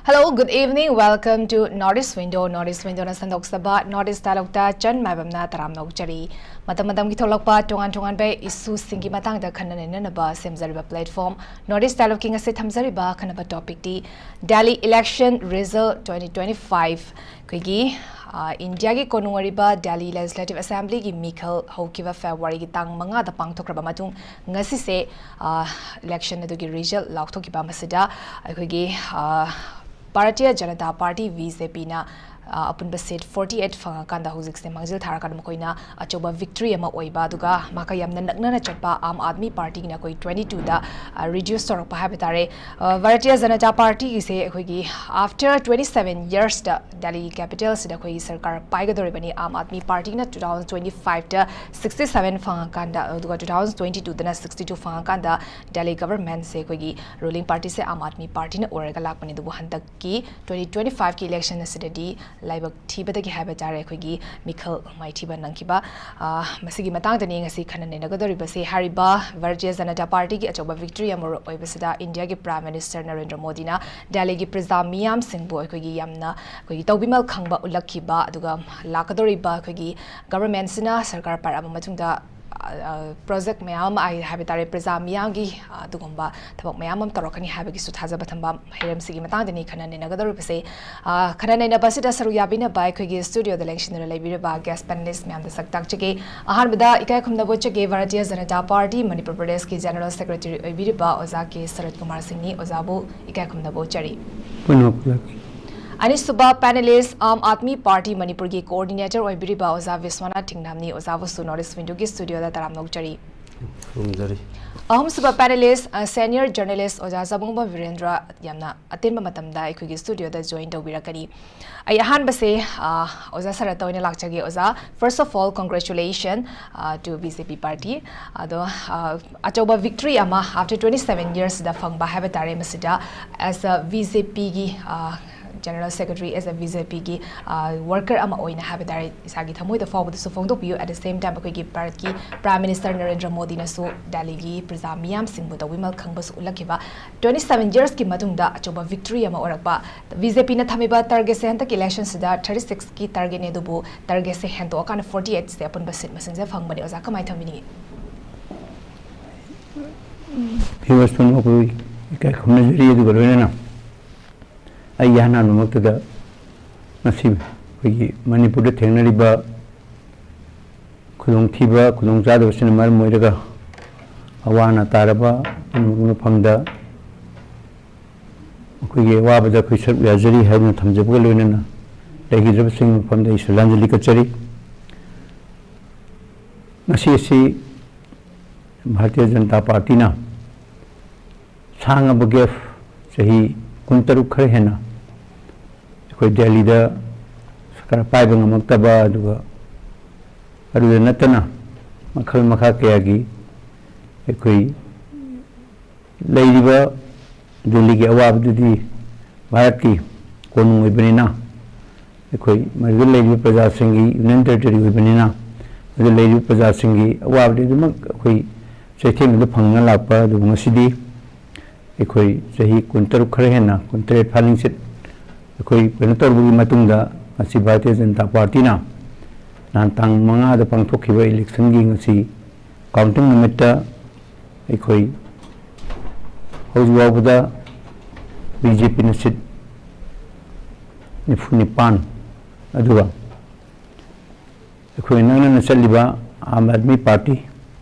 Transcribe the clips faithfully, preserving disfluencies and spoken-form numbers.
Hello, good evening. Welcome to North East Window. North East Window ꯅ ꯁꯟꯗꯣꯛꯆꯕ North East Dialogue ꯇ ꯆꯟ ꯃꯥꯏꯕꯝꯅ ꯇꯔꯥꯝꯅ ꯑꯣꯛꯆꯔꯤ꯫ ꯃꯇꯝ ꯃꯇꯝꯒꯤ ꯊꯣꯛꯂꯛꯄ ꯇꯣꯉꯥꯟ ꯇꯣꯉꯥꯟꯕ issue ꯁꯤꯡꯒꯤ ꯃꯇꯥꯡꯗ ꯈꯟꯅ ꯅꯩꯅꯅꯕ ꯁꯦꯝꯖꯔꯤꯕ platform North East Dialogue ꯀꯤ ꯉꯁꯤ ꯊꯝꯖꯔꯤꯕ ꯑꯈꯟꯅꯕ topic T Delhi election result twenty twenty-five꯫ ꯑꯩꯈꯣꯏꯒꯤ, ꯑ, ꯏꯟꯗꯤꯌꯥꯒꯤ ꯀꯣꯅꯨꯡ ꯑꯣꯏꯔꯤꯕ Delhi Legislative Assembly ꯒꯤ ꯃꯤꯈꯜ ꯍꯧꯈꯤꯕ February ꯒꯤ ꯇꯥꯡ ꯃꯉꯥꯗ ꯄꯥꯡꯊꯣꯛꯈ꯭ꯔꯕ ꯃꯇꯨꯡ, ꯉꯁꯤꯁꯦ, ꯑ, election ꯑꯗꯨꯒꯤ result ꯂꯥꯎꯊꯣꯛꯈꯤꯕ꯫ ꯃꯁꯤꯗ ꯑꯩꯈꯣꯏꯒꯤ, ꯑ, Bharatiya Janata Party, B J P ꯅ, ꯑ, ꯑꯄꯨꯟꯕ seat forty eight ꯐꯪꯉꯀꯥꯟꯗ ꯍꯧꯖꯤꯛꯁꯦ ꯃꯥꯡꯖꯤꯜ ꯊꯥꯔꯀꯥꯟꯗ ꯃꯈꯣꯏꯅ ꯑꯆꯧꯕ victory ꯑꯃ ꯑꯣꯏꯕ, ꯑꯗꯨꯒ ꯃꯥꯒ ꯌꯥꯝꯅ ꯅꯛꯅꯅ ꯆꯠꯄ Aam Aadmi Party ꯒꯤꯅ ꯑꯩꯈꯣꯏ twenty two ꯗ, ꯑ, reduce ꯇꯧꯔꯛꯄ ꯍꯥꯏꯕ ꯇꯥꯔꯦ꯫ ꯑ, Bharatiya Janata Party ꯒꯤꯁꯦ ꯑꯩꯈꯣꯏꯒꯤ after twenty seven years ꯗ Delhi capital ꯁꯤꯗ ꯑꯩꯈꯣꯏꯒꯤ ꯁꯔꯀꯥꯔ ꯄꯥꯏꯒꯗꯧꯔꯤꯕꯅꯤ꯫ Aam Aadmi Party ꯅ two thousand twenty five ꯗ sixty seven ꯐꯪꯉꯀꯥꯟꯗ, ꯑꯗꯨꯒ two thousand twenty two ꯗꯅ sixty two ꯐꯪꯉꯀꯥꯟꯗ Delhi government ꯁꯦ ꯑꯩꯈꯣꯏꯒꯤ ruling party ꯁꯦ Aam Aadmi Party ꯅ ꯑꯣꯏꯔꯒ ꯂꯥꯛꯄꯅꯤ꯫ ꯑꯗꯨꯕꯨ ꯍꯟꯗꯛꯀꯤ twenty twenty five ꯀꯤ election ꯑꯁꯤꯗꯗꯤ ꯂꯥꯏꯕꯛ ꯊꯤꯕꯗꯒꯤ ꯍꯥꯏꯕ ꯇꯥꯔꯦ, ꯑꯩꯈꯣꯏꯒꯤ ꯃꯤꯈꯜ ꯃꯥꯏꯊꯤꯕ ꯅꯪꯈꯤꯕ꯫ ꯑ, ꯃꯁꯤꯒꯤ ꯃꯇꯥꯡꯗꯅꯤ ꯉꯁꯤ ꯈꯟꯅ ꯅꯩꯅꯒꯗꯧꯔꯤꯕꯁꯦ꯫ ꯍꯥꯏꯔꯤꯕ Bharatiya Janata Party ꯒꯤ ꯑꯆꯧꯕ victory ꯑꯃ ꯑꯣꯏꯕꯁꯤꯗ ꯏꯟꯗꯤꯌꯥꯒꯤ Prime Minister ꯅꯔꯦꯟꯗ꯭ꯔ ꯃꯣꯗꯤꯅ ꯗꯦꯜꯂꯤꯒꯤ ꯄ꯭ꯔꯖꯥ ꯃꯤꯌꯥꯝꯁꯤꯡꯕꯨ ꯑꯩꯈꯣꯏꯒꯤ ꯌꯥꯝꯅ ꯑꯩꯈꯣꯏꯒꯤ ꯇꯧꯕꯤꯃꯜ ꯈꯪꯕ ꯎꯠꯂꯛꯈꯤꯕ, ꯑꯗꯨꯒ ꯂꯥꯛꯀꯗꯧꯔꯤꯕ ꯑꯩꯈꯣꯏꯒꯤ government ꯁꯤꯅ ꯁꯔꯀꯥꯔ ꯄꯥꯏꯔꯛꯑꯕ ꯃꯇꯨꯡꯗ, ꯑ, ꯑ, project ꯃꯌꯥꯝ ꯑꯃ, ꯑꯩ ꯍꯥꯏꯕ ꯇꯥꯔꯦ, ꯄ꯭ꯔꯖꯥ ꯃꯤꯌꯥꯝꯒꯤ, ꯑ, ꯑꯗꯨꯒꯨꯝꯕ ꯊꯕꯛ ꯃꯌꯥꯝ ꯑꯃ ꯇꯧꯔꯛꯀꯅꯤ ꯍꯥꯏꯕꯒꯤꯁꯨ ꯊꯥꯖꯕ ꯊꯝꯕ ꯍꯤꯔꯝꯁꯤꯒꯤ ꯃꯇꯥꯡꯗꯅꯤ ꯈꯟꯅ ꯅꯩꯅꯒꯗꯧꯔꯤꯕꯁꯦ꯫ ꯑ, ꯈꯟꯅ ꯅꯩꯅꯕ ꯑꯁꯤꯗ ꯁꯔꯨꯛ ꯌꯥꯕꯤꯅꯕ ꯑꯩꯈꯣꯏꯒꯤ studio ꯗ ꯂꯦꯡꯁꯤꯟꯗꯨꯅ ꯂꯩꯕꯤꯔꯤꯕ guest panelist ꯃꯌꯥꯝꯗ ꯁꯛ ꯇꯥꯛꯆꯒꯦ꯫ ꯑꯍꯥꯟꯕꯗ ꯏꯀꯥꯏ ꯈꯨꯝꯅꯕ ꯎꯠꯆꯒꯦ ꯚꯥꯔꯇꯤꯌ ꯖꯅꯇꯥ ꯄꯥꯔꯇꯤ ꯃꯅꯤꯄꯨꯔ ꯄ꯭ꯔꯗꯦꯁꯀꯤ general secretary ꯑꯣꯏꯕꯤꯔꯤꯕ ꯑꯣꯖꯥ ꯀꯦ ꯁꯔꯠ ꯀꯨꯃꯥꯔ ꯁꯤꯡꯅꯤ꯫ ꯑꯣꯖꯥꯕꯨ ꯏꯀꯥꯏ ꯈꯨꯝꯅꯕ ꯎꯠꯆꯔꯤ꯫ ꯄꯨꯟꯅꯃꯛ ꯄꯨꯜꯂꯛꯀꯦ꯫ ꯑꯅꯤꯁꯨꯕ panelist, ꯑꯥꯝ ꯑꯥꯗꯃꯤ ꯄꯥꯔꯇꯤ ꯃꯅꯤꯄꯨꯔꯒꯤ coordinator ꯑꯣꯏꯕꯤꯔꯤꯕ ꯑꯣꯖꯥ ꯕꯤꯁ꯭ꯋꯥꯅꯥꯊ ꯊꯤꯡꯅꯥꯝꯅꯤ꯫ ꯑꯣꯖꯥꯕꯨꯁꯨ North East Window ꯒꯤ studio ꯗ ꯇꯔꯥꯝꯅ ꯑꯣꯛꯆꯔꯤ꯫ ꯈꯨꯔꯨꯝꯖꯔꯤ꯫ ꯑꯍꯨꯝꯁꯨꯕ ꯄꯦꯅꯦꯂꯤꯁ, ꯑ, ꯁꯦꯅꯤꯌꯔ ꯖꯔꯅꯦꯂꯤꯁ ꯑꯣꯖꯥ ꯆꯥꯕꯨꯡꯕꯝ ꯕꯤꯔꯦꯟꯗ꯭ꯔ ꯌꯥꯝꯅ ꯑꯇꯦꯟꯕ ꯃꯇꯝꯗ ꯑꯩꯈꯣꯏꯒꯤ ꯁ꯭ꯇꯨꯗꯤꯑꯣꯗ ꯖꯣꯏꯟ ꯇꯧꯕꯤꯔꯛꯀꯅꯤ꯫ ꯑꯩ ꯑꯍꯥꯟꯕꯁꯦ, ꯑ, ꯑꯣꯖꯥ ꯁꯔꯠꯇ ꯑꯣꯏꯅ ꯂꯥꯛꯆꯒꯦ꯫ ꯑꯣꯖꯥ, first of all, congratulation, ꯑ, to B J P party꯫ ꯑꯗꯣ, ꯑ, ꯑꯆꯧꯕ ꯚꯤꯛꯇ꯭ꯔꯤ ꯑꯃ after twenty seven yearsꯗ ꯐꯪꯕ ꯍꯥꯏꯕ ꯇꯥꯔꯦ꯫ ꯃꯁꯤꯗ as a B J Pꯒꯤ, ꯑ, general secretary, as a B J Pꯒꯤ, ꯑ, ꯋꯥꯔꯀꯔ ꯑꯃ ꯑꯣꯏꯅ ꯍꯥꯏꯕ ꯇꯥꯔꯦ, ꯏꯁꯥꯒꯤ ꯊꯃꯣꯏꯗ ꯐꯥꯎꯕꯗꯨꯁꯨ ꯐꯣꯡꯗꯣꯛꯄꯤꯌꯨ꯫ At the same time, ꯑꯩꯈꯣꯏꯒꯤ ꯚꯥꯔꯠꯀꯤ ꯄ꯭ꯔꯥꯏꯝ ꯃꯤꯅꯤꯁꯇꯔ ꯅꯔꯦꯟꯗ꯭ꯔ ꯃꯣꯗꯤꯅꯁꯨ ꯗꯦꯜꯂꯤꯒꯤ ꯄ꯭ꯔꯖꯥ ꯃꯤꯌꯥꯝꯁꯤꯡꯕꯨ ꯇꯧꯕꯤꯃꯜ ꯈꯪꯕꯁꯨ ꯎꯠꯂꯛꯈꯤꯕ, twenty seven yearsꯀꯤ ꯃꯇꯨꯡꯗ ꯑꯆꯧꯕ ꯚꯤꯛꯇ꯭ꯔꯤ ꯑꯃ ꯑꯣꯏꯔꯛꯄ꯫ BJPꯅ ꯊꯝꯃꯤꯕ ꯇꯥꯔꯒꯦꯠꯁꯦ ꯍꯟꯗꯛꯀꯤ ꯏꯂꯦꯛꯁꯟꯁꯤꯗ thirty sixꯀꯤ ꯇꯥꯔꯒꯦꯠꯅꯦ, ꯑꯗꯨꯕꯨ ꯇꯥꯔꯒꯦꯠꯁꯦ ꯍꯦꯟꯗꯣꯛꯑꯀꯥꯟꯗ forty eightꯁꯦ ꯑꯄꯨꯟꯕ ꯁꯤꯠ ꯃꯁꯤꯡꯁꯦ ꯐꯪꯕꯅꯦ꯫ ꯑꯣꯖꯥ, ꯀꯃꯥꯏꯅ ꯊꯝꯕꯤꯅꯤꯡꯉꯤ? ꯚ꯭ꯌꯨꯋꯔꯁ ꯄꯨꯝꯅꯃꯛꯄꯨ ꯏꯀꯥꯏ ꯈꯨꯝꯅꯖꯔꯤ꯫ ꯑꯗꯨꯒ ꯂꯣꯏꯅꯅ ꯑꯩꯒꯤ ꯑꯍꯥꯟꯕꯃꯛꯇꯗ ꯉꯁꯤ ꯑꯩꯈꯣꯏꯒꯤ ꯃꯅꯤꯄꯨꯔꯗ ꯊꯦꯡꯅꯔꯤꯕ ꯈꯨꯗꯣꯡꯊꯤꯕ, ꯈꯨꯗꯣꯡꯆꯥꯗꯕꯁꯤꯅ ꯃꯔꯝ ꯑꯣꯏꯔꯒ ꯑꯋꯥ ꯑꯅꯥ ꯇꯥꯔꯕ ꯄꯨꯝꯅꯃꯛꯀꯤ ꯃꯐꯝꯗ ꯑꯩꯈꯣꯏꯒꯤ ꯑꯋꯥꯕꯗ ꯑꯩꯈꯣꯏ ꯁꯔꯨꯛ ꯌꯥꯖꯔꯤ ꯍꯥꯏꯗꯨꯅ ꯊꯝꯖꯕꯒ ꯂꯣꯏꯅꯅ ꯂꯩꯈꯤꯗ꯭ꯔꯕꯁꯤꯡꯒꯤ ꯃꯐꯝꯗ ꯑꯩ ꯁ꯭ꯔꯗꯥꯟꯖꯂꯤ ꯀꯠꯆꯔꯤ꯫ ꯉꯁꯤ ꯑꯁꯤ ꯚꯥꯔꯇꯤꯌ ꯖꯅꯇꯥ ꯄꯥꯔꯇꯤꯅ ꯁꯥꯡꯉꯕ ꯒꯦꯞ, ꯆꯍꯤ ꯀꯨꯟꯇꯔꯨꯛ ꯈꯔ ꯍꯦꯟꯅ ꯑꯩꯈꯣꯏ ꯗꯦꯜꯂꯤꯗ ꯁꯔꯀꯥꯔ ꯄꯥꯏꯕ ꯉꯝꯃꯛꯇꯕ, ꯑꯗꯨꯒ ꯑꯗꯨꯗ ꯅꯠꯇꯅ ꯃꯈꯜ ꯃꯈꯥ ꯀꯌꯥꯒꯤ ꯑꯩꯈꯣꯏ ꯂꯩꯔꯤꯕ ꯗꯦꯜꯂꯤꯒꯤ ꯑꯋꯥꯕꯗꯨꯗꯤ ꯚꯥꯔꯠꯀꯤ ꯀꯣꯅꯨꯡ ꯑꯣꯏꯕꯅꯤꯅ, ꯑꯩꯈꯣꯏ ꯃꯗꯨꯗ ꯂꯩꯔꯤꯕ ꯄ꯭ꯔꯖꯥꯁꯤꯡꯒꯤ, ꯌꯨꯅꯤꯌꯟ ꯇꯦꯔꯤꯇꯣꯔꯤ ꯑꯣꯏꯕꯅꯤꯅ, ꯃꯗꯨꯗ ꯂꯩꯔꯤꯕ ꯄ꯭ꯔꯖꯥꯁꯤꯡꯒꯤ ꯑꯋꯥꯕꯗꯤ ꯑꯗꯨꯃꯛ ꯑꯩꯈꯣꯏ ꯆꯩꯊꯦꯡ ꯑꯗꯨ ꯐꯪꯗꯨꯅ ꯂꯥꯛꯄ꯫ ꯑꯗꯨꯕꯨ ꯉꯁꯤꯗꯤ ꯑꯩꯈꯣꯏ ꯆꯍꯤ ꯀꯨꯟꯇꯔꯨꯛ ꯈꯔ ꯍꯦꯟꯅ, ꯀꯨꯟꯇꯔꯦꯠ ꯐꯥꯅꯤꯡꯆꯤꯠ ꯑꯩꯈꯣꯏ ꯀꯩꯅꯣ ꯇꯧꯔꯕꯒꯤ ꯃꯇꯨꯡꯗ, ꯉꯁꯤ ꯚꯥꯔꯇꯤꯌ ꯖꯅꯇꯥ ꯄꯥꯔꯇꯤꯅ ꯅꯍꯥꯟ ꯇꯥꯡ ꯃꯉꯥꯗ ꯄꯥꯡꯊꯣꯛꯈꯤꯕ ꯏꯂꯦꯛꯁꯟꯒꯤ ꯉꯁꯤ ꯀꯥꯎꯟꯇꯤꯡ ꯅꯨꯃꯤꯠꯇ ꯑꯩꯈꯣꯏ ꯍꯧꯖꯤꯛ ꯐꯥꯎꯕꯗ BJPꯅ ꯁꯤꯠ ꯅꯤꯐꯨ ꯅꯤꯄꯥꯟ, ꯑꯗꯨꯒ ꯑꯩꯈꯣꯏ ꯅꯛꯅꯅ ꯆꯠꯂꯤꯕ ꯑꯥꯝ ꯑꯥꯗꯃꯤ ꯄꯥꯔꯇꯤ,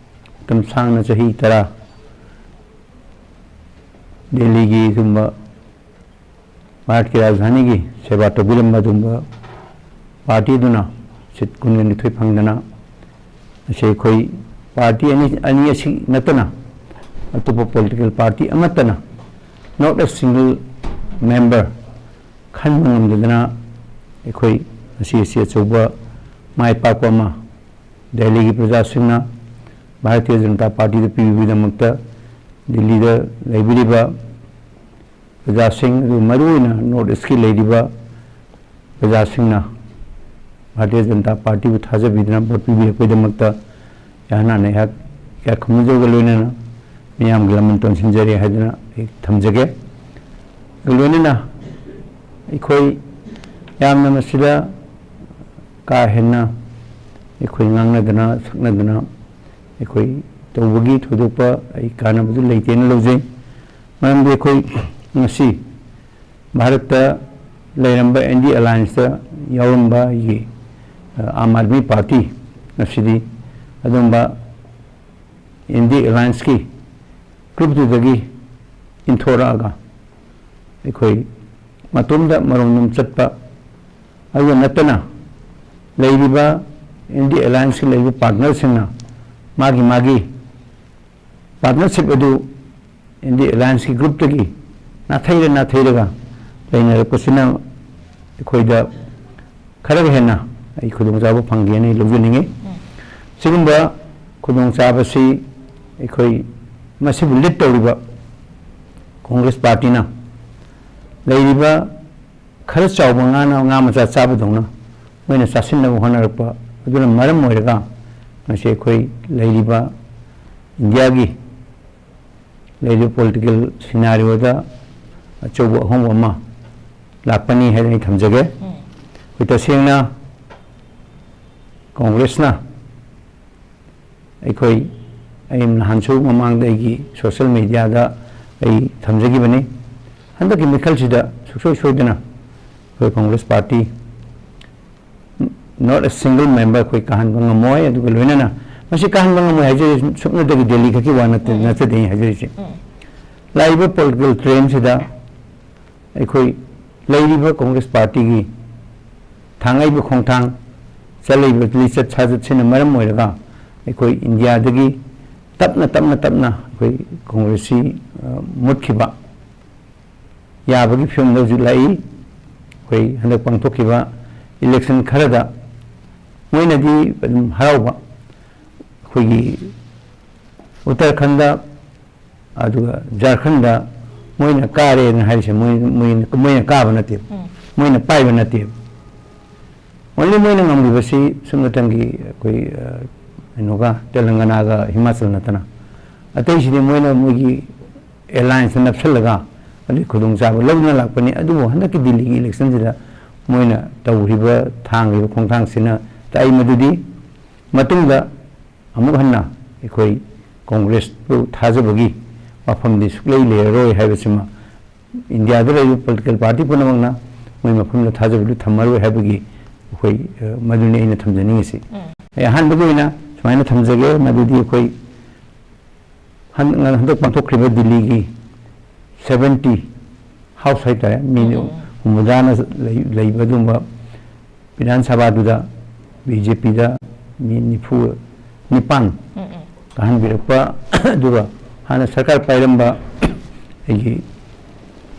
ꯃꯇꯝ ꯁꯥꯡꯅ ꯆꯍꯤ ꯇꯔꯥ ꯗꯦꯜꯂꯤꯒꯤ ꯁꯨꯝꯕ ꯚꯥꯔꯠꯀꯤ ꯔꯥꯖꯙꯥꯅꯤꯒꯤ ꯁꯦꯕꯥ ꯇꯧꯕꯤꯔꯝꯕ ꯑꯗꯨꯒꯨꯝꯕ ꯄꯥꯔꯇꯤ ꯑꯗꯨꯅ ꯁꯤꯠ ꯀꯨꯟꯒ ꯅꯤꯊꯣꯏ ꯐꯪꯗꯅ, ꯉꯁꯤ ꯑꯩꯈꯣꯏ ꯄꯥꯔꯇꯤ ꯑꯅꯤ, ꯑꯅꯤ ꯑꯁꯤ ꯅꯠꯇꯅ ꯑꯇꯣꯞꯄ ꯄꯣꯂꯤꯇꯤꯀꯦꯜ ꯄꯥꯔꯇꯤ ꯑꯃꯠꯇꯅ not a single member ꯈꯟꯕ ꯉꯝꯗꯗꯅ ꯑꯩꯈꯣꯏ ꯉꯁꯤ ꯑꯁꯤ ꯑꯆꯧꯕ ꯃꯥꯏ ꯄꯥꯛꯄ ꯑꯃ ꯗꯦꯜꯂꯤꯒꯤ ꯄ꯭ꯔꯖꯥꯁꯤꯡꯅ ꯚꯥꯔꯇꯤꯌ ꯖꯅꯇꯥ ꯄꯥꯔꯇꯤꯗ ꯄꯤꯕꯒꯤꯗꯃꯛꯇ ꯗꯤꯜꯂꯤꯗ ꯂꯩꯕꯤꯔꯤꯕ ꯄ꯭ꯔꯖꯥꯁꯤꯡ, ꯑꯗꯨ ꯃꯔꯨꯑꯣꯏꯅ ꯅꯣꯔꯠ ꯏꯁꯀꯤ ꯂꯩꯔꯤꯕ ꯄ꯭ꯔꯖꯥꯁꯤꯡꯅ ꯚꯥꯔꯇꯤꯌ ꯖꯅꯇꯥ ꯄꯥꯔꯇꯤꯕꯨ ꯊꯥꯖꯕꯤꯗꯨꯅ ꯚꯣꯠ ꯄꯤꯕꯤꯔꯛꯄꯒꯤꯗꯃꯛꯇ ꯌꯥꯍꯅꯥꯅ ꯑꯩꯍꯥꯛ ꯏꯀꯥꯏ ꯈꯨꯝꯅꯖꯕꯒ ꯂꯣꯏꯅꯅ ꯃꯤꯌꯥꯝꯒꯤ ꯂꯃꯟ ꯇꯣꯟꯁꯤꯟꯖꯔꯤ ꯍꯥꯏꯗꯨꯅ ꯑꯩ ꯊꯝꯖꯒꯦ꯫ ꯑꯗꯨꯒ ꯂꯣꯏꯅꯅ ꯑꯩꯈꯣꯏ ꯌꯥꯝꯅ ꯃꯁꯤꯗ ꯀꯥ ꯍꯦꯟꯅ ꯑꯩꯈꯣꯏ ꯉꯥꯡꯅꯗꯅ ꯁꯛꯅꯗꯅ ꯑꯩꯈꯣꯏ ꯇꯧꯕꯒꯤ ꯊꯣꯏꯗꯣꯛꯄ ꯑꯩ ꯀꯥꯟꯅꯕꯗꯨ ꯂꯩꯇꯦꯅ ꯂꯧꯖꯩ꯫ ꯃꯔꯝꯗꯤ ꯑꯩꯈꯣꯏ ꯉꯁꯤ ꯚꯥꯔꯠꯇ ꯂꯩꯔꯝꯕ ꯑꯦꯟ ꯗꯤ ꯑꯦ ꯑꯦꯂꯥꯏꯟꯁꯇ ꯌꯥꯎꯔꯝꯕ ꯑꯩꯒꯤ, ꯑ, ꯑꯥꯝ ꯑꯥꯗꯃꯤ ꯄꯥꯔꯇꯤ, ꯉꯁꯤꯗꯤ ꯑꯗꯨꯝꯕ ꯑꯦꯟ ꯗꯤ ꯑꯦ ꯑꯦꯂꯥꯏꯟꯁꯀꯤ ꯒ꯭ꯔꯨꯞꯇꯨꯗꯒꯤ ꯏꯟꯊꯣꯔꯛꯑꯒ ꯑꯩꯈꯣꯏ ꯃꯇꯣꯝꯗ ꯃꯔꯣꯝꯗꯣꯝ ꯆꯠꯄ, ꯑꯗꯨꯗ ꯅꯠꯇꯅ ꯂꯩꯔꯤꯕ ꯑꯦꯟ ꯗꯤ ꯑꯦ ꯑꯦꯂꯥꯏꯟꯁꯀꯤ ꯂꯩꯔꯤꯕ ꯄꯥꯔꯠꯅꯔꯁꯤꯡꯅ ꯃꯥꯒꯤ ꯃꯥꯒꯤ ꯄꯥꯔꯠꯅꯔꯁꯤꯞ ꯑꯗꯨ ꯑꯦꯟ ꯗꯤ ꯑꯦ ꯑꯦꯂꯥꯏꯟꯁꯀꯤ ꯒ꯭ꯔꯨꯞꯇꯒꯤ ꯅꯥꯊꯩꯔ ꯅꯥꯊꯩꯔꯒ ꯂꯩꯅꯔꯛꯄꯁꯤꯅ ꯑꯩꯈꯣꯏꯗ ꯈꯔꯒ ꯍꯦꯟꯅ ꯑꯩ ꯈꯨꯗꯣꯡꯆꯥꯕ ꯐꯪꯒꯦꯅ ꯑꯩ ꯂꯧꯖꯅꯤꯡꯉꯤ꯫ ꯁꯤꯒꯨꯝꯕ ꯈꯨꯗꯣꯡꯆꯥꯕꯁꯤ ꯑꯩꯈꯣꯏ ꯃꯁꯤꯕꯨ ꯂꯤꯠ ꯇꯧꯔꯤꯕ ꯀꯣꯡꯒ꯭ꯔꯦꯁ ꯄꯥꯔꯇꯤꯅ ꯂꯩꯔꯤꯕ ꯈꯔ ꯆꯥꯎꯕ ꯉꯥꯅ ꯉꯥ ꯃꯆꯥ ꯆꯥꯕꯗꯧꯅ ꯃꯣꯏꯅ ꯆꯥꯁꯤꯟꯅꯕ ꯍꯣꯠꯅꯔꯛꯄ ꯑꯗꯨꯅ ꯃꯔꯝ ꯑꯣꯏꯔꯒ ꯉꯁꯤ ꯑꯩꯈꯣꯏ ꯂꯩꯔꯤꯕ ꯏꯟꯗꯤꯌꯥꯒꯤ ꯂꯩꯔꯤꯕ ꯄꯣꯂꯤꯇꯤꯀꯦꯜ ꯁꯤꯅꯥꯔꯤꯑꯣꯗ ꯑꯆꯧꯕ ꯑꯍꯣꯡꯕ ꯑꯃ ꯂꯥꯛꯄꯅꯤ ꯍꯥꯏꯗꯅ ꯑꯩ ꯊꯝꯖꯒꯦ꯫ ꯑꯩꯈꯣꯏ ꯇꯁꯦꯡꯅ ꯀꯣꯡꯒ꯭ꯔꯦꯁꯅ ꯑꯩꯈꯣꯏ, ꯑꯩ ꯅꯍꯥꯟꯁꯨ ꯃꯃꯥꯡꯗ ꯑꯩꯒꯤ ꯁꯣꯁꯤꯌꯦꯜ ꯃꯦꯗꯤꯌꯥꯗ ꯑꯩ ꯊꯝꯖꯈꯤꯕꯅꯤ꯫ ꯍꯟꯗꯛꯀꯤ ꯃꯤꯈꯜꯁꯤꯗ ꯁꯨꯡꯁꯣꯏ ꯁꯣꯏꯗꯅ ꯑꯩꯈꯣꯏ Congress party not a single member ꯑꯩꯈꯣꯏ ꯀꯥꯍꯟꯕ ꯉꯝꯃꯣꯏ꯫ ꯑꯗꯨꯒ ꯂꯣꯏꯅꯅ ꯃꯁꯤ ꯀꯥꯍꯟꯕ ꯉꯝꯃꯣꯏ ꯍꯥꯏꯖꯔꯤ, ꯁꯨꯞꯅꯇꯒꯤ ꯗꯦꯜꯂꯤ ꯈꯛꯀꯤ ꯋꯥ ꯅꯠꯇꯦ, ꯎꯝ꯫ ꯅꯠꯆꯗꯦ ꯑꯩ ꯍꯥꯏꯖꯔꯤꯁꯦ꯫ ꯎꯝ꯫ ꯂꯥꯛꯏꯕ ꯄꯣꯂꯤꯇꯤꯀꯦꯜ ꯇ꯭ꯔꯦꯟꯁꯤꯗ ꯑꯩꯈꯣꯏ ꯂꯩꯔꯤꯕ ꯀꯣꯡꯒ꯭ꯔꯦꯁ ꯄꯥꯔꯇꯤꯒꯤ ꯊꯥꯡꯉꯛꯏꯕ ꯈꯣꯡꯊꯥꯡ, ꯆꯠꯂꯛꯏꯕ ꯂꯤꯆꯠ ꯁꯥꯖꯠꯁꯤꯅ ꯃꯔꯝ ꯑꯣꯏꯔꯒ ꯑꯩꯈꯣꯏ ꯏꯟꯗꯤꯌꯥꯗꯒꯤ ꯇꯞꯅ, ꯇꯞꯅ, ꯇꯞꯅ ꯑꯩꯈꯣꯏ ꯀꯣꯡꯒ꯭ꯔꯦꯁꯁꯤ ꯑ, ꯃꯨꯠꯈꯤꯕ ꯌꯥꯕꯒꯤ ꯐꯤꯕꯝꯗ ꯍꯧꯖꯤꯛ ꯂꯥꯛꯏ꯫ ꯑꯩꯈꯣꯏ ꯍꯟꯗꯛ ꯄꯥꯡꯊꯣꯛꯈꯤꯕ ꯏꯂꯦꯛꯁꯟ ꯈꯔꯗ ꯃꯣꯏꯅꯗꯤ ꯑꯗꯨꯝ ꯍꯔꯥꯎꯕ, ꯑꯩꯈꯣꯏꯒꯤ ꯎꯠꯇꯔꯈꯟꯗ ꯑꯗꯨꯒ ꯖꯥꯔꯈꯟꯗ ꯃꯣꯏꯅ ꯀꯥꯔꯦꯅ ꯍꯥꯏꯔꯤꯁꯦ ꯃꯣꯏ, ꯃꯣꯏꯅ, ꯃꯣꯏꯅ ꯀꯥꯕ ꯅꯠꯇꯦꯕ, ꯎꯝ꯫ ꯃꯣꯏꯅ ꯄꯥꯏꯕ ꯅꯠꯇꯦꯕ꯫ ꯑꯣꯟꯂꯤ ꯃꯣꯏꯅ ꯉꯝꯈꯤꯕꯁꯤ ꯁꯨꯞꯅꯇꯪꯒꯤ ꯑꯩꯈꯣꯏ ꯑ, ꯀꯩꯅꯣꯒ ꯇꯦꯂꯪꯒꯅꯥꯒ ꯍꯤꯃꯥꯆꯜ ꯅꯠꯇꯅ, ꯑꯇꯩꯁꯤꯗꯤ ꯃꯣꯏꯅ ꯃꯣꯏꯒꯤ ꯑꯦꯂꯥꯏꯟꯁꯇ ꯅꯞꯁꯜꯂꯒ ꯑꯗꯨꯒꯤ ꯈꯨꯗꯣꯡꯆꯥꯕ ꯂꯧꯗꯨꯅ ꯂꯥꯛꯄꯅꯤ꯫ ꯑꯗꯨꯕꯨ ꯍꯟꯗꯛꯀꯤ ꯗꯤꯜꯂꯤꯒꯤ ꯏꯂꯦꯛꯁꯟꯁꯤꯗ ꯃꯣꯏꯅ ꯇꯧꯔꯤꯕ ꯊꯥꯡꯂꯤꯕ ꯈꯣꯡꯊꯥꯡꯁꯤꯅ ꯇꯥꯛꯏ ꯃꯗꯨꯗꯤ ꯃꯇꯨꯡꯗ ꯑꯃꯨꯛ ꯍꯟꯅ ꯑꯩꯈꯣꯏ ꯀꯣꯡꯒ꯭ꯔꯦꯁꯄꯨ ꯊꯥꯖꯕꯒꯤ ꯋꯥꯐꯝꯗꯤ ꯁꯨꯛꯂꯩ ꯂꯩꯔꯔꯣꯏ ꯍꯥꯏꯕꯁꯤꯃ ꯏꯟꯗꯤꯌꯥꯗ ꯂꯩꯔꯤꯕ ꯄꯣꯂꯤꯇꯤꯀꯦꯜ ꯄꯥꯔꯇꯤ ꯄꯨꯝꯅꯃꯛꯅ ꯃꯣꯏ ꯃꯐꯝꯗ ꯊꯥꯖꯕꯗꯨ ꯊꯝꯃꯔꯣꯏ ꯍꯥꯏꯕꯒꯤ ꯑꯩꯈꯣꯏ ꯑ, ꯃꯗꯨꯅꯤ ꯑꯩꯅ ꯊꯝꯖꯅꯤꯡꯉꯤꯁꯤ꯫ ꯎꯝ꯫ ꯑꯩ ꯑꯍꯥꯟꯕꯒꯤ ꯑꯣꯏꯅ ꯁꯨꯃꯥꯏꯅ ꯊꯝꯖꯒꯦ, ꯃꯗꯨꯗꯤ ꯑꯩꯈꯣꯏ ꯍꯟ-, ꯍꯟꯗꯛ ꯄꯥꯡꯊꯣꯛꯈ꯭ꯔꯤꯕ ꯗꯤꯜꯂꯤꯒꯤ ꯁꯚꯦꯟꯇꯤ ꯍꯥꯎꯁ ꯍꯥꯏꯇꯥꯔꯦ, ꯃꯤ ꯎꯝ, ꯎꯝ, ꯎꯝ꯫ ꯍꯨꯝꯐꯨꯇꯔꯥꯅ ꯂꯩ-, ꯂꯩꯕ ꯑꯗꯨꯒꯨꯝꯕ ꯕꯤꯙꯥꯟ ꯁꯚꯥꯗꯨꯗ ꯕꯤ ꯖꯦ ꯄꯤꯗ ꯃꯤ ꯅꯤꯐꯨ ꯅꯤꯄꯥꯟ ꯎꯝ, ꯎꯝ꯫ ꯀꯥꯍꯟꯕꯤꯔꯛꯄ, ꯑꯗꯨꯒ ꯍꯥꯟꯅ ꯁꯔꯀꯥꯔ ꯄꯥꯏꯔꯝꯕ ꯑꯩꯒꯤ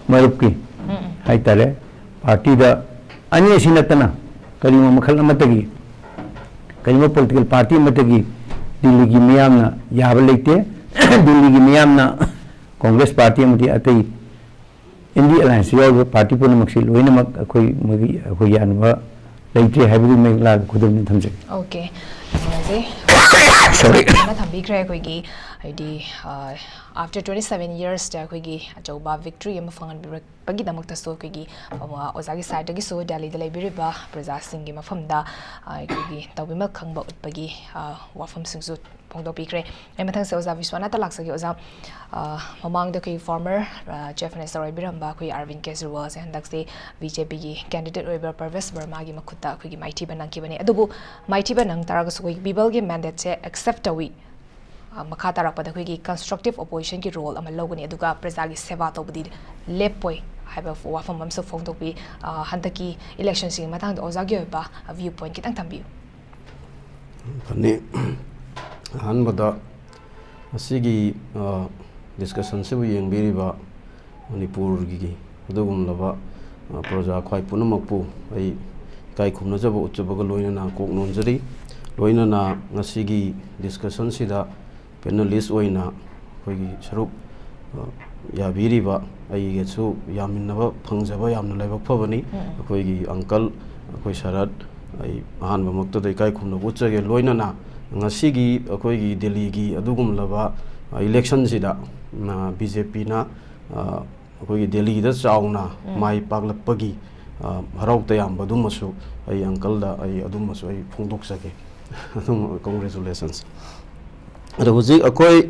ꯃꯔꯨꯞꯀꯤ ꯎꯝ, ꯎꯝ꯫ ꯍꯥꯏꯇꯥꯔꯦ, ꯄꯥꯔꯇꯤꯗ ꯑꯅꯤ ꯑꯁꯤ ꯅꯠꯇꯅ ꯀꯔꯤꯒꯨꯝꯕ ꯃꯈꯜ ꯑꯃꯠꯇꯒꯤ, ꯀꯔꯤꯒꯨꯝꯕ ꯄꯣꯂꯤꯇꯤꯀꯦꯜ ꯄꯥꯔꯇꯤ ꯑꯃꯠꯇꯒꯤ ꯗꯤꯜꯂꯤꯒꯤ ꯃꯤꯌꯥꯝꯅ ꯌꯥꯕ ꯂꯩꯇꯦ꯫ ꯗꯤꯜꯂꯤꯒꯤ ꯃꯤꯌꯥꯝꯅ ꯀꯣꯡꯒ꯭ꯔꯦꯁ ꯄꯥꯔꯇꯤ ꯑꯃꯗꯤ ꯑꯇꯩ ꯏꯟꯗꯤ ꯑꯦꯂꯥꯌꯟꯁꯇ ꯌꯥꯎꯔꯤꯕ ꯄꯥꯔꯇꯤ ꯄꯨꯝꯅꯃꯛꯁꯤ ꯂꯣꯏꯅꯃꯛ ꯑꯩꯈꯣꯏ, ꯃꯣꯏꯒꯤ, ꯑꯩꯈꯣꯏ ꯌꯥꯅꯕ ꯂꯩꯇ꯭ꯔꯦ ꯍꯥꯏꯕꯗꯨ ꯃꯌꯦꯛ ꯂꯥꯅ ꯈꯨꯗꯝ ꯑꯗꯨꯝ ꯊꯝꯖꯒꯦ꯫ ꯑꯣꯀꯦ, ꯌꯥꯝ ꯅꯨꯡꯉꯥꯏꯖꯩ꯫ ꯁꯣꯔꯤ꯫ ꯐꯖꯅ ꯊꯝꯕꯤꯈ꯭ꯔꯦ ꯑꯩꯈꯣꯏꯒꯤ, ꯍꯥꯏꯗꯤ, ꯑ, after twenty seven yearsꯇ ꯑꯩꯈꯣꯏꯒꯤ ꯑꯆꯧꯕ victory ꯑꯃ ꯐꯪꯍꯟꯕꯤꯔꯛꯄꯒꯤꯗꯃꯛꯇꯁꯨ ꯑꯩꯈꯣꯏꯒꯤ, ꯑ, ꯑꯣꯖꯥꯒꯤ ꯁꯥꯏꯠꯇꯒꯤꯁꯨ ꯗꯦꯜꯂꯤꯗ ꯂꯩꯕꯤꯔꯤꯕ ꯄ꯭ꯔꯖꯥꯁꯤꯡꯒꯤ ꯃꯐꯝꯗ, ꯑ, ꯑꯩꯈꯣꯏꯒꯤ ꯇꯧꯕꯤꯃꯜ ꯈꯪꯕ ꯎꯠꯄꯒꯤ, ꯑ, ꯋꯥꯐꯝꯁꯤꯡꯁꯨ ꯐꯣꯡꯗꯣꯛꯄꯤꯈ꯭ꯔꯦ꯫ ꯑꯩ ꯃꯊꯪꯁꯦ ꯑꯣꯖꯥ ꯕꯤꯁ꯭ꯋꯥꯅꯥꯊꯇ ꯂꯥꯛꯆꯒꯦ꯫ ꯑꯣꯖꯥ, ꯑ, ꯃꯃꯥꯡꯗ ꯑꯩꯈꯣꯏ former, ꯑ, chief minister ꯑꯣꯏꯕꯤꯔꯝꯕ ꯑꯩꯈꯣꯏ ꯑꯔꯕꯤꯟ ꯀꯦꯖ꯭ꯔꯤꯋꯥꯜꯁꯦ ꯍꯟꯗꯛꯁꯦ ꯕꯤ ꯖꯦ ꯄꯤꯒꯤ candidate ꯑꯣꯏꯕ ꯄꯔꯚꯦꯁ ꯕꯔꯃꯥꯒꯤ ꯃꯈꯨꯠꯇ ꯑꯩꯈꯣꯏꯒꯤ ꯃꯥꯏꯊꯤꯕ ꯅꯪꯈꯤꯕꯅꯤ꯫ ꯑꯗꯨꯕꯨ ꯃꯥꯏꯊꯤꯕ ꯅꯪ ꯇꯥꯔꯒꯁꯨ ꯑꯩꯈꯣꯏ peopleꯒꯤ mandateꯁꯦ accept ꯇꯧꯏ꯫ ꯑ, ꯃꯈꯥ ꯇꯥꯔꯛꯄꯗ ꯑꯩꯈꯣꯏꯒꯤ constructive oppositionꯒꯤ role ꯑꯃ ꯂꯧꯒꯅꯤ, ꯑꯗꯨꯒ ꯄ꯭ꯔꯖꯥꯒꯤ ꯁꯦꯕꯥ ꯇꯧꯕꯗꯤ ꯂꯦꯞꯄꯣꯏ ꯍꯥꯏꯕ ꯋꯥꯐꯝ ꯑꯃꯁꯨ ꯐꯣꯡꯗꯣꯛꯄꯤ꯫ ꯑ, ꯍꯟꯗꯛꯀꯤ electionꯁꯤꯒꯤ ꯃꯇꯥꯡꯗ ꯑꯣꯖꯥꯒꯤ ꯑꯣꯏꯕ view point ꯈꯤꯇꯪ ꯊꯝꯕꯤꯌꯨ꯫ ꯐꯅꯤ꯫ ꯑꯍꯥꯟꯕꯗ ꯉꯁꯤꯒꯤ, ꯑ, discussion-ꯁꯤꯕꯨ ꯌꯦꯡꯕꯤꯔꯤꯕ ꯃꯅꯤꯄꯨꯔꯒꯤ ꯑꯗꯨꯒꯨꯝꯂꯕ, ꯑ, ꯄ꯭ꯔꯖꯥ ꯈ꯭ꯋꯥꯏ ꯄꯨꯝꯅꯃꯛꯄꯨ ꯑꯩ ꯏꯀꯥꯏ ꯈꯨꯝꯅꯖꯕ ꯎꯠꯆꯕꯒ ꯂꯣꯏꯅꯅ ꯀꯣꯛ ꯅꯣꯟꯖꯔꯤ꯫ ꯂꯣꯏꯅꯅ ꯉꯁꯤꯒꯤ discussion-ꯁꯤꯗ panelist ꯑꯣꯏꯅ ꯑꯩꯈꯣꯏꯒꯤ ꯁꯔꯨꯛ, ꯑ, ꯌꯥꯕꯤꯔꯤꯕ, ꯑꯩꯒꯁꯨ ꯌꯥꯃꯤꯟꯅꯕ ꯐꯪꯖꯕ ꯌꯥꯝꯅ ꯂꯥꯏꯕꯛ ꯐꯕꯅꯤ꯫ ꯎꯝ꯫ ꯑꯩꯈꯣꯏꯒꯤ uncle, ꯑꯩꯈꯣꯏ ꯁꯔꯠ, ꯑꯩ ꯑꯍꯥꯟꯕꯃꯛꯇꯗ ꯏꯀꯥꯏ ꯈꯨꯝꯅꯕ ꯎꯠꯆꯒꯦ꯫ ꯂꯣꯏꯅꯅ ꯉꯁꯤꯒꯤ ꯑꯩꯈꯣꯏꯒꯤ ꯗꯦꯜꯂꯤꯒꯤ ꯑꯗꯨꯒꯨꯝꯂꯕ, ꯑ, election-ꯁꯤꯗ, ꯑ, B J P-ꯅ, ꯑ, ꯑꯩꯈꯣꯏꯒꯤ ꯗꯦꯜꯂꯤꯗ ꯆꯥꯎꯅ ꯎꯝ꯫ ꯃꯥꯏ ꯄꯥꯛꯂꯛꯄꯒꯤ, ꯑ, ꯍꯔꯥꯎ ꯇꯌꯥꯝꯕ ꯑꯗꯨꯃꯁꯨ ꯑꯩ uncle-ꯗ ꯑꯩ ꯑꯗꯨꯃꯁꯨ ꯑꯩ ꯐꯣꯡꯗꯣꯛꯆꯒꯦ꯫ ꯑꯗꯨꯝ congratulations꯫ ꯑꯗꯣ ꯍꯧꯖꯤꯛ ꯑꯩꯈꯣꯏ,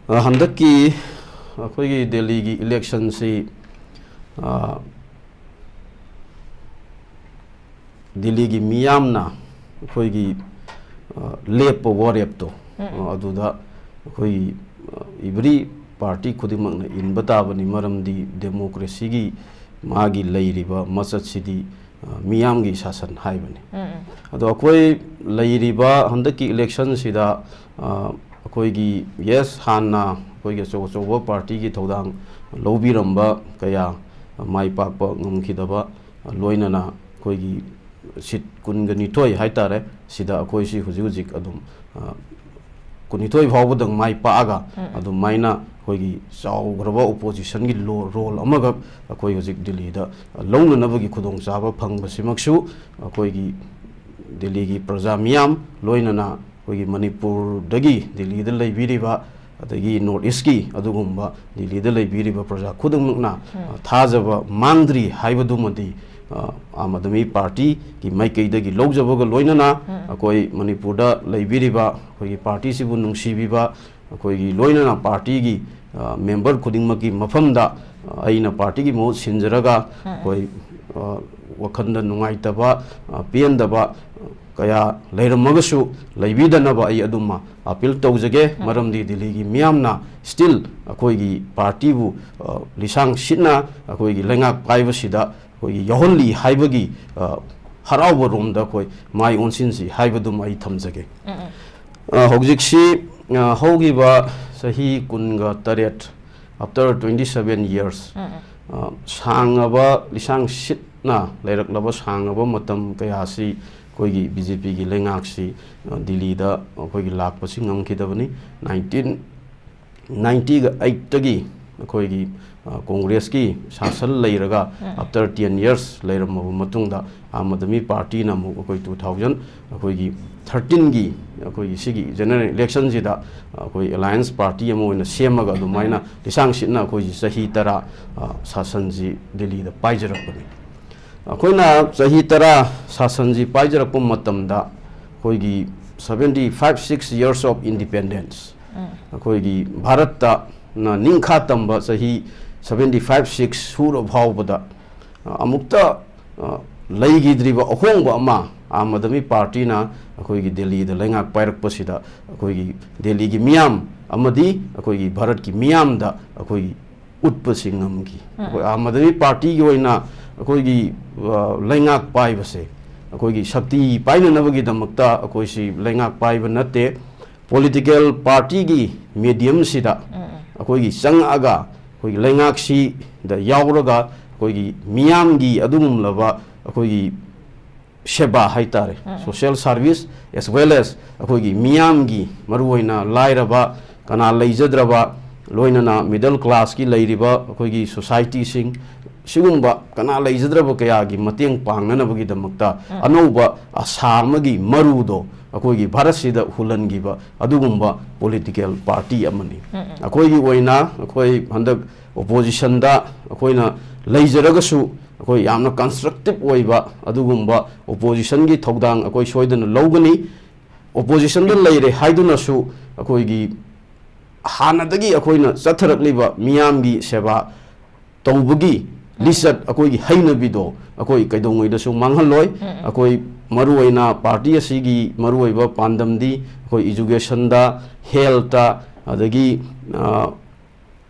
ꯑ, ꯍꯟꯗꯛꯀꯤ ꯑꯩꯈꯣꯏꯒꯤ ꯗꯦꯜꯂꯤꯒꯤ election-ꯁꯤ, ꯑ, ꯗꯤꯜꯂꯤꯒꯤ ꯃꯤꯌꯥꯝꯅ ꯑꯩꯈꯣꯏꯒꯤ, ꯑ, ꯂꯦꯞꯄ ꯋꯥꯔꯦꯞꯇꯣ, ꯎꯝ, ꯎꯝ꯫ ꯑ, ꯑꯗꯨꯗ ꯑꯩꯈꯣꯏꯒꯤ, ꯑ, every party ꯈꯨꯗꯤꯡꯃꯛꯅ ꯏꯟꯕ ꯇꯥꯕꯅꯤ, ꯃꯔꯝꯗꯤ democracy-ꯒꯤ ꯃꯥꯒꯤ ꯂꯩꯔꯤꯕ ꯃꯆꯠꯁꯤꯗꯤ, ꯑ, ꯃꯤꯌꯥꯝꯒꯤ ꯁꯥꯁꯟ ꯍꯥꯏꯕꯅꯤ꯫ ꯎꯝ, ꯎꯝ꯫ ꯑꯗꯣ ꯑꯩꯈꯣꯏ ꯂꯩꯔꯤꯕ ꯍꯟꯗꯛꯀꯤ election-ꯁꯤꯗ, ꯑ, ꯑꯩꯈꯣꯏꯒꯤ, yes, ꯍꯥꯟꯅ ꯑꯩꯈꯣꯏꯒꯤ ꯑꯆꯧ ꯑꯆꯧꯕ party-ꯒꯤ ꯊꯧꯗꯥꯡ ꯂꯧꯕꯤꯔꯝꯕ ꯀꯌꯥ ꯃꯥꯏ ꯄꯥꯛꯄ ꯉꯝꯈꯤꯗꯕ, ꯂꯣꯏꯅꯅ ꯑꯩꯈꯣꯏꯒꯤ seat ꯀꯨꯟꯒ ꯅꯤꯊꯣꯏ ꯍꯥꯏꯇꯥꯔꯦ, ꯁꯤꯗ ꯑꯩꯈꯣꯏꯁꯤ ꯍꯧꯖꯤꯛ ꯍꯧꯖꯤꯛ ꯑꯗꯨꯝ, ꯑ, ꯀꯨꯟꯅꯤꯊꯣꯏ ꯐꯥꯎꯕꯗꯪ ꯃꯥꯏ ꯄꯥꯛꯑꯒ, ꯎꯝ, ꯎꯝ꯫ ꯑꯗꯨꯃꯥꯏꯅ ꯑꯩꯈꯣꯏꯒꯤ ꯆꯥꯎꯈ꯭ꯔꯕ opposition-ꯒꯤ ꯂꯣ-, role ꯑꯃꯈꯛ ꯑꯩꯈꯣꯏ ꯍꯧꯖꯤꯛ ꯗꯤꯜꯂꯤꯗ ꯂꯧꯅꯅꯕꯒꯤ ꯈꯨꯗꯣꯡꯆꯥꯕ ꯐꯪꯕꯁꯤꯃꯛꯁꯨ ꯑꯩꯈꯣꯏꯒꯤ ꯗꯤꯜꯂꯤꯒꯤ ꯄ꯭ꯔꯖꯥ ꯃꯤꯌꯥꯝ, ꯂꯣꯏꯅꯅ ꯑꯩꯈꯣꯏꯒꯤ ꯃꯅꯤꯄꯨꯔꯗꯒꯤ ꯗꯤꯜꯂꯤꯗ ꯂꯩꯕꯤꯔꯤꯕ, ꯑꯗꯒꯤ North East-ꯀꯤ ꯑꯗꯨꯒꯨꯝꯕ ꯗꯤꯜꯂꯤꯗ ꯂꯩꯕꯤꯔꯤꯕ ꯄ꯭ꯔꯖꯥ ꯈꯨꯗꯤꯡꯃꯛꯅ, ꯎꯝ꯫ ꯑ, ꯊꯥꯖꯕ ꯃꯥꯡꯗ꯭ꯔꯤ ꯍꯥꯏꯕꯗꯨꯃꯗꯤ, ꯑ, ꯑꯥꯝ ꯑꯥꯗꯃꯤ party-ꯒꯤ ꯃꯥꯏꯀꯩꯗꯒꯤ ꯂꯧꯖꯕꯒ ꯂꯣꯏꯅꯅ, ꯎꯝ꯫ ꯑꯩꯈꯣꯏ ꯃꯅꯤꯄꯨꯔꯗ ꯂꯩꯕꯤꯔꯤꯕ ꯑꯩꯈꯣꯏꯒꯤ party-ꯁꯤꯕꯨ ꯅꯨꯡꯁꯤꯕꯤꯕ, ꯑꯩꯈꯣꯏꯒꯤ ꯂꯣꯏꯅꯅ party-ꯒꯤ, ꯑ, member ꯈꯨꯗꯤꯡꯃꯛꯀꯤ ꯃꯐꯝꯗ, ꯑ, ꯑꯩꯅ party-ꯒꯤ ꯃꯍꯨꯠ ꯁꯤꯟꯖꯔꯒ, ꯎꯝ, ꯎꯝ꯫ ꯑꯩꯈꯣꯏ, ꯑ, ꯋꯥꯈꯜꯗ ꯅꯨꯡꯉꯥꯏꯇꯕ, ꯑ, ꯄꯦꯟꯗꯕ, ꯑ, ꯀꯌꯥ ꯂꯩꯔꯝꯃꯒꯁꯨ ꯂꯩꯕꯤꯗꯅꯕ ꯑꯩ ꯑꯗꯨꯃ appeal ꯇꯧꯖꯒꯦ꯫ ꯎꯝ꯫ ꯃꯔꯝꯗꯤ ꯗꯤꯜꯂꯤꯒꯤ ꯃꯤꯌꯥꯝꯅ still ꯑꯩꯈꯣꯏꯒꯤ party-ꯕꯨ, ꯑ, ꯂꯤꯁꯥꯡ ꯁꯤꯠꯅ ꯑꯩꯈꯣꯏꯒꯤ ꯂꯩꯉꯥꯛ ꯄꯥꯏꯕꯁꯤꯗ ꯑꯩꯈꯣꯏꯒꯤ ꯌꯥꯎꯍꯜꯂꯤ ꯍꯥꯏꯕꯒꯤ, ꯑ, ꯍꯔꯥꯎꯕꯔꯣꯝꯗ ꯑꯩꯈꯣꯏ ꯃꯥꯏ ꯑꯣꯟꯁꯤꯟꯁꯤ ꯍꯥꯏꯕꯗꯨꯃ ꯑꯩ ꯊꯝꯖꯒꯦ꯫ ꯎꯝ, ꯎꯝ꯫ ꯑ, ꯍꯧꯖꯤꯛꯁꯤ ꯑ, ꯍꯧꯈꯤꯕ ꯆꯍꯤ ꯀꯨꯟꯒ ꯇꯔꯦꯠ, after twenty seven years, ꯎꯝ, ꯎꯝ꯫ ꯑ, ꯁꯥꯡꯉꯕ, ꯂꯤꯁꯥꯡ ꯁꯤꯠꯅ ꯂꯩꯔꯛꯂꯕ ꯁꯥꯡꯉꯕ ꯃꯇꯝ ꯀꯌꯥꯁꯤ ꯑꯩꯈꯣꯏꯒꯤ ꯕꯤ ꯖꯦ ꯄꯤꯒꯤ ꯂꯩꯉꯥꯛꯁꯤ, ꯑ, ꯗꯤꯜꯂꯤꯗ ꯑꯩꯈꯣꯏꯒꯤ ꯂꯥꯛꯄꯁꯤ ꯉꯝꯈꯤꯗꯕꯅꯤ꯫ Nineteen ninety-eightꯇꯒꯤ ꯑꯩꯈꯣꯏꯒꯤ, ꯑ, ꯀꯣꯡꯒ꯭ꯔꯦꯁꯀꯤ ꯁꯥꯁꯟ ꯂꯩꯔꯒ, ꯎꯝ꯫ After ten years ꯂꯩꯔꯝꯃꯕ ꯃꯇꯨꯡꯗ, ꯑꯥꯝ ꯑꯥꯗꯃꯤ ꯄꯥꯔꯇꯤꯅ ꯑꯃꯨꯛ ꯑꯩꯈꯣꯏ two thousand, ꯑꯩꯈꯣꯏꯒꯤ thirteenꯒꯤ ꯑꯩꯈꯣꯏꯒꯤ ꯁꯤꯒꯤ general electionꯁꯤꯗ ꯑꯩꯈꯣꯏ alliance party ꯑꯃ ꯑꯣꯏꯅ ꯁꯦꯝꯃꯒ ꯑꯗꯨꯃꯥꯏꯅ, ꯎꯝ꯫ ꯂꯤꯁꯥꯡ ꯁꯤꯠꯅ ꯑꯩꯈꯣꯏꯁꯤ ꯆꯍꯤ ꯇꯔꯥ, ꯑ, ꯁꯥꯁꯟꯁꯤ ꯗꯤꯜꯂꯤꯗ ꯄꯥꯏꯖꯔꯛꯄꯅꯤ꯫ ꯑꯩꯈꯣꯏꯅ ꯆꯍꯤ ꯇꯔꯥ ꯁꯥꯁꯟꯁꯤ ꯄꯥꯏꯖꯔꯛꯄ ꯃꯇꯝꯗ, ꯑꯩꯈꯣꯏꯒꯤ seventy five, six years of independence, ꯎꯝ꯫ ꯑꯩꯈꯣꯏꯒꯤ ꯚꯥꯔꯠꯇꯅ ꯅꯤꯡꯈꯥ ꯇꯝꯕ ꯆꯍꯤ seventy five, six ꯁꯨꯔ ꯐꯥꯎꯕꯗ, ꯑ, ꯑꯃꯨꯛꯇ, ꯑ, ꯂꯩꯈꯤꯗ꯭ꯔꯤꯕ ꯑꯍꯣꯡꯕ ꯑꯃ ꯑꯥꯝ ꯑꯥꯗꯃꯤ ꯄꯥꯔꯇꯤꯅ ꯑꯩꯈꯣꯏꯒꯤ ꯗꯤꯜꯂꯤꯗ ꯂꯩꯉꯥꯛ ꯄꯥꯏꯔꯛꯄꯁꯤꯗ, ꯑꯩꯈꯣꯏꯒꯤ ꯗꯤꯜꯂꯤꯒꯤ ꯃꯤꯌꯥꯝ ꯑꯃꯗꯤ ꯑꯩꯈꯣꯏꯒꯤ ꯚꯥꯔꯠꯀꯤ ꯃꯤꯌꯥꯝꯗ ꯑꯩꯈꯣꯏꯒꯤ ꯎꯠꯄꯁꯤ ꯉꯝꯈꯤ꯫ ꯎꯝ꯫ ꯑꯩꯈꯣꯏ ꯑꯥꯝ ꯑꯥꯗꯃꯤ ꯄꯥꯔꯇꯤꯒꯤ ꯑꯣꯏꯅ ꯑꯩꯈꯣꯏꯒꯤ, ꯑ, ꯂꯩꯉꯥꯛ ꯄꯥꯏꯕꯁꯦ ꯑꯩꯈꯣꯏꯒꯤ ꯁꯛꯇꯤ ꯄꯥꯏꯅꯅꯕꯒꯤꯗꯃꯛꯇ ꯑꯩꯈꯣꯏꯁꯤ ꯂꯩꯉꯥꯛ ꯄꯥꯏꯕ ꯅꯠꯇꯦ꯫ Political partyꯒꯤ mediumꯁꯤꯗ, ꯎꯝ, ꯎꯝ꯫ ꯑꯩꯈꯣꯏꯒꯤ ꯆꯪꯉꯛꯑꯒ ꯑꯩꯈꯣꯏꯒꯤ ꯂꯩꯉꯥꯛꯁꯤꯗ ꯌꯥꯎꯔꯒ ꯑꯩꯈꯣꯏꯒꯤ ꯃꯤꯌꯥꯝꯒꯤ ꯑꯗꯨꯒꯨꯝꯂꯕ ꯑꯩꯈꯣꯏꯒꯤ ꯁꯦꯕꯥ ꯍꯥꯏꯇꯥꯔꯦ, ꯎꯝ, ꯎꯝ꯫ Social service as well as ꯑꯩꯈꯣꯏꯒꯤ ꯃꯤꯌꯥꯝꯒꯤ, ꯃꯔꯨꯑꯣꯏꯅ ꯂꯥꯏꯔꯕ, ꯀꯅꯥ ꯂꯩꯖꯗ꯭ꯔꯕ, ꯂꯣꯏꯅꯅ middle classꯀꯤ ꯂꯩꯔꯤꯕ ꯑꯩꯈꯣꯏꯒꯤ societyꯁꯤꯡ, ꯁꯤꯒꯨꯝꯕ ꯀꯅꯥ ꯂꯩꯖꯗ꯭ꯔꯕ ꯀꯌꯥꯒꯤ ꯃꯇꯦꯡ ꯄꯥꯡꯅꯅꯕꯒꯤꯗꯃꯛꯇ, ꯎꯝ꯫ ꯑꯅꯧꯕ ꯑꯁꯥ ꯑꯃꯒꯤ ꯃꯔꯨꯗꯣ ꯑꯩꯈꯣꯏꯒꯤ ꯚꯥꯔꯠꯁꯤꯗ ꯍꯨꯜꯍꯟꯈꯤꯕ ꯑꯗꯨꯒꯨꯝꯕ political party ꯑꯃꯅꯤ꯫ ꯎꯝ, ꯎꯝ꯫ ꯑꯩꯈꯣꯏꯒꯤ ꯑꯣꯏꯅ ꯑꯩꯈꯣꯏ ꯍꯟꯗꯛ oppositionꯗ ꯑꯩꯈꯣꯏꯅ ꯂꯩꯖꯔꯒꯁꯨ, ꯑꯩꯈꯣꯏ ꯌꯥꯝꯅ constructive ꯑꯣꯏꯕ ꯑꯗꯨꯒꯨꯝꯕ oppositionꯒꯤ ꯊꯧꯗꯥꯡ ꯑꯩꯈꯣꯏ ꯁꯣꯏꯗꯅ ꯂꯧꯒꯅꯤ꯫ Oppositionꯗ ꯂꯩꯔꯦ ꯍꯥꯏꯗꯨꯅꯁꯨ ꯑꯩꯈꯣꯏꯒꯤ ꯍꯥꯟꯅꯗꯒꯤ ꯑꯩꯈꯣꯏꯅ ꯆꯠꯊꯔꯛꯂꯤꯕ ꯃꯤꯌꯥꯝꯒꯤ ꯁꯦꯕꯥ ꯇꯧꯕꯒꯤ, ꯎꯝ, ꯂꯤꯆꯠ, ꯑꯩꯈꯣꯏꯒꯤ ꯍꯩꯅꯕꯤꯗꯣ ꯑꯩꯈꯣꯏ ꯀꯩꯗꯧꯉꯩꯗꯁꯨ ꯃꯥꯡꯍꯜꯂꯣꯏ꯫ ꯎꯝ, ꯎꯝ꯫ ꯑꯩꯈꯣꯏ ꯃꯔꯨꯑꯣꯏꯅ ꯄꯥꯔꯇꯤ ꯑꯁꯤꯒꯤ ꯃꯔꯨꯑꯣꯏꯕ ꯄꯥꯟꯗꯝꯗꯤ ꯑꯩꯈꯣꯏ educationꯗ, healthꯇ, ꯑꯗꯒꯤ, ꯑ,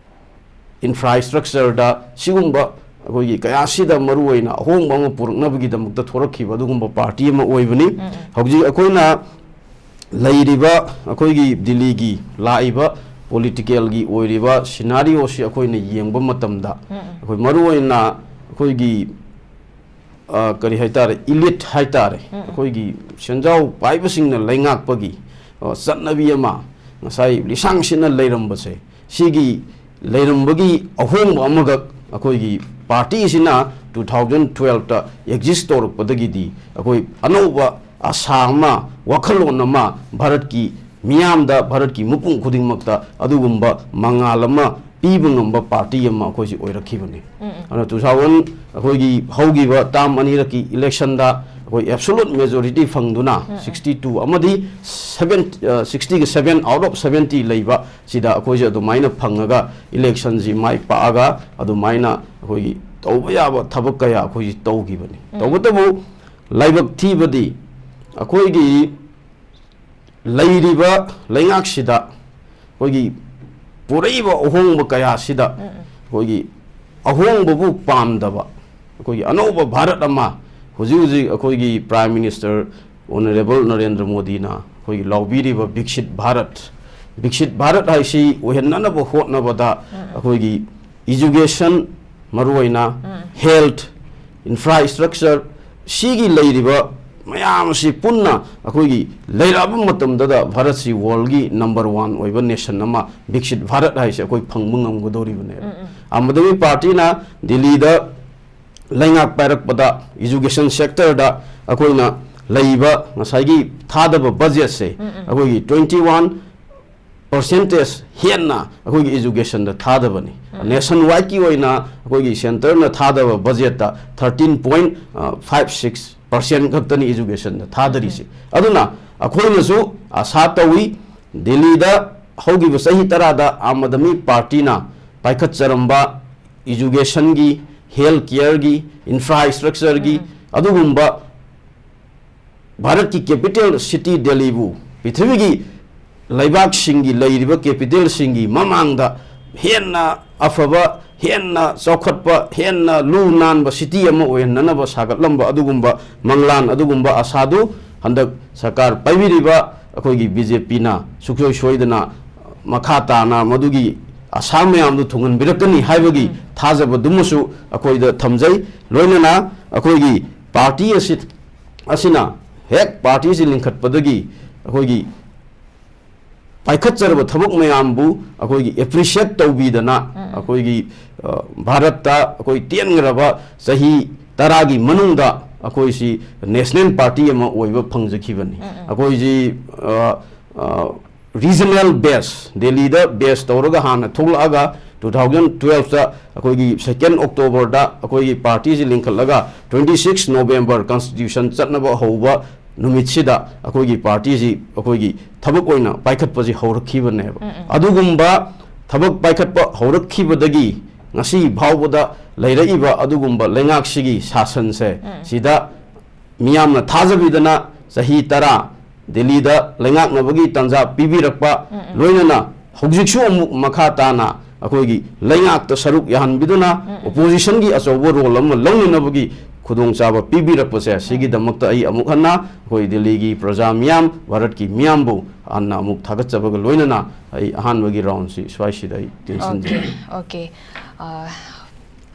infrastructureꯗ, ꯁꯤꯒꯨꯝꯕ ꯑꯩꯈꯣꯏꯒꯤ ꯀꯌꯥꯁꯤꯗ ꯃꯔꯨꯑꯣꯏꯅ ꯑꯍꯣꯡꯕ ꯑꯃ ꯄꯨꯔꯛꯅꯕꯒꯤꯗꯃꯛꯇ ꯊꯣꯔꯛꯈꯤꯕ ꯑꯗꯨꯒꯨꯝꯕ ꯄꯥꯔꯇꯤ ꯑꯃ ꯑꯣꯏꯕꯅꯤ꯫ ꯎꯝ, ꯎꯝ꯫ ꯍꯧꯖꯤꯛ ꯑꯩꯈꯣꯏꯅ ꯂꯩꯔꯤꯕ ꯑꯩꯈꯣꯏꯒꯤ ꯗꯤꯜꯂꯤꯒꯤ ꯂꯥꯛꯏꯕ ꯄꯣꯂꯤꯇꯤꯀꯦꯜꯒꯤ ꯑꯣꯏꯔꯤꯕ ꯁꯤꯅꯥꯔꯤꯑꯣꯁꯤ ꯑꯩꯈꯣꯏꯅ ꯌꯦꯡꯕ ꯃꯇꯝꯗ, ꯑꯩꯈꯣꯏ ꯃꯔꯨꯑꯣꯏꯅ ꯑꯩꯈꯣꯏꯒꯤ, ꯑ, ꯀꯔꯤ ꯍꯥꯏꯇꯥꯔꯦ, ꯏꯂꯤꯠ ꯍꯥꯏꯇꯥꯔꯦ, ꯑꯩꯈꯣꯏꯒꯤ ꯁꯦꯟꯖꯥꯎ ꯄꯥꯏꯕꯁꯤꯡꯅ ꯂꯩꯉꯥꯛꯄꯒꯤ, ꯑ, ꯆꯠꯅꯕꯤ ꯑꯃ ꯉꯁꯥꯏ ꯂꯤꯁꯥꯡ ꯁꯤꯠꯅ ꯂꯩꯔꯝꯕꯁꯦ, ꯁꯤꯒꯤ ꯂꯩꯔꯝꯕꯒꯤ ꯑꯍꯣꯡꯕ ꯑꯃꯈꯛ ꯑꯩꯈꯣꯏꯒꯤ ꯄꯥꯔꯇꯤꯁꯤꯅ two thousand twelveꯇ ꯑꯦꯛꯖꯤꯁ ꯇꯧꯔꯛꯄꯗꯒꯤꯗꯤ ꯑꯩꯈꯣꯏ ꯑꯅꯧꯕ ꯑꯁꯥ ꯑꯃ, ꯋꯥꯈꯜꯂꯣꯟ ꯑꯃ ꯚꯥꯔꯠꯀꯤ ꯃꯤꯌꯥꯝꯗ, ꯚꯥꯔꯠꯀꯤ ꯃꯤꯄꯨꯝ ꯈꯨꯗꯤꯡꯃꯛꯇ ꯑꯗꯨꯒꯨꯝꯕ ꯃꯉꯥꯜ ꯑꯃ ꯄꯤꯕ ꯉꯝꯕ ꯄꯥꯔꯇꯤ ꯑꯃ ꯑꯩꯈꯣꯏꯁꯤ ꯑꯣꯏꯔꯛꯈꯤꯕꯅꯤ꯫ ꯑꯗꯨꯅ two thousand, ꯑꯩꯈꯣꯏꯒꯤ ꯍꯧꯈꯤꯕ ꯇꯥꯝ ꯑꯅꯤꯔꯛꯀꯤ ꯏꯂꯦꯛꯁꯟꯗ ꯑꯩꯈꯣꯏ ꯑꯦꯕꯁꯣꯂꯨꯠ ꯃꯦꯖꯣꯔꯤꯇꯤ ꯐꯪꯗꯨꯅ sixty two ꯑꯃꯗꯤ seven, ꯑ, sixtyꯒ seven out of seventy ꯂꯩꯕ ꯁꯤꯗ ꯑꯩꯈꯣꯏꯁꯦ ꯑꯗꯨꯃꯥꯏꯅ ꯐꯪꯉꯒ ꯏꯂꯦꯛꯁꯟꯁꯤ ꯃꯥꯏ ꯄꯥꯛꯑꯒ ꯑꯗꯨꯃꯥꯏꯅ ꯑꯩꯈꯣꯏꯒꯤ ꯇꯧꯕ ꯌꯥꯕ ꯊꯕꯛ ꯀꯌꯥ ꯑꯩꯈꯣꯏꯁꯤ ꯇꯧꯈꯤꯕꯅꯤ꯫ ꯇꯧꯕꯇꯕꯨ ꯂꯥꯏꯕꯛ ꯊꯤꯕꯗꯤ ꯑꯩꯈꯣꯏꯒꯤ ꯂꯩꯔꯤꯕ ꯂꯩꯉꯥꯛꯁꯤꯗ ꯑꯩꯈꯣꯏꯒꯤ ꯄꯨꯔꯛꯏꯕ ꯑꯍꯣꯡꯕ ꯀꯌꯥꯁꯤꯗ ꯑꯩꯈꯣꯏꯒꯤ ꯑꯍꯣꯡꯕꯕꯨ ꯄꯥꯝꯗꯕ, ꯑꯩꯈꯣꯏꯒꯤ ꯑꯅꯧꯕ ꯚꯥꯔꯠ ꯑꯃ ꯍꯧꯖꯤꯛ ꯍꯧꯖꯤꯛ ꯑꯩꯈꯣꯏꯒꯤ Prime Minister Honourable ꯅꯔꯦꯟꯗ꯭ꯔ ꯃꯣꯗꯤꯅ ꯑꯩꯈꯣꯏꯒꯤ ꯂꯥꯎꯕꯤꯔꯤꯕ ꯕꯤꯛꯁꯤꯠ ꯚꯥꯔꯠ, ꯕꯤꯛꯁꯤꯠ ꯚꯥꯔꯠ ꯍꯥꯏꯁꯤ ꯑꯣꯏꯍꯟꯅꯅꯕ ꯍꯣꯠꯅꯕꯗ ꯑꯩꯈꯣꯏꯒꯤ education, ꯃꯔꯨꯑꯣꯏꯅ health, infrastructure, ꯁꯤꯒꯤ ꯂꯩꯔꯤꯕ ꯃꯌꯥꯝ ꯑꯁꯤ ꯄꯨꯟꯅ ꯑꯩꯈꯣꯏꯒꯤ ꯂꯩꯔꯛꯑꯕ ꯃꯇꯝꯗꯗ ꯚꯥꯔꯠꯁꯤ ꯋꯥꯔꯜꯒꯤ ꯅꯝꯕꯔ ꯋꯥꯟ ꯑꯣꯏꯕ ꯅꯦꯁꯟ ꯑꯃ, ꯕꯤꯛꯁꯤꯠ ꯚꯥꯔꯠ ꯍꯥꯏꯁꯦ ꯑꯩꯈꯣꯏ ꯐꯪꯕ ꯉꯝꯒꯗꯧꯔꯤꯕꯅꯦꯕ꯫ ꯑꯥꯝ ꯑꯥꯗꯃꯤ ꯄꯥꯔꯇꯤꯅ ꯗꯤꯜꯂꯤꯗ ꯂꯩꯉꯥꯛ ꯄꯥꯏꯔꯛꯄꯗ education sectorꯗ ꯑꯩꯈꯣꯏꯅ ꯂꯩꯕ ꯉꯁꯥꯏꯒꯤ ꯊꯥꯗꯕ ꯕꯖꯦꯠꯁꯦ ꯑꯩꯈꯣꯏꯒꯤ twenty one percentage ꯍꯦꯟꯅ ꯑꯩꯈꯣꯏꯒꯤ educationꯗ ꯊꯥꯗꯕꯅꯤ꯫ Nation wideꯀꯤ ꯑꯣꯏꯅ ꯑꯩꯈꯣꯏꯒꯤ centreꯅ ꯊꯥꯗꯕ ꯕꯖꯦꯠꯇ thirteen point five six percent ꯈꯛꯇꯅꯤ educationꯗ ꯊꯥꯗꯔꯤꯁꯦ꯫ ꯑꯗꯨꯅ ꯑꯩꯈꯣꯏꯅꯁꯨ ꯑꯁꯥ ꯇꯧꯏ, ꯗꯤꯜꯂꯤꯗ ꯍꯧꯈꯤꯕ ꯆꯍꯤ ꯇꯔꯥꯗ ꯑꯥꯝ ꯑꯥꯗꯃꯤ ꯄꯥꯔꯇꯤꯅ ꯄꯥꯏꯈꯠꯆꯔꯝꯕ educationꯒꯤ, health careꯒꯤ, infrastructureꯒꯤ, ꯑꯗꯨꯒꯨꯝꯕ ꯚꯥꯔꯠꯀꯤ capital city ꯗꯦꯜꯂꯤꯕꯨ ꯄ꯭ꯔꯤꯊꯤꯕꯤꯒꯤ ꯂꯩꯕꯥꯛꯁꯤꯡꯒꯤ ꯂꯩꯔꯤꯕ capitalꯁꯤꯡꯒꯤ ꯃꯃꯥꯡꯗ ꯍꯦꯟꯅ ꯑꯐꯕ, ꯍꯦꯟꯅ ꯆꯥꯎꯈꯠꯄ, ꯍꯦꯟꯅ ꯂꯨ ꯅꯥꯟꯕ city ꯑꯃ ꯑꯣꯏꯍꯟꯅꯅꯕ ꯁꯥꯒꯠꯂꯝꯕ ꯑꯗꯨꯒꯨꯝꯕ ꯃꯪꯂꯥꯟ, ꯑꯗꯨꯒꯨꯝꯕ ꯑꯁꯥꯗꯨ ꯍꯟꯗꯛ ꯁꯔꯀꯥꯔ ꯄꯥꯏꯕꯤꯔꯤꯕ ꯑꯩꯈꯣꯏꯒꯤ ꯕꯤ ꯖꯦ ꯄꯤꯅ ꯁꯨꯡꯁꯣꯏ ꯁꯣꯏꯗꯅ ꯃꯈꯥ ꯇꯥꯅ ꯃꯗꯨꯒꯤ ꯑꯁꯥ ꯃꯌꯥꯝꯗꯨ ꯊꯨꯡꯍꯟꯕꯤꯔꯛꯀꯅꯤ ꯍꯥꯏꯕꯒꯤ ꯊꯥꯖꯕꯗꯨꯃꯁꯨ ꯑꯩꯈꯣꯏꯗ ꯊꯝꯖꯩ꯫ ꯂꯣꯏꯅꯅ ꯑꯩꯈꯣꯏꯒꯤ ꯄꯥꯔꯇꯤ ꯑꯁꯤ, ꯑꯁꯤꯅ ꯍꯦꯛ ꯄꯥꯔꯇꯤꯁꯤ ꯂꯤꯡꯈꯠꯄꯗꯒꯤ ꯑꯩꯈꯣꯏꯒꯤ ꯄꯥꯏꯈꯠꯆꯔꯕ ꯊꯕꯛ ꯃꯌꯥꯝꯕꯨ ꯑꯩꯈꯣꯏꯒꯤ ꯑꯦꯄ꯭ꯔꯤꯁꯤꯌꯦꯠ ꯇꯧꯕꯤꯗꯅ ꯑꯩꯈꯣꯏꯒꯤ, ꯑ, ꯚꯥꯔꯠꯇ ꯑꯩꯈꯣꯏ ꯇꯦꯟꯈ꯭ꯔꯕ ꯆꯍꯤ ꯇꯔꯥꯒꯤ ꯃꯅꯨꯡꯗ ꯑꯩꯈꯣꯏꯁꯤ ꯅꯦꯁꯅꯦꯜ ꯄꯥꯔꯇꯤ ꯑꯃ ꯑꯣꯏꯕ ꯐꯪꯖꯈꯤꯕꯅꯤ꯫ ꯑꯩꯈꯣꯏꯁꯤ, ꯑ, ꯑ, ꯔꯤꯖꯅꯦꯜ ꯕꯦꯁ, ꯗꯦꯜꯂꯤꯗ ꯕꯦꯁ ꯇꯧꯔꯒ ꯍꯥꯟꯅ ꯊꯣꯛꯂꯛꯑꯒ two thousand twelveꯇ ꯑꯩꯈꯣꯏꯒꯤ second Octoberꯗ ꯑꯩꯈꯣꯏꯒꯤ ꯄꯥꯔꯇꯤꯁꯤ ꯂꯤꯡꯈꯠꯂꯒ twenty six November constitution ꯆꯠꯅꯕ ꯍꯧꯕ ꯅꯨꯃꯤꯠꯁꯤꯗ ꯑꯩꯈꯣꯏꯒꯤ ꯄꯥꯔꯇꯤꯁꯤ ꯑꯩꯈꯣꯏꯒꯤ ꯊꯕꯛ ꯑꯣꯏꯅ ꯄꯥꯏꯈꯠꯄꯁꯤ ꯍꯧꯔꯛꯈꯤꯕꯅꯦꯕ꯫ ꯑꯗꯨꯒꯨꯝꯕ ꯊꯕꯛ ꯄꯥꯏꯈꯠꯄ ꯍꯧꯔꯛꯈꯤꯕꯗꯒꯤ ꯉꯁꯤ ꯐꯥꯎꯕꯗ ꯂꯩꯔꯛꯏꯕ ꯑꯗꯨꯒꯨꯝꯕ ꯂꯩꯉꯥꯛꯁꯤꯒꯤ ꯁꯥꯁꯟꯁꯦ, ꯁꯤꯗ ꯃꯤꯌꯥꯝꯅ ꯊꯥꯖꯕꯤꯗꯅ ꯆꯍꯤ ꯇꯔꯥ ꯗꯦꯜꯂꯤꯗ ꯂꯩꯉꯥꯛꯅꯕꯒꯤ ꯇꯥꯟꯖꯥ ꯄꯤꯕꯤꯔꯛꯄ, ꯂꯣꯏꯅꯅ ꯍꯧꯖꯤꯛꯁꯨ ꯑꯃꯨꯛ ꯃꯈꯥ ꯇꯥꯅ ꯑꯩꯈꯣꯏꯒꯤ ꯂꯩꯉꯥꯛꯇ ꯁꯔꯨꯛ ꯌꯥꯍꯟꯕꯤꯗꯨꯅ oppositionꯒꯤ ꯑꯆꯧꯕ role ꯑꯃ ꯂꯧꯅꯅꯕꯒꯤ ꯈꯨꯗꯣꯡꯆꯥꯕ ꯄꯤꯕꯤꯔꯛꯄꯁꯦ, ꯁꯤꯒꯤꯗꯃꯛꯇ ꯑꯩ ꯑꯃꯨꯛ ꯍꯟꯅ ꯑꯩꯈꯣꯏ ꯗꯦꯜꯂꯤꯒꯤ ꯄ꯭ꯔꯖꯥ ꯃꯤꯌꯥꯝ, ꯚꯥꯔꯠꯀꯤ ꯃꯤꯌꯥꯝꯕꯨ ꯍꯟꯅ ꯑꯃꯨꯛ ꯊꯥꯒꯠꯆꯕꯒ ꯂꯣꯏꯅꯅ ꯑꯩ ꯑꯍꯥꯟꯕꯒꯤ roundꯁꯤ ꯁ꯭ꯋꯥꯏꯁꯤꯗ ꯑꯩ ꯇꯦꯟꯁꯤꯟꯖꯒꯦ꯫ Okay, okay. ꯑ,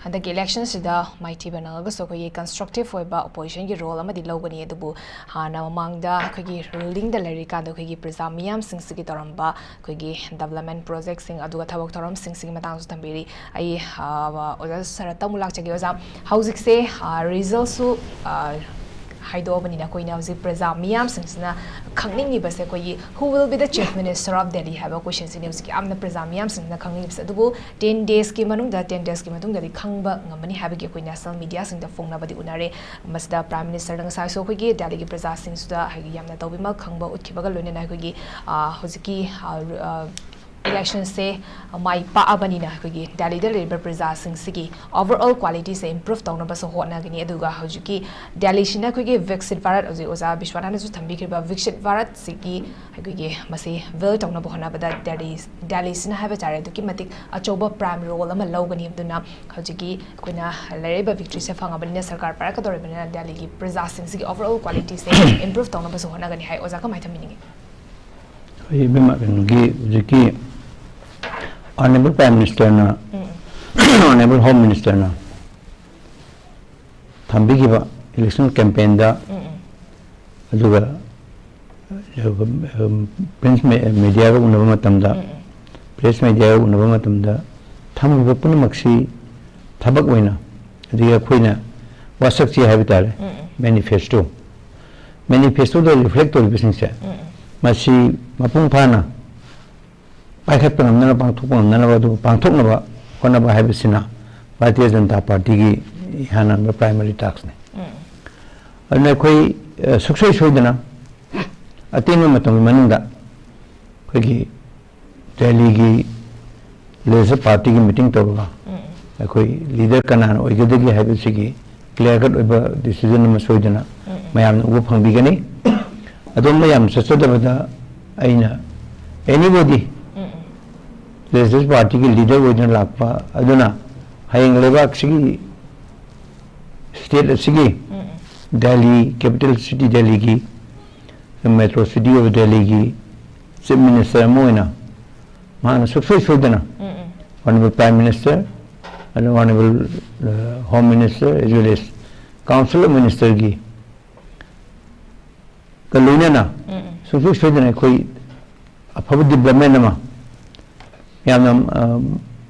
ꯍꯟꯗꯛꯀꯤ electionꯁꯤꯗ ꯃꯥꯏꯊꯤꯕ ꯅꯪꯉꯒꯁꯨ ꯑꯩꯈꯣꯏꯒꯤ constructive ꯑꯣꯏꯕ oppositionꯒꯤ role ꯑꯃꯗꯤ ꯂꯧꯒꯅꯤ꯫ ꯑꯗꯨꯕꯨ ꯍꯥꯟꯅ ꯃꯃꯥꯡꯗ ꯑꯩꯈꯣꯏꯒꯤ rulingꯗ ꯂꯩꯔꯤꯀꯥꯟꯗ ꯑꯩꯈꯣꯏꯒꯤ ꯄ꯭ꯔꯖꯥ ꯃꯤꯌꯥꯝꯁꯤꯡꯁꯤꯒꯤ ꯇꯧꯔꯝꯕ ꯑꯩꯈꯣꯏꯒꯤ development projectꯁꯤꯡ, ꯑꯗꯨꯒ ꯊꯕꯛ ꯊꯧꯔꯝꯁꯤꯡꯁꯤꯒꯤ ꯃꯇꯥꯡꯁꯨ ꯊꯝꯕꯤꯔꯤ꯫ ꯑꯩ, ꯑ, ꯑꯣꯖꯥ ꯁꯔꯠꯇ ꯑꯃꯨꯛ ꯂꯥꯛꯆꯒꯦ꯫ ꯑꯣꯖꯥ, ꯍꯧꯖꯤꯛꯁꯦ, ꯑ, resultꯁꯨ, ꯑ, ꯍꯥꯏꯗꯣꯛꯑꯕꯅꯤꯅ ꯑꯩꯈꯣꯏꯅ ꯍꯧꯖꯤꯛ ꯄ꯭ꯔꯖꯥ ꯃꯤꯌꯥꯝꯁꯤꯡꯁꯤꯅ ꯈꯪꯅꯤꯡꯉꯤꯕꯁꯦ ꯑꯩꯈꯣꯏꯒꯤ "Who will be the Chief Minister of Delhi?" ꯍꯥꯏꯕ questionꯁꯤꯅꯦ ꯍꯧꯖꯤꯛ ꯌꯥꯝꯅ ꯄ꯭ꯔꯖꯥ ꯃꯤꯌꯥꯝꯁꯤꯡꯁꯤꯅ ꯈꯪꯅꯤꯡꯉꯤꯕꯁꯦ꯫ ꯑꯗꯨꯕꯨ ten daysꯀꯤ ꯃꯅꯨꯡꯗ, ten daysꯀꯤ ꯃꯇꯨꯡꯗꯗꯤ ꯈꯪꯕ ꯉꯝꯃꯅꯤ ꯍꯥꯏꯕꯒꯤ ꯑꯩꯈꯣꯏ national mediaꯁꯤꯡꯗ ꯐꯣꯡꯅꯕꯗꯤ ꯎꯅꯔꯦ꯫ ꯃꯁꯤꯗ Prime Ministerꯅ ꯉꯁꯥꯏꯁꯨ ꯑꯩꯈꯣꯏꯒꯤ ꯗꯦꯜꯂꯤꯒꯤ ꯄ꯭ꯔꯖꯥꯁꯤꯡꯁꯤꯗ ꯍꯥꯏꯗꯤ ꯌꯥꯝꯅ ꯇꯧꯕꯤꯃꯜ ꯈꯪꯕ ꯎꯠꯈꯤꯕꯒ ꯂꯣꯏꯅꯅ ꯑꯩꯈꯣꯏꯒꯤ, ꯑ, ꯍꯧꯖꯤꯛꯀꯤ, ꯑ, ꯑ, electionꯁꯦ ꯃꯥꯏ ꯄꯥꯛꯑꯕꯅꯤꯅ ꯑꯩꯈꯣꯏꯒꯤ ꯗꯦꯜꯂꯤꯗ ꯂꯩꯔꯤꯕ ꯄ꯭ꯔꯖꯥꯁꯤꯡꯁꯤꯒꯤ overall qualityꯁꯦ improve ꯇꯧꯅꯕꯁꯨ ꯍꯣꯠꯅꯒꯅꯤ꯫ ꯑꯗꯨꯒ ꯍꯧꯖꯤꯛꯀꯤ ꯗꯦꯜꯂꯤꯁꯤꯅ ꯑꯩꯈꯣꯏꯒꯤ ꯕꯤꯛꯁꯤꯠ ꯚꯥꯔꯠ, ꯍꯧꯖꯤꯛ ꯑꯣꯖꯥ ꯕꯤꯁ꯭ꯋꯥꯅꯥꯊꯅꯁꯨ ꯊꯝꯕꯤꯈ꯭ꯔꯤꯕ ꯕꯤꯛꯁꯤꯠ ꯚꯥꯔꯠꯁꯤꯒꯤ ꯑꯩꯈꯣꯏꯒꯤ ꯃꯁꯤ build ꯇꯧꯅꯕ ꯍꯣꯠꯅꯕꯗ ꯗꯦꯜꯂꯤ, ꯗꯦꯜꯂꯤꯁꯤꯅ ꯍꯥꯏꯕ ꯇꯥꯔꯦ ꯑꯗꯨꯛꯀꯤ ꯃꯇꯤꯛ ꯑꯆꯧꯕ prime role ꯑꯃ ꯂꯧꯒꯅꯤ꯫ ꯑꯗꯨꯅ ꯍꯧꯖꯤꯛꯀꯤ ꯑꯩꯈꯣꯏꯅ ꯂꯩꯔꯛꯏꯕ victoryꯁꯦ ꯐꯪꯉꯕꯅꯤꯅ, ꯁꯔꯀꯥꯔ ꯄꯥꯏꯔꯛꯀꯗꯧꯔꯤꯕꯅꯤꯅ ꯗꯦꯜꯂꯤꯒꯤ ꯄ꯭ꯔꯖꯥꯁꯤꯡꯁꯤꯒꯤ overall qualityꯁꯦ improve ꯇꯧꯅꯕꯁꯨ ꯍꯣꯠꯅꯒꯅꯤ ꯍꯥꯏ꯫ ꯑꯣꯖꯥ, ꯀꯃꯥꯏꯅ ꯊꯝꯕꯤꯅꯤꯡꯉꯤ? ꯏꯕꯦꯝꯃ, ꯀꯩꯅꯣꯒꯤ ꯍꯧꯖꯤꯛꯀꯤ Honourable Prime Ministerꯅ, Honourable Home Ministerꯅ ꯊꯝꯕꯤꯈꯤꯕ election campaignꯗ, ꯑꯗꯨꯒ, ꯎꯝ, print me-, mediaꯒ ꯎꯅꯕ ꯃꯇꯝꯗ, ꯎꯝ, ꯎꯝ, press mediaꯒ ꯎꯅꯕ ꯃꯇꯝꯗ ꯊꯝꯃꯤꯕ ꯄꯨꯝꯅꯃꯛꯁꯤ ꯊꯕꯛ ꯑꯣꯏꯅ, ꯑꯗꯒꯤ ꯑꯩꯈꯣꯏꯅ ꯋꯥꯁꯛꯁꯤ ꯍꯥꯏꯕ ꯇꯥꯔꯦ, ꯎꯝ, ꯎꯝ, manifesto, manifestoꯗ reflect ꯇꯧꯔꯤꯕꯁꯤꯡꯁꯦ, ꯎꯝ, ꯎꯝ, ꯃꯁꯤ ꯃꯄꯨꯡ ꯐꯥꯅ ꯄꯥꯏꯈꯠꯄ ꯉꯝꯅꯅꯕ, ꯄꯥꯡꯊꯣꯛꯄ ꯉꯝꯅꯅꯕ, ꯑꯗꯨ ꯄꯥꯡꯊꯣꯛꯅꯕ ꯍꯣꯠꯅꯕ ꯍꯥꯏꯕꯁꯤꯅ ꯚꯥꯔꯇꯤꯌ ꯖꯅꯇꯥ ꯄꯥꯔꯇꯤꯒꯤ ꯏꯍꯥꯟ ꯍꯥꯟꯕ primary taskꯅꯤ꯫ ꯎꯝ꯫ ꯑꯗꯨꯅ ꯑꯩꯈꯣꯏ, ꯑ, ꯁꯨꯡꯁꯣꯏ ꯁꯣꯏꯗꯅ ꯑꯇꯦꯟꯕ ꯃꯇꯝꯒꯤ ꯃꯅꯨꯡꯗ ꯑꯩꯈꯣꯏꯒꯤ ꯗꯦꯜꯂꯤꯒꯤ legislative partyꯒꯤ meeting ꯇꯧꯔꯒ, ꯎꯝ, ꯎꯝ, ꯑꯩꯈꯣꯏ leader ꯀꯅꯥꯅ ꯑꯣꯏꯒꯗꯒꯦ ꯍꯥꯏꯕꯁꯤꯒꯤ clear cut ꯑꯣꯏꯕ decision ꯑꯃ ꯁꯣꯏꯗꯅ, ꯎꯝ, ꯎꯝ, ꯃꯌꯥꯝꯅ ꯎꯕ ꯐꯪꯕꯤꯒꯅꯤ꯫ ꯑꯗꯣꯝꯕ ꯌꯥꯝ ꯆꯠꯆꯗꯕꯗ ꯑꯩꯅ anybody, ꯎꯝ, ꯎꯝ, legislative partyꯒꯤ leader ꯑꯣꯏꯗꯨꯅ ꯂꯥꯛꯄ ꯑꯗꯨꯅ ꯍꯌꯦꯡ ꯂꯩꯕꯥꯛꯁꯤꯒꯤ, state ꯑꯁꯤꯒꯤ, ꯎꯝ, ꯎꯝ, ꯗꯦꯜꯂꯤ, capital city ꯗꯦꯜꯂꯤꯒꯤ, metro city of ꯗꯦꯜꯂꯤꯒꯤ chief minister ꯑꯃ ꯑꯣꯏꯅ ꯃꯍꯥꯛꯅ ꯁꯨꯡꯁꯣꯏ ꯁꯣꯏꯗꯅ, ꯎꯝ, ꯎꯝ, Honourable Prime Minister, ꯑꯗꯨ Honourable, ꯑ, Home Minister as well as Council of Ministerꯒꯤ ꯒ ꯂꯣꯏꯅꯅ, ꯎꯝ, ꯎꯝ, ꯁꯨꯡꯁꯣꯏ ꯁꯣꯏꯗꯅ ꯑꯩꯈꯣꯏ ꯑꯐꯕ development ꯑꯃ, ꯌꯥꯝꯅ, ꯑ,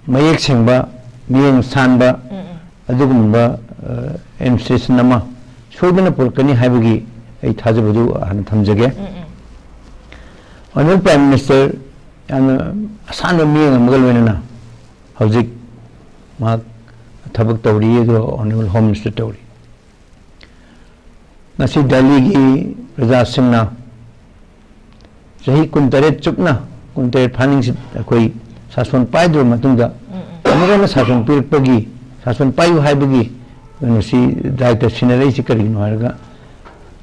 ꯃꯌꯦꯛ ꯁꯦꯡꯕ, ꯃꯤꯠꯌꯦꯡ ꯁꯥꯟꯕ, ꯎꯝ, ꯎꯝ, ꯑꯗꯨꯒꯨꯝꯕ, ꯑ, administration ꯑꯃ ꯁꯣꯏꯗꯅ ꯄꯨꯔꯛꯀꯅꯤ ꯍꯥꯏꯕꯒꯤ ꯑꯩ ꯊꯥꯖꯕꯗꯨ ꯍꯥꯟꯅ ꯊꯝꯖꯒꯦ꯫ ꯎꯝ, ꯎꯝ꯫ Honourable Prime Minister ꯌꯥꯝꯅ ꯑꯁꯥꯟꯕ ꯃꯤꯠꯌꯦꯡ ꯑꯃꯒ ꯂꯣꯏꯅꯅ ꯍꯧꯖꯤꯛ ꯃꯍꯥꯛ ꯊꯕꯛ ꯇꯧꯔꯤ, ꯑꯗꯨꯒ Honourable Home Minister ꯇꯧꯔꯤ꯫ ꯉꯁꯤ ꯗꯦꯜꯂꯤꯒꯤ ꯄ꯭ꯔꯖꯥꯁꯤꯡꯅ ꯆꯍꯤ ꯀꯨꯟꯇꯔꯦꯠ ꯆꯨꯞꯅ, ꯀꯨꯟꯇꯔꯦꯠ ꯐꯥꯅꯤꯡꯁꯤ ꯑꯩꯈꯣꯏ ꯁꯥꯁꯣꯟ ꯄꯥꯏꯗ꯭ꯔꯕ ꯃꯇꯨꯡꯗ, ꯎꯝ, ꯎꯝ, ꯑꯃꯨꯛ ꯍꯟꯅ ꯁꯥꯁꯣꯟ ꯄꯤꯔꯛꯄꯒꯤ, ꯁꯥꯁꯣꯟ ꯄꯥꯏꯌꯨ ꯍꯥꯏꯕꯒꯤ ꯀꯩꯅꯣꯁꯤ ꯗꯥꯏꯇ ꯁꯤꯟꯅꯔꯛꯏꯁꯤ ꯀꯔꯤꯒꯤꯅꯣ ꯍꯥꯏꯔꯒ,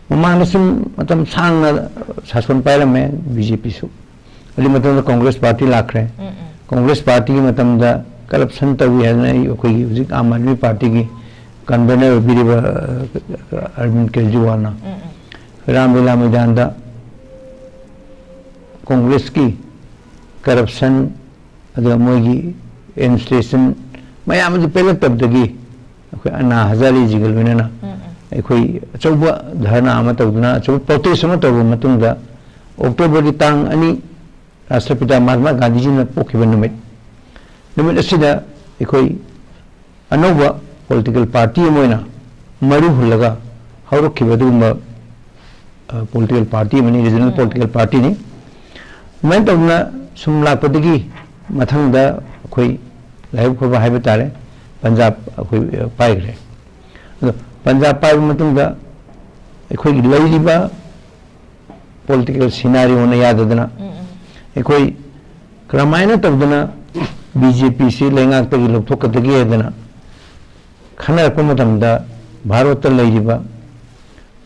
ꯃꯃꯥꯡꯗ ꯁꯨꯝ ꯃꯇꯝ ꯁꯥꯡꯅ ꯁꯥꯁꯣꯟ ꯄꯥꯏꯔꯝꯃꯦ ꯕꯤ ꯖꯦ ꯄꯤꯁꯨ꯫ ꯑꯗꯨꯒꯤ ꯃꯇꯝꯗ ꯀꯣꯡꯒ꯭ꯔꯦꯁ ꯄꯥꯔꯇꯤ ꯂꯥꯛꯈ꯭ꯔꯦ꯫ ꯎꯝ, ꯎꯝ꯫ ꯀꯣꯡꯒ꯭ꯔꯦꯁ ꯄꯥꯔꯇꯤꯒꯤ ꯃꯇꯝꯗ corruption ꯇꯧꯏ ꯍꯥꯏꯗꯅ ꯑꯩ, ꯑꯩꯈꯣꯏꯒꯤ ꯍꯧꯖꯤꯛ ꯑꯥꯝ ꯑꯥꯗꯃꯤ ꯄꯥꯔꯇꯤꯒꯤ convener ꯑꯣꯏꯕꯤꯔꯤꯕ, ꯑ, ꯑꯔꯕꯤꯟ ꯀꯦꯖꯔꯤꯋꯥꯜꯅ ꯎꯝ, ꯎꯝ꯫ ꯔꯥꯝꯂꯤꯂꯥ ꯃꯩꯗꯥꯟꯗ ꯀꯣꯡꯒ꯭ꯔꯦꯁꯀꯤ ꯀꯔꯞꯁꯟ, ꯑꯗꯨꯒ ꯃꯣꯏꯒꯤ ꯑꯦꯗꯃꯤꯅꯤꯁꯇ꯭ꯔꯦꯁꯟ ꯃꯌꯥꯝ ꯑꯗꯨ ꯄꯦꯜꯂꯛꯇꯕꯗꯒꯤ ꯑꯩꯈꯣꯏ ꯑꯅꯥ ꯍꯖꯥꯔꯦꯖꯤꯒ ꯂꯣꯏꯅꯅ ꯑꯩꯈꯣꯏ ꯑꯆꯧꯕ ꯙꯔꯅꯥ ꯑꯃ ꯇꯧꯗꯨꯅ, ꯑꯆꯧꯕ ꯄ꯭ꯔꯣꯇꯦꯁ ꯑꯃ ꯇꯧꯔꯕ ꯃꯇꯨꯡꯗ, ꯑꯣꯛꯇꯣꯕꯔꯒꯤ ꯇꯥꯡ ꯑꯅꯤ, ꯔꯥꯁꯇ꯭ꯔꯄꯤꯇꯥ ꯃꯍꯥꯠꯃꯥ ꯒꯥꯟꯙꯤꯖꯤꯅ ꯄꯣꯛꯈꯤꯕ ꯅꯨꯃꯤꯠ, ꯅꯨꯃꯤꯠ ꯑꯁꯤꯗ ꯑꯩꯈꯣꯏ ꯑꯅꯧꯕ ꯄꯣꯂꯤꯇꯤꯀꯦꯜ ꯄꯥꯔꯇꯤ ꯑꯃ ꯑꯣꯏꯅ ꯃꯔꯨ ꯍꯨꯜꯂꯒ ꯍꯧꯔꯛꯈꯤꯕ ꯑꯗꯨꯒꯨꯝꯕ ꯄꯣꯂꯤꯇꯤꯀꯦꯜ ꯄꯥꯔꯇꯤ ꯑꯃꯅꯤ, ꯔꯤꯖꯅꯦꯜ ꯄꯣꯂꯤꯇꯤꯀꯦꯜ ꯄꯥꯔꯇꯤꯅꯤ꯫ ꯑꯗꯨꯃꯥꯏꯅ ꯇꯧꯗꯅ ꯁꯨꯝ ꯂꯥꯛꯄꯗꯒꯤ ꯃꯊꯪꯗ ꯑꯩꯈꯣꯏ ꯂꯥꯏꯕꯛ ꯐꯕ ꯍꯥꯏꯕ ꯇꯥꯔꯦ, ꯄꯟꯖꯥꯕ ꯑꯩꯈꯣꯏ ꯄꯥꯏꯈ꯭ꯔꯦ꯫ ꯑꯗꯣ ꯄꯟꯖꯥꯕ ꯄꯥꯏꯕ ꯃꯇꯨꯡꯗ ꯑꯩꯈꯣꯏꯒꯤ ꯂꯩꯔꯤꯕ ꯄꯣꯂꯤꯇꯤꯀꯦꯜ ꯁꯤꯅꯥꯔꯤꯑꯣꯅ ꯌꯥꯗꯗꯅ ꯑꯩꯈꯣꯏ ꯀꯔꯝꯍꯥꯏꯅ ꯇꯧꯗꯅ ꯕꯤ ꯖꯦ ꯄꯤꯁꯤ ꯂꯩꯉꯥꯛꯇꯒꯤ ꯂꯧꯊꯣꯛꯀꯗꯒꯦ ꯍꯥꯏꯗꯅ ꯈꯟꯅꯔꯛꯄ ꯃꯇꯝꯗ, ꯚꯥꯔꯠꯇ ꯂꯩꯔꯤꯕ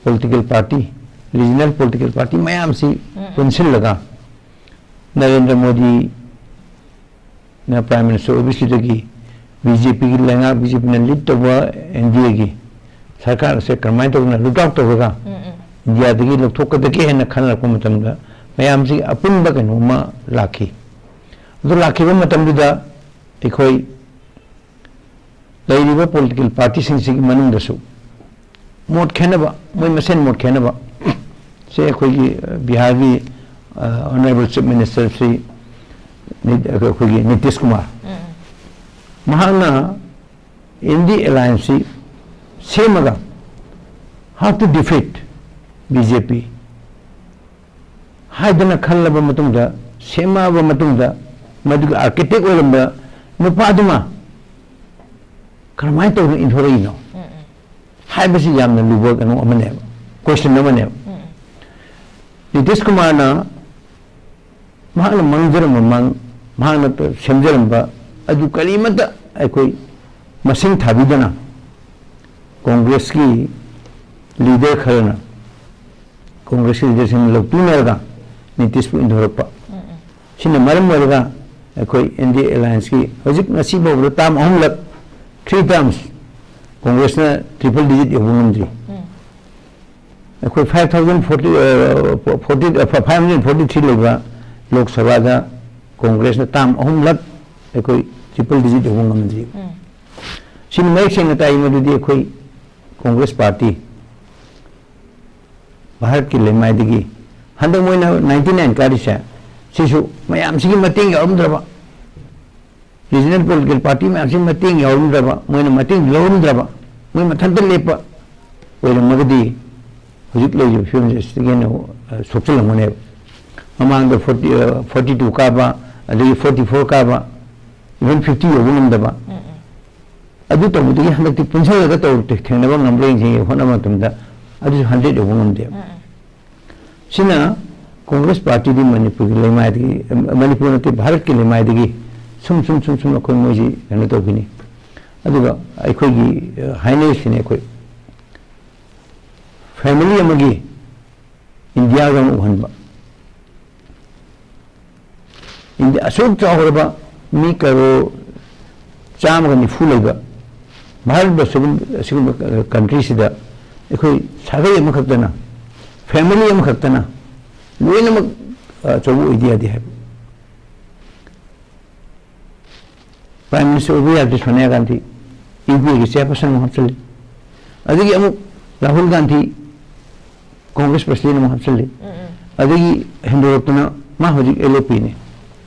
political party, regional political party ꯃꯌꯥꯝꯁꯤ ꯄꯨꯟꯁꯤꯜꯂꯒ ꯅꯔꯦꯟꯗ꯭ꯔ ꯃꯣꯗꯤꯅ ꯄ꯭ꯔꯥꯏꯝ ꯃꯤꯅꯤꯁꯇꯔ ꯑꯣꯏꯕꯁꯤꯗꯒꯤ ꯕꯤ ꯖꯦ ꯄꯤꯒꯤ ꯂꯩꯉꯥꯛ, ꯕꯤ ꯖꯦ ꯄꯤꯅ ꯂꯤꯗ ꯇꯧꯕ ꯑꯦꯟ ꯗꯤ ꯑꯦꯒꯤ ꯁꯔꯀꯥꯔ ꯑꯁꯦ ꯀꯔꯝꯍꯥꯏꯅ ꯇꯧꯗꯅ ꯔꯨꯠ ꯑꯥꯎꯠ ꯇꯧꯔꯒ ꯏꯟꯗꯤꯌꯥꯗꯒꯤ ꯂꯧꯊꯣꯛꯀꯗꯒꯦ ꯍꯥꯏꯅ ꯈꯟꯅꯔꯛꯄ ꯃꯇꯝꯗ ꯃꯌꯥꯝꯁꯤ ꯑꯄꯨꯟꯕ ꯀꯩꯅꯣꯝꯃ ꯂꯥꯛꯈꯤ꯫ ꯑꯗꯨ ꯂꯥꯛꯈꯤꯕ ꯃꯇꯝꯗꯨꯗ ꯑꯩꯈꯣꯏ ꯂꯩꯔꯤꯕ ꯄꯣꯂꯤꯇꯤꯀꯦꯜ ꯄꯥꯔꯇꯤꯁꯤꯡꯁꯤꯒꯤ ꯃꯅꯨꯡꯗꯁꯨ ꯃꯣꯠ ꯈꯦꯠꯅꯕ, ꯃꯣꯏ ꯃꯁꯦꯟ ꯃꯣꯠ ꯈꯦꯠꯅꯕ ꯁꯦ ꯑꯩꯈꯣꯏꯒꯤ, ꯑ, ꯕꯤꯍꯥꯔꯒꯤ, ꯑ, ꯑꯣꯅꯔꯦꯕꯜ ꯆꯤꯐ ꯃꯤꯅꯤꯁꯇꯔ ꯁ꯭ꯔꯤ ꯅꯤ-, ꯑꯩꯈꯣꯏꯒꯤ ꯅꯤꯇꯤꯁ ꯀꯨꯃꯥꯔ, ꯃꯍꯥꯛꯅ ꯏꯟꯗꯤ ꯑꯦꯂꯥꯏꯟꯁꯁꯤ ꯁꯦꯝꯃꯒ how to defeat B J P ꯍꯥꯏꯗꯅ ꯈꯜꯂꯕ ꯃꯇꯨꯡꯗ, ꯁꯦꯝꯃꯛꯑꯕ ꯃꯇꯨꯡꯗ, ꯃꯗꯨꯒꯤ ꯑꯥꯔꯀꯤꯇꯦꯛ ꯑꯣꯏꯔꯝꯕ ꯅꯨꯄꯥꯗꯨꯃ ꯀꯔꯝꯍꯥꯏꯅ ꯇꯧꯗꯅ ꯏꯟꯊꯣꯔꯛꯏꯅꯣ ꯍꯥꯏꯕꯁꯤ ꯌꯥꯝꯅ ꯂꯨꯕ ꯀꯩꯅꯣ ꯑꯃꯅꯦꯕ, ꯀꯣꯏꯁꯟ ꯑꯃꯅꯦꯕ꯫ ꯅꯤꯇꯤꯁ ꯀꯨꯃꯥꯔꯅ ꯃꯍꯥꯛꯅ ꯃꯥꯡꯖꯔꯝꯕ ꯃꯥꯡ-, ꯃꯍꯥꯛꯅ ꯁꯦꯝꯖꯔꯝꯕ ꯑꯗꯨ ꯀꯔꯤꯃꯠꯇ ꯑꯩꯈꯣꯏ ꯃꯁꯤꯡ ꯊꯥꯕꯤꯗꯅ ꯀꯣꯡꯒ꯭ꯔꯦꯁꯀꯤ ꯂꯤꯗꯔ ꯈꯔꯅ, ꯀꯣꯡꯒ꯭ꯔꯦꯁꯀꯤ ꯂꯤꯗꯔꯁꯤꯡꯅ ꯂꯧꯇꯨꯅꯔꯒ ꯅꯤꯇꯤꯁꯄꯨ ꯏꯟꯊꯣꯔꯛꯄ꯫ ꯁꯤꯅ ꯃꯔꯝ ꯑꯣꯏꯔꯒ ꯑꯩꯈꯣꯏ ꯏꯟꯗꯤꯌꯥ ꯑꯦꯂꯥꯏꯟꯁꯀꯤ ꯍꯧꯖꯤꯛ ꯉꯁꯤ ꯐꯥꯎꯕꯗ ꯇꯥꯝ ꯑꯍꯨꯝꯂꯛ, three terms, ꯀꯣꯡꯒ꯭ꯔꯦꯁꯅ triple digit ꯌꯧꯕ ꯉꯝꯗ꯭ꯔꯤ꯫ ꯑꯩꯈꯣꯏ five thousand forty, forty, five hundred forty three ꯂꯩꯕ ꯂꯣꯛ ꯁꯚꯥꯗ ꯀꯣꯡꯒ꯭ꯔꯦꯁꯅ ꯇꯥꯝ ꯑꯍꯨꯝꯂꯛ ꯑꯩꯈꯣꯏ triple digit ꯌꯧꯕ ꯉꯝꯗ꯭ꯔꯤ꯫ ꯁꯤꯅ ꯃꯌꯦꯛ ꯁꯦꯡꯅ ꯇꯥꯛꯏ ꯃꯗꯨꯗꯤ ꯑꯩꯈꯣꯏ ꯀꯣꯡꯒ꯭ꯔꯦꯁ ꯄꯥꯔꯇꯤ ꯚꯥꯔꯠꯀꯤ ꯂꯩꯃꯥꯏꯗꯒꯤ ꯍꯟꯗꯛ ꯃꯣꯏꯅ ninety nine ꯀꯥꯔꯤꯁꯦ, ꯁꯤꯁꯨ ꯃꯌꯥꯝꯁꯤꯒꯤ ꯃꯇꯦꯡ ꯌꯥꯎꯔꯝꯗ꯭ꯔꯕ, regional political party ꯃꯌꯥꯝꯁꯤ ꯃꯇꯦꯡ ꯌꯥꯎꯔꯝꯗ꯭ꯔꯕ, ꯃꯣꯏꯅ ꯃꯇꯦꯡ ꯂꯧꯔꯝꯗ꯭ꯔꯕ, ꯃꯣꯏ ꯃꯊꯟꯇ ꯂꯦꯞꯄ ꯑꯣꯏꯔꯝꯃꯒꯗꯤ ꯍꯧꯖꯤꯛ ꯂꯩꯔꯤꯕ ꯐꯤꯕꯝꯁꯦ ꯁꯤꯗꯒꯤ ꯍꯦꯟꯅ, ꯑ, ꯁꯣꯛꯆꯤꯜꯂꯝꯒꯅꯦꯕ꯫ ꯃꯃꯥꯡꯗ forty, ꯑ, forty two ꯀꯥꯕ, ꯑꯗꯒꯤ forty four ꯀꯥꯕ, even fifty ꯌꯧꯕ ꯉꯝꯗꯕ꯫ ꯑꯗꯨ ꯇꯧꯕꯗꯒꯤ ꯍꯟꯗꯛꯇꯤ ꯄꯨꯟꯁꯤꯜꯂꯒ ꯇꯧ-, ꯊꯦꯡꯅꯕ ꯉꯝꯕ꯭ꯔꯥ ꯌꯦꯡꯁꯤ ꯍꯣꯠꯅꯕ ꯃꯇꯝꯗ ꯑꯗꯨꯁꯨ hundred ꯌꯧꯕ ꯉꯝꯗꯦꯕ꯫ ꯁꯤꯅ ꯀꯣꯡꯒ꯭ꯔꯦꯁ ꯄꯥꯔꯇꯤꯗꯤ ꯃꯅꯤꯄꯨꯔꯒꯤ ꯂꯩꯃꯥꯏꯗꯒꯤ, ꯃꯅꯤꯄꯨꯔ ꯅꯠꯇꯦ, ꯚꯥꯔꯠꯀꯤ ꯂꯩꯃꯥꯏꯗꯒꯤ ꯁꯨꯝ, ꯁꯨꯝ, ꯁꯨꯝ, ꯁꯨꯝ ꯑꯩꯈꯣꯏ ꯃꯣꯏꯁꯤ ꯀꯩꯅꯣ ꯇꯧꯈꯤꯅꯤ꯫ ꯑꯗꯨꯒ ꯑꯩꯈꯣꯏꯒꯤ, ꯑ, ꯍꯥꯏꯅꯔꯤꯁꯤꯅꯦ ꯑꯩꯈꯣꯏ family ꯑꯃꯒꯤ ꯏꯟꯗꯤꯌꯥꯒ ꯑꯃ ꯎꯍꯟꯕ꯫ ꯏꯟꯗꯤꯌꯥ ꯑꯁꯨꯛ ꯆꯥꯎꯈ꯭ꯔꯕ ꯃꯤ ꯀꯔꯣꯔ ꯆꯥꯝꯃꯒ ꯅꯤꯐꯨ ꯂꯩꯕ ꯚꯥꯔꯠ ꯑꯁꯤꯒꯨꯝꯕ, ꯑꯁꯤꯒꯨꯝꯕ countryꯁꯤꯗ ꯑꯩꯈꯣꯏ ꯁꯥꯒꯩ ꯑꯃꯈꯛꯇꯅ, family ꯑꯃꯈꯛꯇꯅ ꯂꯣꯏꯅꯃꯛ ꯑꯆꯧꯕ ꯑꯣꯏꯗ ꯌꯥꯗꯦ ꯍꯥꯏꯕ꯫ Prime Minister ꯑꯣꯏꯕ ꯌꯥꯗ꯭ꯔꯤ ꯁꯣꯅꯤꯌꯥ ꯒꯥꯟꯙꯤ, UPAꯒꯤ chairperson ꯑꯃ ꯍꯥꯞꯆꯤꯜꯂꯤ꯫ ꯑꯗꯒꯤ ꯑꯃꯨꯛ ꯔꯥꯍꯨꯜ ꯒꯥꯟꯙꯤ, ꯀꯣꯡꯒ꯭ꯔꯦꯁ president ꯑꯃ ꯍꯥꯞꯆꯤꯜꯂꯤ꯫ ꯑꯗꯒꯤ ꯍꯦꯟꯗꯣꯔꯛꯇꯅ ꯃꯥ ꯍꯧꯖꯤꯛ LAPꯅꯤ,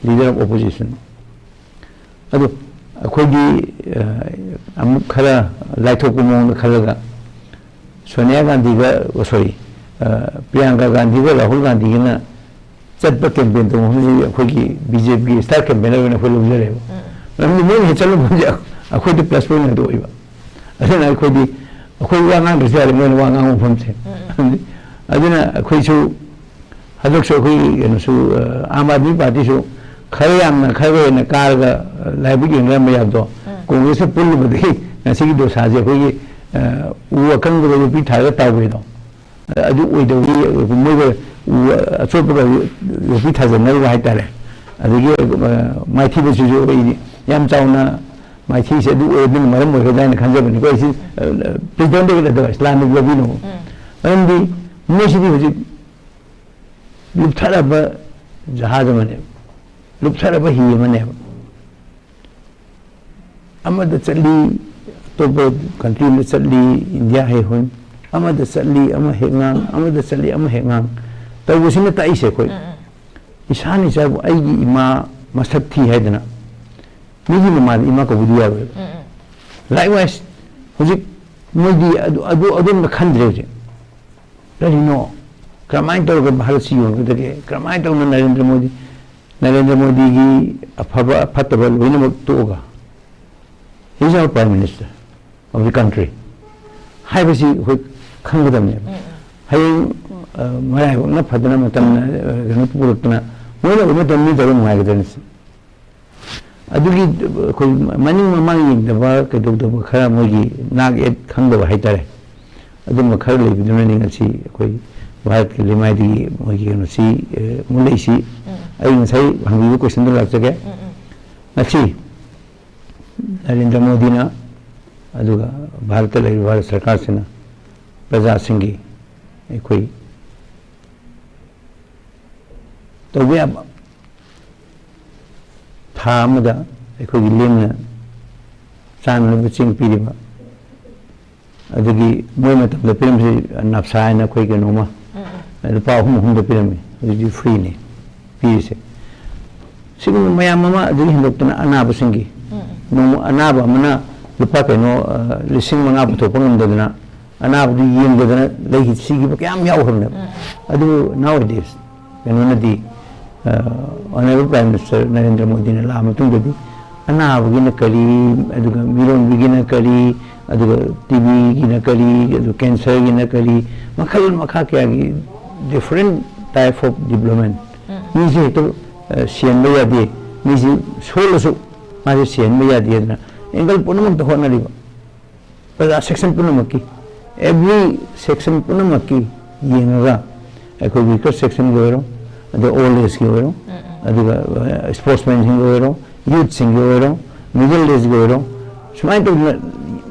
leader of opposition꯫ ꯑꯗꯣ ꯑꯩꯈꯣꯏꯗꯤ, ꯑ, ꯑꯃꯨꯛ ꯈꯔ ꯂꯥꯏꯊꯣꯛꯄ ꯃꯑꯣꯡꯗ ꯈꯜꯂꯒ ꯁꯣꯅꯤꯌꯥ ꯒꯥꯟꯙꯤꯒ, sorry, ꯑ, ꯄ꯭ꯔꯤꯌꯥꯡꯀꯥ ꯒꯥꯟꯙꯤꯒ ꯔꯥꯍꯨꯜ ꯒꯥꯟꯙꯤꯒꯅ ꯆꯠꯄ campaign ꯇꯧꯕ ꯃꯐꯝꯁꯤ ꯑꯩꯈꯣꯏꯒꯤ BJPꯒꯤ star campaigner ꯑꯣꯏꯅ ꯑꯩꯈꯣꯏ ꯂꯧꯖꯔꯦꯕ꯫ ꯃꯔꯝꯗꯤ ꯃꯣꯏꯅ ꯍꯦꯛ ꯆꯠꯂꯨꯕ ꯃꯐꯝꯁꯦ ꯑꯩꯈꯣꯏꯗ plus point ꯉꯥꯛꯇ ꯑꯣꯏꯕ꯫ ꯑꯗꯨꯅ ꯑꯩꯈꯣꯏꯗꯤ, ꯑꯩꯈꯣꯏ ꯋꯥ ꯉꯥꯡꯗ꯭ꯔꯁꯨ ꯌꯥꯔꯦ, ꯃꯣꯏꯅ ꯋꯥ ꯉꯥꯡꯕ ꯃꯐꯝꯁꯦ꯫ ꯑꯗꯨꯅ ꯑꯩꯈꯣꯏꯁꯨ ꯍꯟꯗꯛꯁꯨ ꯑꯩꯈꯣꯏꯒꯤ ꯀꯩꯅꯣꯁꯨ, ꯑ, ꯑꯥꯝ ꯑꯥꯗꯃꯤ ꯄꯥꯔꯇꯤꯁꯨ ꯈꯔ ꯌꯥꯝꯅ, ꯈꯔ ꯍꯦꯟꯅ ꯀꯥꯔꯒ, ꯑ, ꯂꯥꯏꯕꯛ ꯌꯦꯡꯅꯔꯝꯕ ꯌꯥꯕꯗꯣ, ꯀꯣꯡꯒ꯭ꯔꯦꯁꯀ ꯄꯨꯜꯂꯨꯕꯗꯒꯤ ꯉꯁꯤꯒꯤ ꯗꯣꯁꯥꯁꯦ ꯑꯩꯈꯣꯏꯒꯤ, ꯑ, ꯎ ꯑꯀꯪꯕꯗ ꯌꯣꯠꯄꯤ ꯊꯥꯔꯒ ꯇꯥꯎꯕꯩꯗꯣ, ꯑ, ꯑꯗꯨ ꯑꯣꯏꯗꯕꯒꯤ ꯃꯣꯏꯒ ꯎ ꯑꯆꯣꯠꯄꯒ ꯌꯣꯠꯄꯤ ꯊꯥꯖꯟꯅꯔꯨꯕ ꯍꯥꯏꯇꯥꯔꯦ꯫ ꯑꯗꯒꯤ, ꯑ, ꯃꯥꯏꯊꯤꯕꯁꯤꯁꯨ ꯑꯩꯈꯣꯏ ꯌꯥꯝ ꯆꯥꯎꯅ ꯃꯥꯏꯊꯤꯁꯦ ꯑꯗꯨ ꯑꯣꯏꯕꯅ ꯃꯔꯝ ꯑꯣꯏꯒꯗ꯭ꯔꯥ ꯍꯥꯏꯅ ꯈꯟꯖꯕꯅꯤꯀꯣ꯫ ꯑꯩꯁꯤ, ꯑ, please don't take it otherwise, ꯂꯥꯟꯅ ꯂꯧꯕꯤꯅꯨ꯫ ꯃꯔꯝꯗꯤ ꯃꯣꯏꯁꯤꯗꯤ ꯍꯧꯖꯤꯛ ꯂꯨꯞꯊꯔꯕ ꯖꯍꯥꯖ ꯑꯃꯅꯦꯕ, ꯂꯨꯞꯊꯔꯕ ꯍꯤ ꯑꯃꯅꯦꯕ꯫ ꯑꯃꯗ ꯆꯠꯂꯤ, ꯑꯇꯣꯞꯄ ꯀꯟꯇ꯭ꯔꯤ ꯑꯃꯗ ꯆꯠꯂꯤ, ꯏꯟꯗꯤꯌꯥ ꯍꯦꯛ ꯍꯨꯟ, ꯑꯃꯗ ꯆꯠꯂꯤ, ꯑꯃ ꯍꯦꯛ ꯉꯥꯡ, ꯑꯃꯗ ꯆꯠꯂꯤ, ꯑꯃ ꯍꯦꯛ ꯉꯥꯡ꯫ ꯇꯧꯕꯁꯤꯅ ꯇꯥꯛꯏꯁꯦ ꯑꯩꯈꯣꯏ꯫ ꯎꯝ, ꯎꯝ꯫ ꯏꯁꯥꯅ ꯏꯆꯥꯕꯨ ꯑꯩꯒꯤ ꯏꯃꯥ ꯃꯁꯛ ꯊꯤ ꯍꯥꯏꯗꯅ ꯃꯤꯒꯤ ꯃꯃꯥꯗ ꯏꯃꯥ ꯀꯧꯕꯗꯤ ꯌꯥꯔꯣꯏꯕ꯫ ꯎꯝ, ꯎꯝ꯫ Likewise, ꯍꯧꯖꯤꯛ ꯃꯣꯏꯗꯤ ꯑꯗꯨ, ꯑꯗꯨ, ꯑꯗꯨꯝꯕ ꯈꯟꯗ꯭ꯔꯦ ꯍꯧꯖꯤꯛ꯫ ꯀꯔꯤꯅꯣ? ꯀꯔꯝꯍꯥꯏꯅ ꯇꯧꯔꯒ ꯚꯥꯔꯠꯁꯤ ꯌꯣꯟꯒꯗꯒꯦ? ꯀꯔꯝꯍꯥꯏꯅ ꯇꯧꯅ ꯅꯔꯦꯟꯗ꯭ꯔ ꯃꯣꯗꯤ, ꯅꯔꯦꯟꯗ꯭ꯔ ꯃꯣꯗꯤꯒꯤ ꯑꯐꯕ ꯐꯠꯇꯕ ꯂꯣꯏꯅꯃꯛ ꯇꯣꯛꯑꯒ, he is our prime minister of the country ꯍꯥꯏꯕꯁꯤ ꯑꯩꯈꯣꯏ ꯈꯪꯒꯗꯕꯅꯦꯕ꯫ ꯎꯝ, ꯎꯝ꯫ ꯍꯌꯦꯡ, ꯑ, ꯃꯔꯥꯏꯕꯛꯅ ꯐꯗꯅ ꯃꯇꯝꯅ, ꯑ, ꯀꯩꯅꯣ ꯄꯨꯔꯛꯇꯅ ꯃꯣꯏꯅ ꯑꯣꯏꯕ ꯃꯇꯝ ꯃꯤ ꯇꯧꯔ ꯅꯨꯡꯉꯥꯏꯒꯗ꯭ꯔꯅꯤ ꯁꯤ? ꯑꯗꯨꯒꯤ ꯑꯩꯈꯣꯏ ꯃꯅꯤꯡ ꯃꯃꯥꯡ ꯌꯦꯡꯗꯕ, ꯀꯩꯗꯧꯗꯕ ꯈꯔ, ꯃꯣꯏꯒꯤ ꯅꯥꯛ ꯌꯦꯠ ꯈꯪꯗꯕ ꯍꯥꯏꯇꯥꯔꯦ, ꯑꯗꯨꯝꯕ ꯈꯔ ꯂꯩꯕꯗꯨꯅꯅꯤ ꯉꯁꯤ ꯑꯩꯈꯣꯏ ꯚꯥꯔꯠꯀꯤ ꯂꯩꯃꯥꯏꯗꯒꯤ ꯃꯣꯏꯒꯤ ꯀꯩꯅꯣꯁꯤ, ꯑ, ꯃꯨꯠꯂꯛꯏꯁꯤ꯫ ꯎꯝ꯫ ꯑꯩ ꯉꯁꯥꯏ ꯍꯪꯕꯤꯕ questionꯗꯣ ꯂꯥꯛꯆꯒꯦ꯫ ꯎꯝ, ꯎꯝ꯫ ꯉꯁꯤ ꯅꯔꯦꯟꯗ꯭ꯔ ꯃꯣꯗꯤꯅ ꯑꯗꯨꯒ ꯚꯥꯔꯠꯇ ꯂꯩꯔꯤꯕ ꯚꯥꯔꯠ ꯁꯔꯀꯥꯔꯁꯤꯅ ꯄ꯭ꯔꯖꯥꯁꯤꯡꯒꯤ ꯑꯩꯈꯣꯏ ꯇꯧꯕ ꯌꯥꯕ ꯊꯥ ꯑꯃꯗ ꯑꯩꯈꯣꯏꯒꯤ ꯂꯦꯝꯅ ꯆꯥꯅꯅꯕ ꯆꯦꯡ ꯄꯤꯔꯤꯕ, ꯑꯗꯨꯒꯤ ꯃꯣꯏ ꯃꯇꯝꯗ ꯄꯤꯔꯝꯕꯁꯤ ꯅꯞꯁꯥ ꯍꯥꯏꯅ ꯑꯩꯈꯣꯏ ꯀꯩꯅꯣꯝꯃ ꯎꯝ, ꯎꯝ꯫ ꯂꯨꯄꯥ ꯑꯍꯨꯝ ꯑꯍꯨꯝꯗ ꯄꯤꯔꯝꯃꯤ, ꯍꯧꯖꯤꯛꯇꯤ freeꯅꯤ ꯄꯤꯔꯤꯁꯦ꯫ ꯁꯤꯒꯨꯝꯕ ꯃꯌꯥꯝ ꯑꯃ, ꯑꯗꯨꯗꯒꯤ ꯍꯦꯟꯗꯣꯛꯇꯅ ꯑꯅꯥꯕꯁꯤꯡꯒꯤ, ꯎꯝ, ꯎꯝ꯫ ꯅꯣꯡꯃ ꯑꯅꯥꯕ ꯑꯃꯅ ꯂꯨꯄꯥ ꯀꯩꯅꯣ, ꯑ, ꯂꯤꯁꯤꯡ ꯃꯉꯥ ꯄꯨꯊꯣꯛꯄ ꯉꯝꯗꯗꯅ ꯑꯅꯥꯕꯗꯨ ꯌꯦꯡꯗꯗꯅ ꯂꯩꯈꯤ, ꯁꯤꯈꯤꯕ ꯀꯌꯥꯝ ꯌꯥꯎꯈ꯭ꯔꯕꯅꯦꯕ꯫ ꯎꯝ, ꯎꯝ꯫ ꯑꯗꯨꯕꯨ nowadays ꯀꯩꯅꯣꯅꯗꯤ, ꯑ, Honourable Prime Minister ꯅꯔꯦꯟꯗ꯭ꯔ ꯃꯣꯗꯤꯅ ꯂꯥꯛꯑ ꯃꯇꯨꯡꯗꯗꯤ ꯑꯅꯥꯕꯒꯤꯅ ꯀꯔꯤ, ꯑꯗꯨꯒ ꯃꯤꯔꯣꯟꯕꯒꯤꯅ ꯀꯔꯤ, ꯑꯗꯨꯒ ꯇꯤꯕꯤꯒꯤꯅ ꯀꯔꯤ, ꯑꯗꯨ cancerꯒꯤꯅ ꯀꯔꯤ, ꯃꯈꯜ ꯃꯈꯥ ꯀꯌꯥꯒꯤ different type of development꯫ ꯎꯝ꯫ ꯃꯤꯁꯦ ꯍꯦꯛꯇ, ꯑ, ꯁꯤꯍꯟꯕ ꯌꯥꯗꯦ, ꯃꯤꯁꯤ ꯁꯣꯜꯂꯁꯨ ꯃꯥꯁꯦ ꯁꯤꯍꯟꯕ ꯌꯥꯗꯦ ꯍꯥꯏꯗꯅ angle ꯄꯨꯝꯅꯃꯛꯇ ꯍꯣꯠꯅꯔꯤꯕ꯫ ꯄ꯭ꯔꯖꯥ section ꯄꯨꯝꯅꯃꯛꯀꯤ, every section ꯄꯨꯝꯅꯃꯛꯀꯤ ꯌꯦꯡꯉꯒ, ꯑꯩꯈꯣꯏ weaker sectionꯒꯤ ꯑꯣꯏꯔꯣ, ꯑꯗꯩ old ageꯀꯤ ꯑꯣꯏꯔꯣ, ꯎꯝ, ꯎꯝ꯫ ꯑꯗꯨꯒ, ꯑ, sportsmanꯁꯤꯡꯒꯤ ꯑꯣꯏꯔꯣ, youthꯁꯤꯡꯒꯤ ꯑꯣꯏꯔꯣ, middle ageꯀꯤ ꯑꯣꯏꯔꯣ, ꯁꯨꯃꯥꯏꯅ ꯇꯧꯗꯅ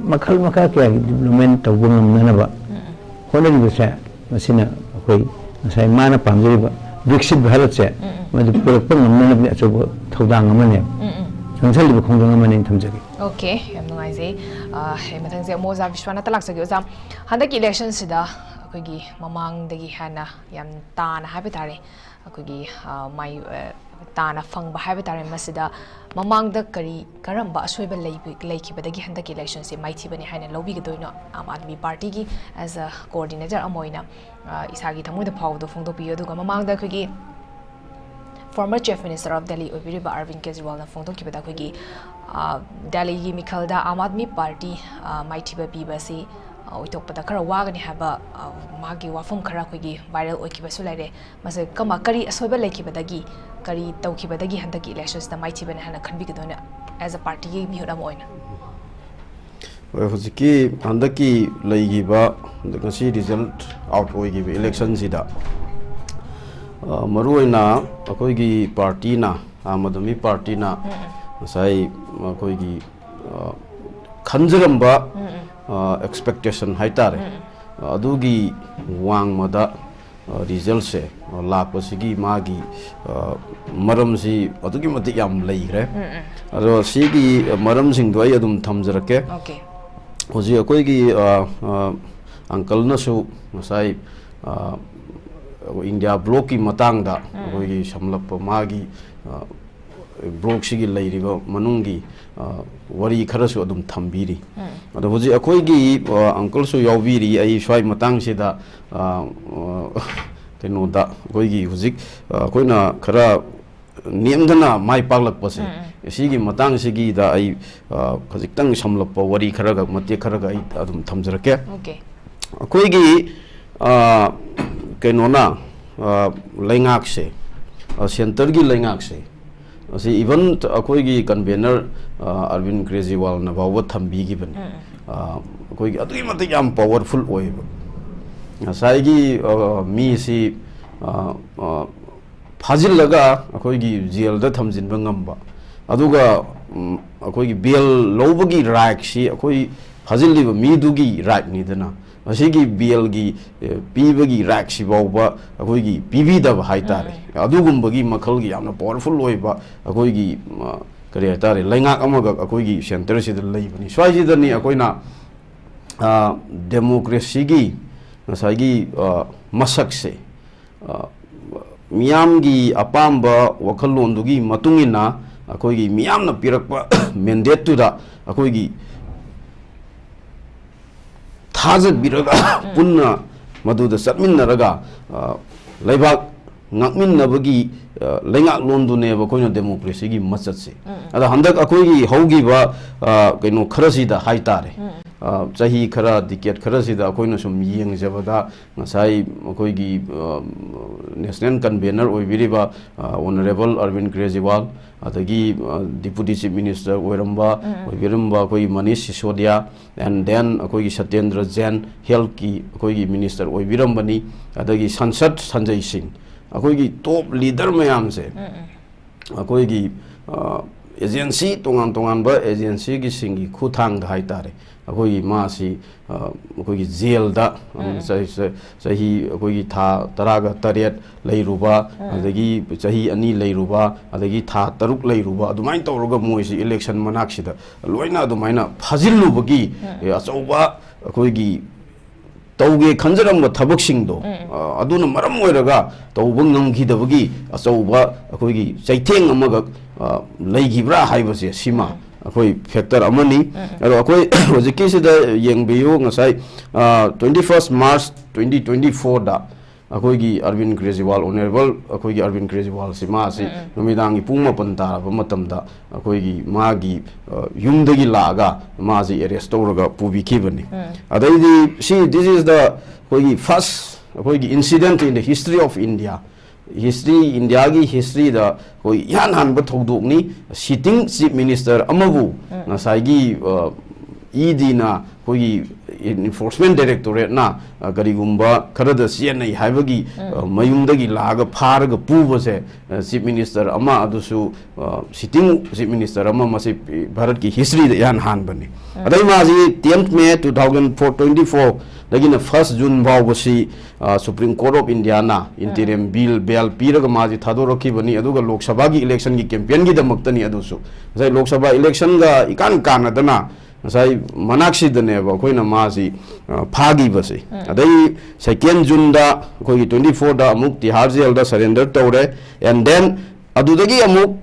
ꯃꯈꯜ ꯃꯈꯥ ꯀꯌꯥꯒꯤ development ꯇꯧꯕ ꯉꯝꯅꯅꯕ ꯎꯝ, ꯎꯝ꯫ ꯍꯣꯠꯅꯔꯤꯕꯁꯦ ꯃꯁꯤꯅ ꯑꯩꯈꯣꯏ ꯉꯁꯥꯏ ꯃꯥꯅ ꯄꯥꯝꯖꯔꯤꯕ ꯕ꯭ꯔꯤꯛꯁꯤꯠ ꯚꯥꯔꯠꯁꯦ, ꯎꯝ, ꯎꯝ꯫ ꯃꯗꯨ ꯄꯨꯔꯛꯄ ꯉꯝꯅꯅꯕꯗꯤ ꯑꯆꯧꯕ ꯊꯧꯗꯥꯡ ꯑꯃꯅꯦꯕ꯫ ꯎꯝ, ꯎꯝ꯫ ꯆꯪꯁꯜꯂꯤꯕ ꯈꯣꯡꯖꯪ ꯑꯃꯅꯦꯅ ꯊꯝꯖꯒꯦ꯫ ꯑꯣꯀꯦ, ꯌꯥꯝ ꯅꯨꯡꯉꯥꯏꯖꯩ꯫ ꯑ, ꯑꯩ ꯃꯊꯪꯁꯦ ꯑꯃꯨꯛ ꯑꯣꯖꯥ ꯕꯤꯁ꯭ꯋꯥꯅꯥꯊꯇ ꯂꯥꯛꯆꯒꯦ꯫ ꯑꯣꯖꯥ, ꯍꯟꯗꯛꯀꯤ ꯏꯂꯦꯛꯁꯟꯁꯤꯗ ꯑꯩꯈꯣꯏꯒꯤ ꯃꯃꯥꯡꯗꯒꯤ ꯍꯦꯟꯅ ꯌꯥꯝ ꯇꯥꯅ ꯍꯥꯏꯕ ꯇꯥꯔꯦ, ꯑꯩꯈꯣꯏꯒꯤ, ꯑ, ꯃꯥꯏ-, ꯑ, ꯇꯥꯅ ꯐꯪꯕ ꯍꯥꯏꯕ ꯇꯥꯔꯦ꯫ ꯃꯁꯤꯗ ꯃꯃꯥꯡꯗ ꯀꯔꯤ, ꯀꯔꯝꯕ ꯑꯁꯣꯏꯕ ꯂꯩꯕ-, ꯂꯩꯈꯤꯕꯗꯒꯤ ꯍꯟꯗꯛꯀꯤ ꯏꯂꯦꯛꯁꯟꯁꯤ ꯃꯥꯏꯊꯤꯕꯅꯤ ꯍꯥꯏꯅ ꯂꯧꯕꯤꯒꯗꯣꯏꯅꯣ? ꯑꯥꯝ ꯑꯥꯗꯃꯤ ꯄꯥꯔꯇꯤꯒꯤ as a coordinator ꯑꯃ ꯑꯣꯏꯅ, ꯑ, ꯏꯁꯥꯒꯤ ꯊꯃꯣꯏꯗ ꯐꯥꯎꯕꯗꯣ ꯐꯣꯡꯗꯣꯛꯄꯤꯌꯨ꯫ ꯑꯗꯨꯒ ꯃꯃꯥꯡꯗ ꯑꯩꯈꯣꯏꯒꯤ former Chief Minister of Delhi ꯑꯣꯏꯕꯤꯔꯤꯕ ꯑꯔꯕꯤꯟ ꯀꯦꯖ꯭ꯔꯤꯋꯥꯜꯅ ꯐꯣꯡꯗꯣꯛꯈꯤꯕꯗ ꯑꯩꯈꯣꯏꯒꯤ, ꯑ, ꯗꯦꯜꯂꯤꯒꯤ ꯃꯤꯈꯜꯗ ꯑꯥꯝ ꯑꯥꯗꯃꯤ ꯄꯥꯔꯇꯤ, ꯑ, ꯃꯥꯏꯊꯤꯕ ꯄꯤꯕ ꯑꯁꯤ, ꯑ, ꯑꯣꯏꯊꯣꯛꯄꯗ ꯈꯔ ꯋꯥꯒꯅꯤ ꯍꯥꯏꯕ, ꯑ, ꯃꯥꯒꯤ ꯋꯥꯐꯝ ꯈꯔ ꯑꯩꯈꯣꯏꯒꯤ viral ꯑꯣꯏꯈꯤꯕꯁꯨ ꯂꯩꯔꯦ꯫ ꯃꯁꯤ ꯀꯃ-, ꯀꯔꯤ ꯑꯁꯣꯏꯕ ꯂꯩꯈꯤꯕꯗꯒꯤ, ꯀꯔꯤ ꯇꯧꯈꯤꯕꯗꯒꯤ ꯍꯟꯗꯛꯀꯤ ꯏꯂꯦꯛꯁꯟꯁꯤꯗ ꯃꯥꯏꯊꯤꯕꯅꯤ ꯍꯥꯏꯅ ꯈꯟꯕꯤꯒꯗꯣꯏꯅꯣ as a ꯄꯥꯔꯇꯤꯒꯤ ꯃꯤꯍꯨꯠ ꯑꯃ ꯑꯣꯏꯅ? ꯍꯣꯏ, ꯍꯧꯖꯤꯛꯀꯤ ꯍꯟꯗꯛꯀꯤ ꯂꯩꯈꯤꯕ, ꯉꯁꯤ ꯔꯤꯖꯜꯠ ꯑꯥꯎꯠ ꯑꯣꯏꯈꯤꯕ ꯏꯂꯦꯛꯁꯟꯁꯤꯗ, ꯑ, ꯃꯔꯨꯑꯣꯏꯅ ꯑꯩꯈꯣꯏꯒꯤ ꯄꯥꯔꯇꯤꯅ, ꯑꯥꯝ ꯑꯥꯗꯃꯤ ꯄꯥꯔꯇꯤꯅ ꯎꯝ, ꯎꯝ꯫ ꯉꯁꯥꯏ ꯑꯩꯈꯣꯏꯒꯤ, ꯑ, ꯈꯟꯖꯔꯝꯕ, ꯎꯝ, ꯎꯝ꯫ ꯑ, ꯑꯦꯛꯁꯄꯦꯛꯇꯦꯁꯟ ꯍꯥꯏꯇꯥꯔꯦ, ꯎꯝ, ꯎꯝ꯫ ꯑꯗꯨꯒꯤ ꯋꯥꯡꯃꯗ, ꯑ, ꯔꯤꯖꯜꯁꯦ, ꯑ, ꯂꯥꯛꯄꯁꯤꯒꯤ ꯃꯥꯒꯤ, ꯑ, ꯃꯔꯝꯁꯤ ꯑꯗꯨꯛꯀꯤ ꯃꯇꯤꯛ ꯌꯥꯝ ꯂꯩꯈ꯭ꯔꯦ꯫ ꯎꯝ, ꯎꯝ꯫ ꯑꯗꯣ ꯁꯤꯒꯤ ꯃꯔꯝꯁꯤꯡꯗꯣ ꯑꯩ ꯑꯗꯨꯝ ꯊꯝꯖꯔꯛꯀꯦ꯫ ꯑꯣꯀꯦ꯫ ꯍꯧꯖꯤꯛ ꯑꯩꯈꯣꯏꯒꯤ, ꯑ, ꯑ, ꯑꯪꯀꯜꯅꯁꯨ ꯉꯁꯥꯏ, ꯑ, ꯏꯟꯗꯤꯌꯥ ꯕ꯭ꯂꯣꯛꯀꯤ ꯃꯇꯥꯡꯗ ꯎꯝ, ꯎꯝ꯫ ꯑꯩꯈꯣꯏꯒꯤ ꯁꯝꯂꯞꯄ ꯃꯥꯒꯤ, ꯑ, ꯕ꯭ꯂꯣꯛꯁꯤꯒꯤ ꯂꯩꯔꯤꯕ ꯃꯅꯨꯡꯒꯤ, ꯑ, ꯋꯥꯔꯤ ꯈꯔꯁꯨ ꯑꯗꯨꯝ ꯊꯝꯕꯤꯔꯤ꯫ ꯎꯝ꯫ ꯑꯗꯣ ꯍꯧꯖꯤꯛ ꯑꯩꯈꯣꯏꯒꯤ, ꯑ, ꯑꯪꯀꯜꯁꯨ ꯌꯥꯎꯕꯤꯔꯤ꯫ ꯑꯩ ꯁ꯭ꯋꯥꯏ ꯃꯇꯥꯡꯁꯤꯗ, ꯑ, ꯑ, ꯀꯩꯅꯣꯗ ꯑꯩꯈꯣꯏꯒꯤ ꯍꯧꯖꯤꯛ, ꯑ, ꯑꯩꯈꯣꯏꯅ ꯈꯔ ꯅꯦꯝꯗꯅ ꯃꯥꯏ ꯄꯥꯛꯂꯛꯄꯁꯦ, ꯎꯝ, ꯎꯝ꯫ ꯁꯤꯒꯤ ꯃꯇꯥꯡꯁꯤꯒꯤꯗ ꯑꯩ, ꯑ, ꯈꯖꯤꯛꯇꯪ ꯁꯝꯂꯞꯄ ꯋꯥꯔꯤ ꯈꯔꯒ, ꯃꯇꯦꯛ ꯈꯔꯒ ꯑꯩ ꯑꯗꯨꯝ ꯊꯝꯖꯔꯛꯀꯦ꯫ ꯑꯣꯀꯦ꯫ ꯑꯩꯈꯣꯏꯒꯤ, ꯑ, ꯀꯩꯅꯣꯅ, ꯑ, ꯂꯩꯉꯥꯛꯁꯦ, ꯑ, ꯁꯦꯟꯇꯔꯒꯤ ꯂꯩꯉꯥꯛꯁꯦ, ꯑꯁꯤ even ꯑꯩꯈꯣꯏꯒꯤ ꯀꯟꯚꯦꯅꯔ, ꯑ, ꯑꯔꯕꯤꯟ ꯀꯦꯖ꯭ꯔꯤꯋꯥꯜꯅ ꯐꯥꯎꯕ ꯊꯝꯕꯤꯈꯤꯕꯅꯤ꯫ ꯎꯝ, ꯎꯝ꯫ ꯑ, ꯑꯩꯈꯣꯏꯒꯤ ꯑꯗꯨꯛꯀꯤ ꯃꯇꯤꯛ ꯌꯥꯝ ꯄꯥꯋꯔꯐꯨꯜ ꯑꯣꯏꯌꯦꯕ꯫ ꯉꯁꯥꯏꯒꯤ, ꯑ, ꯃꯤꯁꯤ, ꯑ, ꯑ, ꯐꯥꯖꯤꯜꯂꯒ ꯑꯩꯈꯣꯏꯒꯤ ꯖꯦꯜꯗ ꯊꯝꯖꯤꯟꯕ ꯉꯝꯕ, ꯑꯗꯨꯒ, ꯎꯝ, ꯑꯩꯈꯣꯏꯒꯤ ꯕꯦꯜ ꯂꯧꯕꯒꯤ ꯔꯥꯏꯠꯁꯤ ꯑꯩꯈꯣꯏ ꯐꯥꯖꯤꯜꯂꯤꯕ ꯃꯤꯗꯨꯒꯤ ꯔꯥꯏꯠꯅꯤꯗꯅ꯫ ꯃꯁꯤꯒꯤ ꯕꯦꯜꯒꯤ, ꯑ, ꯄꯤꯕꯒꯤ ꯔꯥꯏꯠꯁꯤ ꯐꯥꯎꯕ ꯑꯩꯈꯣꯏꯒꯤ ꯄꯤꯕꯤꯗꯕ ꯍꯥꯏꯇꯥꯔꯦ꯫ ꯎꯝ꯫ ꯑꯗꯨꯒꯨꯝꯕꯒꯤ ꯃꯈꯜꯒꯤ ꯌꯥꯝꯅ ꯄꯥꯋꯔꯐꯨꯜ ꯑꯣꯏꯕ ꯑꯩꯈꯣꯏꯒꯤ, ꯑ, ꯀꯔꯤ ꯍꯥꯏꯇꯥꯔꯦ, ꯂꯩꯉꯥꯛ ꯑꯃꯈꯛ ꯑꯩꯈꯣꯏꯒꯤ ꯁꯦꯟꯇꯔꯁꯤꯗ ꯂꯩꯕꯅꯤ꯫ ꯁ꯭ꯋꯥꯏꯁꯤꯗꯅꯤ ꯑꯩꯈꯣꯏꯅ, ꯑ, ꯗꯦꯃꯣꯀ꯭ꯔꯦꯁꯤꯒꯤ ꯉꯁꯥꯏꯒꯤ, ꯑ, ꯃꯁꯛꯁꯦ, ꯑ, ꯃꯤꯌꯥꯝꯒꯤ ꯑꯄꯥꯝꯕ ꯋꯥꯈꯜꯂꯣꯟꯗꯨꯒꯤ ꯃꯇꯨꯡ ꯏꯟꯅ ꯑꯩꯈꯣꯏꯒꯤ ꯃꯤꯌꯥꯝꯅ ꯄꯤꯔꯛꯄ ꯃꯦꯟꯗꯦꯠꯇꯨꯗ ꯑꯩꯈꯣꯏꯒꯤ ꯊꯥꯖꯕꯤꯔꯒ ꯄꯨꯟꯅ ꯃꯗꯨꯗ ꯆꯠꯃꯤꯟꯅꯔꯒ, ꯑ, ꯂꯩꯕꯥꯛ ꯉꯥꯛꯃꯤꯟꯅꯕꯒꯤ, ꯑ, ꯂꯩꯉꯥꯛꯂꯣꯟꯗꯨꯅꯦꯕ ꯑꯩꯈꯣꯏꯅ ꯗꯦꯃꯣꯀ꯭ꯔꯦꯁꯤꯒꯤ ꯃꯆꯠꯁꯦ꯫ ꯎꯝ, ꯎꯝ꯫ ꯑꯗ ꯍꯟꯗꯛ ꯑꯩꯈꯣꯏꯒꯤ ꯍꯧꯈꯤꯕ, ꯑ, ꯀꯩꯅꯣ ꯈꯔꯁꯤꯗ ꯍꯥꯏꯇꯥꯔꯦ, ꯎꯝ, ꯎꯝ꯫ ꯑ, ꯆꯍꯤ ꯈꯔ, ꯗꯤꯀꯦꯠ ꯈꯔꯁꯤꯗ ꯑꯩꯈꯣꯏꯅ ꯁꯨꯝ ꯌꯦꯡꯖꯕꯗ ꯉꯁꯥꯏ ꯑꯩꯈꯣꯏꯒꯤ, ꯑ, ꯅꯦꯁꯅꯦꯜ ꯀꯟꯚꯦꯅꯔ ꯑꯣꯏꯕꯤꯔꯤꯕ, ꯑ, ꯑꯣꯅꯔꯦꯕꯜ ꯑꯔꯕꯤꯟ ꯀ꯭ꯔꯦꯖꯤꯋꯥꯜ, ꯑꯗꯒꯤ, ꯑ, ꯗꯤꯄꯨꯇꯤ ꯆꯤꯐ ꯃꯤꯅꯤꯁꯇꯔ ꯑꯣꯏꯔꯝꯕ, ꯎꯝ, ꯎꯝ꯫ ꯑꯣꯏꯕꯤꯔꯝꯕ ꯑꯩꯈꯣꯏꯒꯤ ꯃꯅꯤꯁ ꯁꯤꯁꯣꯗꯤꯌꯥ, and then ꯑꯩꯈꯣꯏꯒꯤ ꯁꯇꯦꯟꯗ꯭ꯔ ꯖꯦꯟ ꯍꯦꯜꯠꯀꯤ ꯑꯩꯈꯣꯏꯒꯤ ꯃꯤꯅꯤꯁꯇꯔ ꯑꯣꯏꯕꯤꯔꯝꯕꯅꯤ, ꯑꯗꯒꯤ ꯁꯟꯁꯠ ꯁꯟꯖꯩ ꯁꯤꯡ, ꯑꯩꯈꯣꯏꯒꯤ ꯇꯣꯞ ꯂꯤꯗꯔ ꯃꯌꯥꯝꯁꯦ, ꯎꯝ, ꯎꯝ꯫ ꯑꯩꯈꯣꯏꯒꯤ, ꯑ, ꯑꯦꯖꯦꯟꯁꯤ ꯇꯣꯉꯥꯟ ꯇꯣꯉꯥꯟꯕ ꯑꯦꯖꯦꯟꯁꯤꯒꯤꯁꯤꯡꯒꯤ ꯈꯨꯠꯊꯥꯡꯗ ꯍꯥꯏꯇꯥꯔꯦ, ꯑꯩꯈꯣꯏꯒꯤ ꯃꯥꯁꯤ, ꯑ, ꯑꯩꯈꯣꯏꯒꯤ ꯖꯦꯜꯗ, ꯎꯝ, ꯎꯝ꯫ ꯆꯍꯤ, ꯆꯍꯤ, ꯆꯍꯤ ꯑꯩꯈꯣꯏꯒꯤ ꯊꯥ ꯇꯔꯥꯒ ꯇꯔꯦꯠ ꯂꯩꯔꯨꯕ, ꯎꯝ꯫ ꯑꯗꯒꯤ ꯆꯍꯤ ꯑꯅꯤ ꯂꯩꯔꯨꯕ, ꯑꯗꯒꯤ ꯊꯥ ꯇꯔꯨꯛ ꯂꯩꯔꯨꯕ, ꯑꯗꯨꯃꯥꯏꯅ ꯇꯧꯔꯒ ꯃꯣꯏꯁꯤ ꯏꯂꯦꯛꯁꯟ ꯃꯅꯥꯛꯁꯤꯗ ꯂꯣꯏꯅ ꯑꯗꯨꯃꯥꯏꯅ ꯐꯥꯖꯤꯜꯂꯨꯕꯒꯤ, ꯎꯝ꯫ ꯑꯦ, ꯑꯆꯧꯕ ꯑꯩꯈꯣꯏꯒꯤ ꯇꯧꯒꯦ ꯈꯟꯖꯔꯝꯕ ꯊꯕꯛꯁꯤꯡꯗꯣ, ꯎꯝ, ꯎꯝ꯫ ꯑ, ꯑꯗꯨꯅ ꯃꯔꯝ ꯑꯣꯏꯔꯒ ꯇꯧꯕ ꯉꯝꯈꯤꯗꯕꯒꯤ ꯑꯆꯧꯕ ꯑꯩꯈꯣꯏꯒꯤ ꯆꯩꯊꯦꯡ ꯑꯃꯈꯛ, ꯑ, ꯂꯩꯈꯤꯕ꯭ꯔꯥ ꯍꯥꯏꯕꯁꯦ ꯁꯤꯃ, ꯎꯝ꯫ ꯑꯩꯈꯣꯏ ꯐꯦꯛꯇꯔ ꯑꯃꯅꯤ꯫ ꯎꯝ, ꯎꯝ꯫ ꯑꯗꯣ ꯑꯩꯈꯣꯏ ꯍꯧꯖꯤꯛꯀꯤꯁꯤꯗ ꯌꯦꯡꯕꯤꯌꯨ, ꯉꯁꯥꯏ, ꯑ, twenty first March twenty twenty fourꯗ ꯑꯩꯈꯣꯏꯒꯤ ꯑꯔꯕꯤꯟ ꯀ꯭ꯔꯦꯖꯤꯋꯥꯜ, ꯑꯣꯅꯔꯦꯕꯜ ꯑꯩꯈꯣꯏꯒꯤ ꯑꯔꯕꯤꯟ ꯀ꯭ꯔꯦꯖꯤꯋꯥꯜꯁꯤ, ꯃꯥꯁꯤ ꯎꯝ, ꯎꯝ꯫ ꯅꯨꯃꯤꯗꯥꯡꯒꯤ ꯄꯨꯡ ꯃꯥꯄꯟ ꯇꯥꯔꯕ ꯃꯇꯝꯗ ꯑꯩꯈꯣꯏꯒꯤ ꯃꯥꯒꯤ, ꯑ, ꯌꯨꯝꯗꯒꯤ ꯂꯥꯛꯑꯒ ꯃꯥꯁꯤ ꯑꯔꯦꯁ ꯇꯧꯔꯒ ꯄꯨꯕꯤꯈꯤꯕꯅꯤ꯫ ꯎꯝ꯫ ꯑꯗꯩꯗꯤ ꯁꯤ, this is the ꯑꯩꯈꯣꯏꯒꯤ first ꯑꯩꯈꯣꯏꯒꯤ incident in the history of India, history, ꯏꯟꯗꯤꯌꯥꯒꯤ ꯍꯤꯁꯇ꯭ꯔꯤꯗ ꯑꯩꯈꯣꯏ ꯏꯍꯥꯟ ꯍꯥꯟꯕ ꯊꯧꯗꯣꯛꯅꯤ, ꯁꯤꯇꯤꯡ ꯆꯤꯐ ꯃꯤꯅꯤꯁꯇꯔ ꯑꯃꯕꯨ ꯎꯝ꯫ ꯉꯁꯥꯏꯒꯤ, ꯑ, ꯏ ꯗꯤꯅ ꯑꯩꯈꯣꯏꯒꯤ Enforcement Directorate-ꯅ, ꯑ, ꯀꯔꯤꯒꯨꯝꯕ ꯈꯔꯗ ꯆꯦꯟꯅꯩ ꯍꯥꯏꯕꯒꯤ, ꯑ, ꯃꯌꯨꯝꯗꯒꯤ ꯂꯥꯛꯑꯒ ꯐꯥꯔꯒ ꯄꯨꯕꯁꯦ, ꯑ, Chief Minister ꯑꯃ, ꯑꯗꯨꯁꯨ, ꯑ, sitting Chief Minister ꯑꯃ, ꯃꯁꯤ ꯚꯥꯔꯠꯀꯤ history-ꯗ ꯏꯍꯥꯟ ꯍꯥꯟꯕꯅꯤ꯫ ꯑꯗꯩ ꯃꯥꯁꯤ tenth May two thousand four, twenty-four-ꯗꯒꯤꯅ first June ꯐꯥꯎꯕꯁꯤ, ꯑ, Supreme Court of India-ꯅ interim bail, bail ꯄꯤꯔꯒ ꯃꯥꯁꯤ ꯊꯥꯗꯣꯔꯛꯈꯤꯕꯅꯤ꯫ ꯑꯗꯨꯒ ꯂꯣꯛ ꯁꯚꯥꯒꯤ election-ꯒꯤ campaign-ꯒꯤꯗꯃꯛꯇꯅꯤ ꯑꯗꯨꯁꯨ꯫ ꯉꯁꯥꯏ ꯂꯣꯛ ꯁꯚꯥ election-ꯒ ꯏꯀꯥꯟ ꯀꯥꯟꯅꯗꯅ ꯉꯁꯥꯏ ꯃꯅꯥꯛꯁꯤꯗꯅꯦꯕ ꯑꯩꯈꯣꯏꯅ ꯃꯥꯁꯤ, ꯑ, ꯐꯥꯈꯤꯕꯁꯤ꯫ ꯑꯗꯩ second June-ꯗ ꯑꯩꯈꯣꯏꯒꯤ twenty-four-ꯗ ꯑꯃꯨꯛ ꯇꯤꯍꯥꯔ jail-ꯗ surrender ꯇꯧꯔꯦ꯫ And then ꯑꯗꯨꯗꯒꯤ ꯑꯃꯨꯛ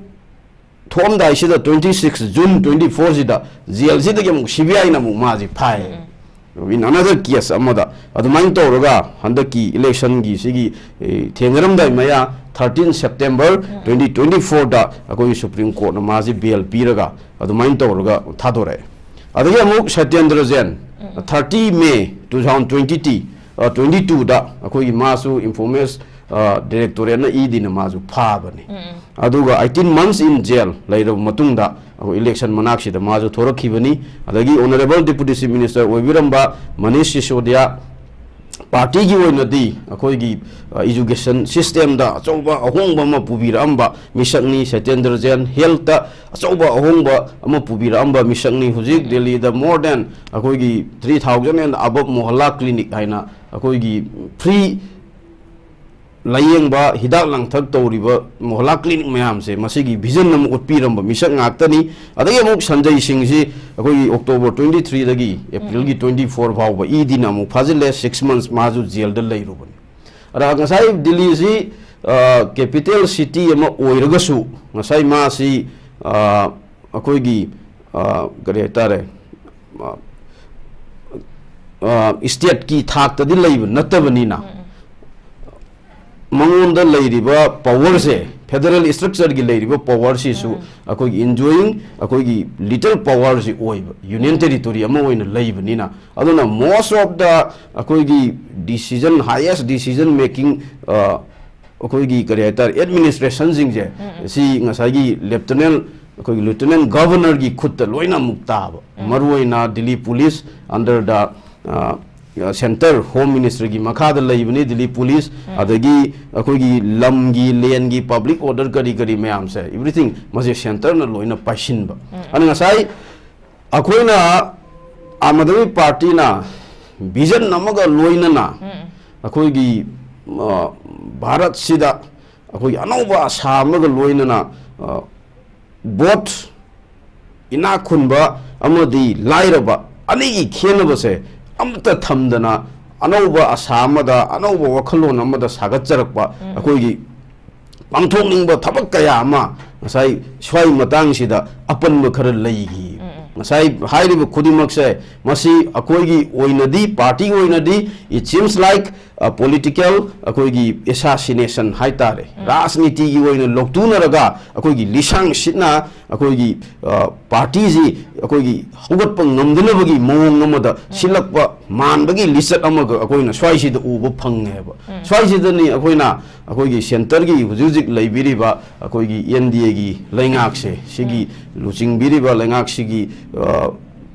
ꯊꯣꯛꯑꯝꯗꯥꯏꯁꯤꯗ twenty-six June twenty-four-ꯁꯤꯗ jail-ꯁꯤꯗꯒꯤ ꯑꯃꯨꯛ C B I-ꯅ ꯑꯃꯨꯛ ꯃꯥꯁꯤ ꯐꯥꯏ꯫ In another case ꯑꯃꯗ ꯑꯗꯨꯃꯥꯏꯅ ꯇꯧꯔꯒ ꯍꯟꯗꯛꯀꯤ election-ꯒꯤ ꯁꯤꯒꯤ, ꯑꯦ, ꯊꯦꯡꯅꯔꯝꯗꯥꯏ ꯃꯌꯥ thirteen September twenty twenty-four-ꯗ ꯑꯩꯈꯣꯏꯒꯤ Supreme Court-ꯅ ꯃꯥꯁꯤ bail ꯄꯤꯔꯒ ꯑꯗꯨꯃꯥꯏꯅ ꯇꯧꯔꯒ ꯊꯥꯗꯣꯔꯛꯑꯦ꯫ ꯑꯗꯒꯤ ꯑꯃꯨꯛ ꯁꯇ꯭ꯌꯦꯟꯗ꯭ꯔ ꯖꯦꯟ, thirty May two thousand twenty, ꯑ, twenty-two-ꯗ ꯑꯩꯈꯣꯏꯒꯤ ꯃꯥꯁꯨ Enforcement, ꯑ, Directorate-ꯅ, ꯏ ꯗꯤꯅ ꯃꯥꯁꯨ ꯐꯥꯕꯅꯤ꯫ ꯑꯗꯨꯒ eighteen months in jail ꯂꯩꯔꯕ ꯃꯇꯨꯡꯗ ꯑꯩꯈꯣꯏ election ꯃꯅꯥꯛꯁꯤꯗ ꯃꯥꯁꯨ ꯊꯣꯔꯛꯈꯤꯕꯅꯤ꯫ ꯑꯗꯒꯤ Honourable Deputy Chief Minister ꯑꯣꯏꯕꯤꯔꯝꯕ Manish ꯁꯤꯁꯣꯗꯤꯌꯥ, party-ꯒꯤ ꯑꯣꯏꯅꯗꯤ ꯑꯩꯈꯣꯏꯒꯤ, ꯑ, education system-ꯗ ꯑꯆꯧꯕ ꯑꯍꯣꯡꯕ ꯑꯃ ꯄꯨꯕꯤꯔꯛꯑꯝꯕ ꯃꯤꯁꯛꯅꯤ꯫ ꯁꯇ꯭ꯌꯦꯟꯗ꯭ꯔ ꯖꯦꯟ health-ꯇ ꯑꯆꯧꯕ ꯑꯍꯣꯡꯕ ꯑꯃ ꯄꯨꯕꯤꯔꯛꯑꯝꯕ ꯃꯤꯁꯛꯅꯤ꯫ ꯍꯧꯖꯤꯛ ꯗꯦꯜꯂꯤꯗ more than ꯑꯩꯈꯣꯏꯒꯤ three thousand and above mohalla clinic ꯍꯥꯏꯅ ꯑꯩꯈꯣꯏꯒꯤ free ꯂꯥꯌꯦꯡꯕ, ꯍꯤꯗꯥꯛ ꯂꯥꯡꯊꯛ ꯇꯧꯔꯤꯕ mohalla clinic ꯃꯌꯥꯝꯁꯦ, ꯃꯁꯤꯒꯤ vision ꯑꯃ ꯎꯠꯄꯤꯔꯝꯕ ꯃꯤꯁꯛ ꯉꯥꯛꯇꯅꯤ꯫ ꯑꯗꯒꯤ ꯑꯃꯨꯛ ꯁꯟꯖꯩ ꯁꯤꯡꯁꯤ ꯑꯩꯈꯣꯏꯒꯤ October twenty-three-ꯗꯒꯤ April-ꯒꯤ twenty-four ꯐꯥꯎꯕ ꯏ ꯗꯤꯅ ꯑꯃꯨꯛ ꯐꯥꯖꯤꯜꯂꯦ, six months ꯃꯥꯁꯨ jail-ꯗ ꯂꯩꯔꯨꯕꯅꯤ꯫ ꯑꯗ ꯉꯁꯥꯏ ꯗꯤꯜꯂꯤꯁꯤ, ꯑ, capital city ꯑꯃ ꯑꯣꯏꯔꯒꯁꯨ ꯉꯁꯥꯏ ꯃꯥꯁꯤ, ꯑ, ꯑꯩꯈꯣꯏꯒꯤ, ꯑ, ꯀꯔꯤ ꯍꯥꯏꯇꯥꯔꯦ, ꯑ, ꯑ, state-ꯀꯤ ꯊꯥꯛꯇꯗꯤ ꯂꯩꯕ ꯅꯠꯇꯕꯅꯤꯅ, ꯃꯉꯣꯟꯗ ꯂꯩꯔꯤꯕ power-ꯁꯦ, federal structure-ꯒꯤ ꯂꯩꯔꯤꯕ power-ꯁꯤꯁꯨ ꯑꯩꯈꯣꯏꯒꯤ enjoying, ꯑꯩꯈꯣꯏꯒꯤ little power-ꯁꯤ ꯑꯣꯏꯕ, union territory ꯑꯃ ꯑꯣꯏꯅ ꯂꯩꯕꯅꯤꯅ, ꯑꯗꯨꯅ most of the ꯑꯩꯈꯣꯏꯒꯤ decision, highest decision making, ꯑ, ꯑꯩꯈꯣꯏꯒꯤ ꯀꯔꯤ ꯍꯥꯏꯇꯥꯔꯦ, administration-ꯁꯤꯡꯁꯦ, ꯁꯤ ꯉꯁꯥꯏꯒꯤ Lieutenant ꯑꯩꯈꯣꯏꯒꯤ ꯂꯤꯌꯨꯇꯤꯅꯦꯟ ꯒꯕꯔꯅꯔꯒꯤ ꯈꯨꯠꯇ ꯂꯣꯏꯅ ꯑꯃꯨꯛ ꯇꯥꯕ꯫ ꯎꯝ꯫ ꯃꯔꯨꯑꯣꯏꯅ ꯗꯤꯜꯂꯤ ꯄꯨꯂꯤꯁ under the, ꯑ, ꯁꯦꯟꯇꯔ ꯍꯣꯝ ꯃꯤꯅꯤꯁꯇ꯭ꯔꯤꯒꯤ ꯃꯈꯥꯗ ꯂꯩꯕꯅꯤ ꯗꯤꯜꯂꯤ ꯄꯨꯂꯤꯁ꯫ ꯎꯝ꯫ ꯑꯗꯒꯤ ꯑꯩꯈꯣꯏꯒꯤ ꯂꯝꯒꯤ, ꯂꯦꯟꯒꯤ, ꯄꯕ꯭ꯂꯤꯛ ꯑꯣꯔꯗꯔ ꯀꯔꯤ ꯀꯔꯤ ꯃꯌꯥꯝꯁꯦ, everything ꯃꯁꯦ ꯁꯦꯟꯇꯔꯅ ꯂꯣꯏꯅ ꯄꯥꯏꯁꯤꯟꯕ꯫ ꯎꯝ꯫ ꯑꯗꯨꯅ ꯉꯁꯥꯏ ꯑꯩꯈꯣꯏꯅ ꯑꯥꯝ ꯑꯥꯗꯃꯤ ꯄꯥꯔꯇꯤꯅ ꯚꯤꯖꯟ ꯑꯃꯒ ꯂꯣꯏꯅꯅ ꯎꯝ꯫ ꯑꯩꯈꯣꯏꯒꯤ, ꯑ, ꯚꯥꯔꯠꯁꯤꯗ ꯑꯩꯈꯣꯏꯒꯤ ꯑꯅꯧꯕ ꯑꯁꯥ ꯑꯃꯒ ꯂꯣꯏꯅꯅ, ꯑ, ꯕꯣꯠ ꯏꯅꯥꯛ ꯈꯨꯟꯕ ꯑꯃꯗꯤ ꯂꯥꯏꯔꯕ ꯑꯅꯤꯒꯤ ꯈꯦꯟꯅꯕꯁꯦ ꯑꯃꯠꯇ ꯊꯝꯗꯅ ꯑꯅꯧꯕ ꯑꯁꯥ ꯑꯃꯗ, ꯑꯅꯧꯕ ꯋꯥꯈꯜꯂꯣꯟ ꯑꯃꯗ ꯁꯥꯒꯠꯆꯔꯛꯄ ꯎꯝ꯫ ꯑꯩꯈꯣꯏꯒꯤ ꯄꯥꯡꯊꯣꯛꯅꯤꯡꯕ ꯊꯕꯛ ꯀꯌꯥ ꯑꯃ ꯉꯁꯥꯏ ꯁ꯭ꯋꯥꯏ ꯃꯇꯥꯡꯁꯤꯗ ꯑꯄꯟꯕ ꯈꯔ ꯂꯩꯈꯤ꯫ ꯎꯝ, ꯎꯝ꯫ ꯉꯁꯥꯏ ꯍꯥꯏꯔꯤꯕ ꯈꯨꯗꯤꯡꯃꯛꯁꯦ ꯃꯁꯤ ꯑꯩꯈꯣꯏꯒꯤ ꯑꯣꯏꯅꯗꯤ, ꯄꯥꯔꯇꯤꯒꯤ ꯑꯣꯏꯅꯗꯤ, it seems like, ꯑ, political ꯑꯩꯈꯣꯏꯒꯤ assassination ꯍꯥꯏꯇꯥꯔꯦ, ꯎꯝ꯫ ꯔꯥꯖꯅꯤꯇꯤꯒꯤ ꯑꯣꯏꯅ ꯂꯧꯇꯨꯅꯔꯒ ꯑꯩꯈꯣꯏꯒꯤ ꯂꯤꯁꯥꯡ ꯁꯤꯠꯅ ꯑꯩꯈꯣꯏꯒꯤ, ꯑ, ꯄꯥꯔꯇꯤꯁꯤ ꯑꯩꯈꯣꯏꯒꯤ ꯍꯧꯒꯠꯄ ꯉꯝꯗꯅꯕꯒꯤ ꯃꯑꯣꯡ ꯑꯃꯗ ꯎꯝ꯫ ꯁꯤꯜꯂꯛꯄ ꯃꯥꯟꯕꯒꯤ ꯂꯤꯆꯠ ꯑꯃꯒ ꯑꯩꯈꯣꯏꯅ ꯁ꯭ꯋꯥꯏꯁꯤꯗ ꯎꯕ ꯐꯪꯉꯦꯕ꯫ ꯎꯝ꯫ ꯁ꯭ꯋꯥꯏꯁꯤꯗꯅꯤ ꯑꯩꯈꯣꯏꯅ ꯑꯩꯈꯣꯏꯒꯤ ꯁꯦꯟꯇꯔꯒꯤ ꯍꯧꯖꯤꯛ ꯍꯧꯖꯤꯛ ꯂꯩꯕꯤꯔꯤꯕ ꯑꯩꯈꯣꯏꯒꯤ ꯑꯦꯟ ꯗꯤ ꯑꯦꯒꯤ ꯂꯩꯉꯥꯛꯁꯦ, ꯁꯤꯒꯤ ꯎꯝ꯫ ꯂꯨꯆꯤꯡꯕꯤꯔꯤꯕ ꯂꯩꯉꯥꯛꯁꯤꯒꯤ, ꯑ,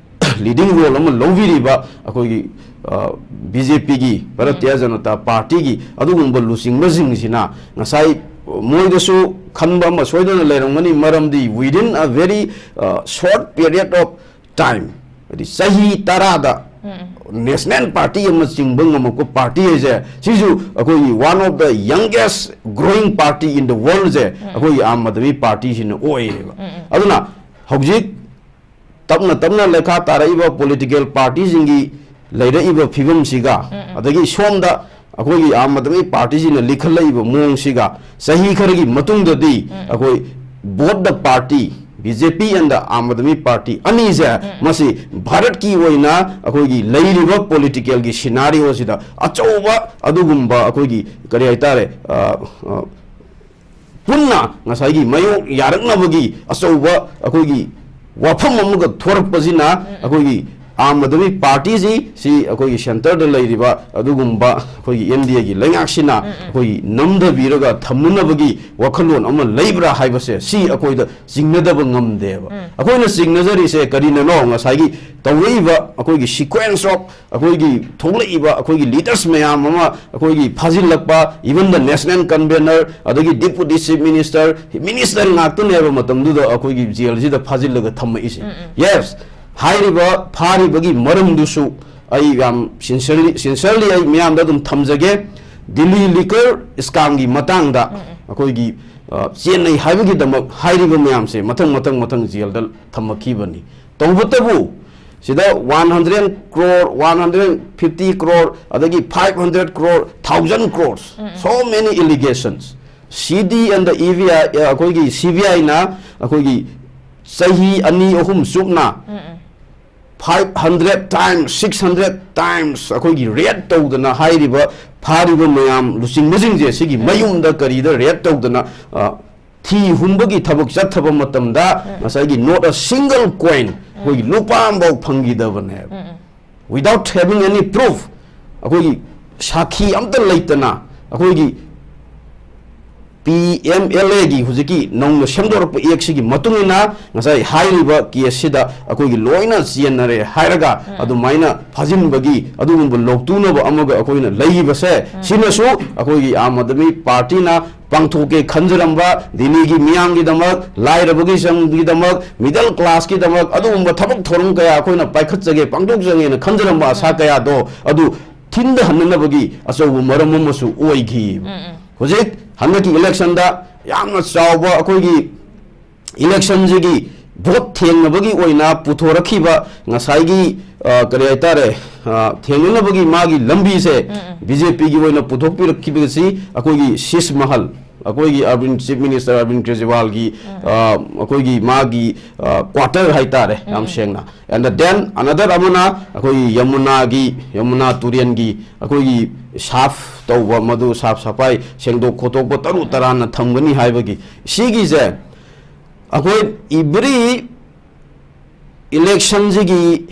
ꯂꯤꯗꯤꯡ ꯔꯣꯜ ꯑꯃ ꯂꯧꯕꯤꯔꯤꯕ ꯑꯩꯈꯣꯏꯒꯤ, ꯑ, ꯕꯤ ꯖꯦ ꯄꯤꯒꯤ, ꯚꯥꯔꯇꯤꯌꯥ ꯎꯝ꯫ ꯖꯅꯇꯥ ꯄꯥꯔꯇꯤꯒꯤ ꯑꯗꯨꯒꯨꯝꯕ ꯂꯨꯆꯤꯡꯕꯁꯤꯡꯁꯤꯅ ꯉꯁꯥꯏ ꯃꯣꯏꯗꯁꯨ ꯈꯟꯕ ꯑꯃ ꯁꯣꯏꯗꯅ ꯂꯩꯔꯝꯒꯅꯤ, ꯃꯔꯝꯗꯤ within a very, ꯑ, short period of time, ꯍꯥꯏꯗꯤ ꯆꯍꯤ ꯇꯔꯥꯗ ꯎꯝ꯫ ꯅꯦꯁꯅꯦꯜ ꯄꯥꯔꯇꯤ ꯑꯃ ꯆꯤꯡꯕ ꯉꯝꯃꯛꯄ ꯄꯥꯔꯇꯤ ꯍꯥꯏꯁꯦ, ꯁꯤꯁꯨ ꯑꯩꯈꯣꯏꯒꯤ one of the youngest growing party in the world ꯁꯦ ꯎꯝ꯫ ꯑꯩꯈꯣꯏꯒꯤ ꯑꯥꯝ ꯑꯥꯗꯃꯤ ꯄꯥꯔꯇꯤꯁꯤꯅ ꯑꯣꯏꯌꯦꯕ꯫ ꯎꯝ, ꯎꯝ꯫ ꯑꯗꯨꯅ ꯍꯧꯖꯤꯛ ꯇꯞꯅ ꯇꯞꯅ ꯂꯩꯈꯥ ꯇꯥꯔꯛꯏꯕ ꯄꯣꯂꯤꯇꯤꯀꯦꯜ ꯄꯥꯔꯇꯤꯁꯤꯡꯒꯤ ꯂꯩꯔꯛꯏꯕ ꯐꯤꯕꯝꯁꯤꯒ, ꯎꯝ, ꯎꯝ꯫ ꯑꯗꯒꯤ ꯁꯣꯝꯗ ꯑꯩꯈꯣꯏꯒꯤ ꯑꯥꯝ ꯑꯥꯗꯃꯤ ꯄꯥꯔꯇꯤꯁꯤꯅ ꯂꯤꯈꯠꯂꯛꯏꯕ ꯃꯑꯣꯡꯁꯤꯒ, ꯆꯍꯤ ꯈꯔꯒꯤ ꯃꯇꯨꯡꯗꯗꯤ ꯎꯝ꯫ ꯑꯩꯈꯣꯏ both the party, B J P and the Aam Aadmi Party ꯑꯅꯤꯁꯦ, ꯎꯝ꯫ ꯃꯁꯤ ꯚꯥꯔꯠꯀꯤ ꯑꯣꯏꯅ ꯑꯩꯈꯣꯏꯒꯤ ꯂꯩꯔꯤꯕ ꯄꯣꯂꯤꯇꯤꯀꯦꯜꯒꯤ ꯁꯤꯅꯥꯔꯤꯑꯣꯁꯤꯗ ꯑꯆꯧꯕ ꯑꯗꯨꯒꯨꯝꯕ ꯑꯩꯈꯣꯏꯒꯤ ꯀꯔꯤ ꯍꯥꯏꯇꯥꯔꯦ, ꯑ, ꯑ, ꯄꯨꯟꯅ ꯉꯁꯥꯏꯒꯤ ꯃꯥꯌꯣꯛ ꯌꯥꯔꯛꯅꯕꯒꯤ ꯑꯆꯧꯕ ꯑꯩꯈꯣꯏꯒꯤ ꯋꯥꯐꯝ ꯑꯃꯒ ꯊꯣꯔꯛꯄꯁꯤꯅ ꯎꯝ꯫ ꯑꯩꯈꯣꯏꯒꯤ ꯑꯥꯝ ꯑꯥꯗꯃꯤ ꯄꯥꯔꯇꯤꯁꯤ, ꯁꯤ ꯑꯩꯈꯣꯏꯒꯤ ꯁꯦꯟꯇꯔꯗ ꯂꯩꯔꯤꯕ ꯑꯗꯨꯒꯨꯝꯕ ꯑꯩꯈꯣꯏꯒꯤ ꯑꯦꯟ ꯗꯤ ꯑꯦꯒꯤ ꯂꯩꯉꯥꯛꯁꯤꯅ ꯑꯩꯈꯣꯏꯒꯤ ꯅꯝꯊꯕꯤꯔꯒ ꯊꯝꯅꯅꯕꯒꯤ ꯋꯥꯈꯜꯂꯣꯟ ꯑꯃ ꯂꯩꯕ꯭ꯔꯥ ꯍꯥꯏꯕꯁꯦ, ꯁꯤ ꯑꯩꯈꯣꯏꯗ ꯆꯤꯡꯅꯗꯕ ꯉꯝꯗꯦꯕ꯫ ꯑꯩꯈꯣꯏꯅ ꯆꯤꯡꯅꯖꯔꯤꯁꯦ ꯀꯔꯤꯅꯅꯣ? ꯉꯁꯥꯏꯒꯤ ꯇꯧꯔꯛꯏꯕ ꯑꯩꯈꯣꯏꯒꯤ sequence of ꯑꯩꯈꯣꯏꯒꯤ ꯊꯣꯛꯂꯛꯏꯕ ꯑꯩꯈꯣꯏꯒꯤ leaders ꯃꯌꯥꯝ ꯑꯃ ꯑꯩꯈꯣꯏꯒꯤ ꯐꯥꯖꯤꯜꯂꯛꯄ, even the national convener, ꯑꯗꯒꯤ deputy chief minister, minister ꯉꯥꯛꯇꯅꯦꯕ ꯃꯇꯝꯗꯨꯗ ꯑꯩꯈꯣꯏꯒꯤ ꯖꯦꯜꯁꯤꯗ ꯐꯥꯖꯤꯜꯂꯒ ꯊꯝꯃꯛꯏꯁꯦ꯫ Yes, ꯍꯥꯏꯔꯤꯕ ꯐꯥꯔꯤꯕꯒꯤ ꯃꯔꯝꯗꯨꯁꯨ ꯑꯩ ꯌꯥꯝ sincerely, sincerely ꯑꯩ ꯃꯤꯌꯥꯝꯗ ꯑꯗꯨꯝ ꯊꯝꯖꯒꯦ꯫ ꯗꯤꯜꯂꯤ liquor scam ꯒꯤ ꯃꯇꯥꯡꯗ ꯑꯩꯈꯣꯏꯒꯤ, ꯑ, ꯆꯦꯟꯅꯩ ꯍꯥꯏꯕꯒꯤꯗꯃꯛ ꯍꯥꯏꯔꯤꯕ ꯃꯌꯥꯝꯁꯦ ꯃꯊꯪ, ꯃꯊꯪ, ꯃꯊꯪ ꯖꯦꯜꯗ ꯊꯝꯃꯛꯈꯤꯕꯅꯤ꯫ ꯇꯧꯕꯇꯕꯨ ꯁꯤꯗ one hundred crore, one hundred fifty crore, ꯑꯗꯒꯤ five hundred crore, thousand crores, so many allegations, C D and the E V I, ꯑ, ꯑꯩꯈꯣꯏꯒꯤ C B I ꯅ ꯑꯩꯈꯣꯏꯒꯤ ꯆꯍꯤ ꯑꯅꯤ ꯑꯍꯨꯝ ꯆꯨꯞꯅ five hundred times, six hundred times ꯑꯩꯈꯣꯏꯒꯤ raid ꯇꯧꯗꯅ ꯍꯥꯏꯔꯤꯕ ꯐꯥꯔꯤꯕ ꯃꯌꯥꯝ ꯂꯨꯆꯤꯡꯕꯁꯤꯡꯁꯦ ꯁꯤꯒꯤ ꯃꯌꯨꯝꯗ ꯀꯔꯤꯗ raid ꯇꯧꯗꯅ, ꯑ, ꯊꯤ ꯍꯨꯝꯕꯒꯤ ꯊꯕꯛ ꯆꯠꯊꯕ ꯃꯇꯝꯗ ꯉꯁꯥꯏꯒꯤ not a single coin, ꯑꯩꯈꯣꯏꯒꯤ ꯂꯨꯄꯥ ꯑꯃꯐꯥꯎ ꯐꯪꯈꯤꯗꯕꯅꯦꯕ꯫ Without having any proof, ꯑꯩꯈꯣꯏꯒꯤ ꯁꯥꯈꯤ ꯑꯝꯇ ꯂꯩꯇꯅ, ꯑꯩꯈꯣꯏꯒꯤ P M L A ꯒꯤ ꯍꯧꯖꯤꯛꯀꯤ ꯅꯧꯅ ꯁꯦꯝꯗꯣꯔꯛꯄ act ꯁꯤꯒꯤ ꯃꯇꯨꯡ ꯏꯟꯅ ꯉꯁꯥꯏ ꯍꯥꯏꯔꯤꯕ case ꯁꯤꯗ ꯑꯩꯈꯣꯏꯒꯤ ꯂꯣꯏꯅ ꯆꯦꯟꯅꯔꯦ ꯍꯥꯏꯔꯒ ꯑꯗꯨꯃꯥꯏꯅ ꯐꯥꯖꯤꯟꯕꯒꯤ ꯑꯗꯨꯒꯨꯝꯕ ꯂꯧꯇꯨꯅꯕ ꯑꯃꯒ ꯑꯩꯈꯣꯏꯅ ꯂꯩꯔꯤꯕꯁꯦ, ꯁꯤꯅꯁꯨ ꯑꯩꯈꯣꯏꯒꯤ ꯑꯥꯝ ꯑꯥꯗꯃꯤ ꯄꯥꯔꯇꯤꯅ ꯄꯥꯡꯊꯣꯛꯀꯦ ꯈꯟꯖꯔꯝꯕ, ꯗꯤꯜꯂꯤꯒꯤ ꯃꯤꯌꯥꯝꯒꯤꯗꯃꯛ, ꯂꯥꯏꯔꯕꯒꯤ ꯆꯪꯒꯤꯗꯃꯛ, middle class ꯀꯤꯗꯃꯛ ꯑꯗꯨꯒꯨꯝꯕ ꯊꯕꯛ ꯊꯧꯔꯝ ꯀꯌꯥ ꯑꯩꯈꯣꯏꯅ ꯄꯥꯏꯈꯠꯆꯒꯦ, ꯄꯥꯡꯊꯣꯛꯆꯒꯦꯅ ꯈꯟꯖꯔꯝꯕ ꯑꯁꯥ ꯀꯌꯥꯗꯣ ꯑꯗꯨ ꯊꯤꯟꯗꯍꯟꯅꯅꯕꯒꯤ ꯑꯆꯧꯕ ꯃꯔꯝ ꯑꯃꯁꯨ ꯑꯣꯏꯈꯤ꯫ ꯍꯧꯖꯤꯛ ꯍꯟꯗꯛꯀꯤ election ꯗ ꯌꯥꯝꯅ ꯆꯥꯎꯕ ꯑꯩꯈꯣꯏꯒꯤ election ꯁꯤꯒꯤ vote ꯊꯦꯡꯅꯕꯒꯤ ꯑꯣꯏꯅ ꯄꯨꯊꯣꯔꯛꯈꯤꯕ ꯉꯁꯥꯏꯒꯤ, ꯑ, ꯀꯔꯤ ꯍꯥꯏꯇꯥꯔꯦ, ꯑ, ꯊꯦꯡꯅꯅꯕꯒꯤ ꯃꯥꯒꯤ ꯂꯝꯕꯤꯁꯦ B J P ꯒꯤ ꯑꯣꯏꯅ ꯄꯨꯊꯣꯛꯄꯤꯔꯛꯈꯤꯕꯁꯤ ꯑꯩꯈꯣꯏꯒꯤ ꯁꯤꯁ ꯃꯍꯜ, ꯑꯩꯈꯣꯏꯒꯤ ꯑꯔꯕꯤꯟ, Chief Minister ꯑꯔꯕꯤꯟ ꯀꯦꯖ꯭ꯔꯤꯋꯥꯜꯒꯤ, ꯑ, ꯑꯩꯈꯣꯏꯒꯤ ꯃꯥꯒꯤ, ꯑ, quarter ꯍꯥꯏꯇꯥꯔꯦ, ꯌꯥꯝ ꯁꯦꯡꯅ꯫ And then another ꯑꯃꯅ ꯑꯩꯈꯣꯏꯒꯤ ꯌꯃꯨꯅꯥꯒꯤ, ꯌꯃꯨꯅꯥ ꯇꯨꯔꯦꯟꯒꯤ ꯑꯩꯈꯣꯏꯒꯤ ꯁꯥꯐ ꯇꯧꯕ, ꯃꯗꯨ ꯁꯥꯐ ꯁꯐꯥꯏ ꯁꯦꯡꯗꯣꯛ ꯈꯣꯠꯇꯣꯛꯄ ꯇꯔꯨ ꯇꯔꯥꯟꯅ ꯊꯝꯒꯅꯤ ꯍꯥꯏꯕꯒꯤ, ꯁꯤꯒꯤꯁꯦ ꯑꯩꯈꯣꯏ every election ꯁꯤꯒꯤ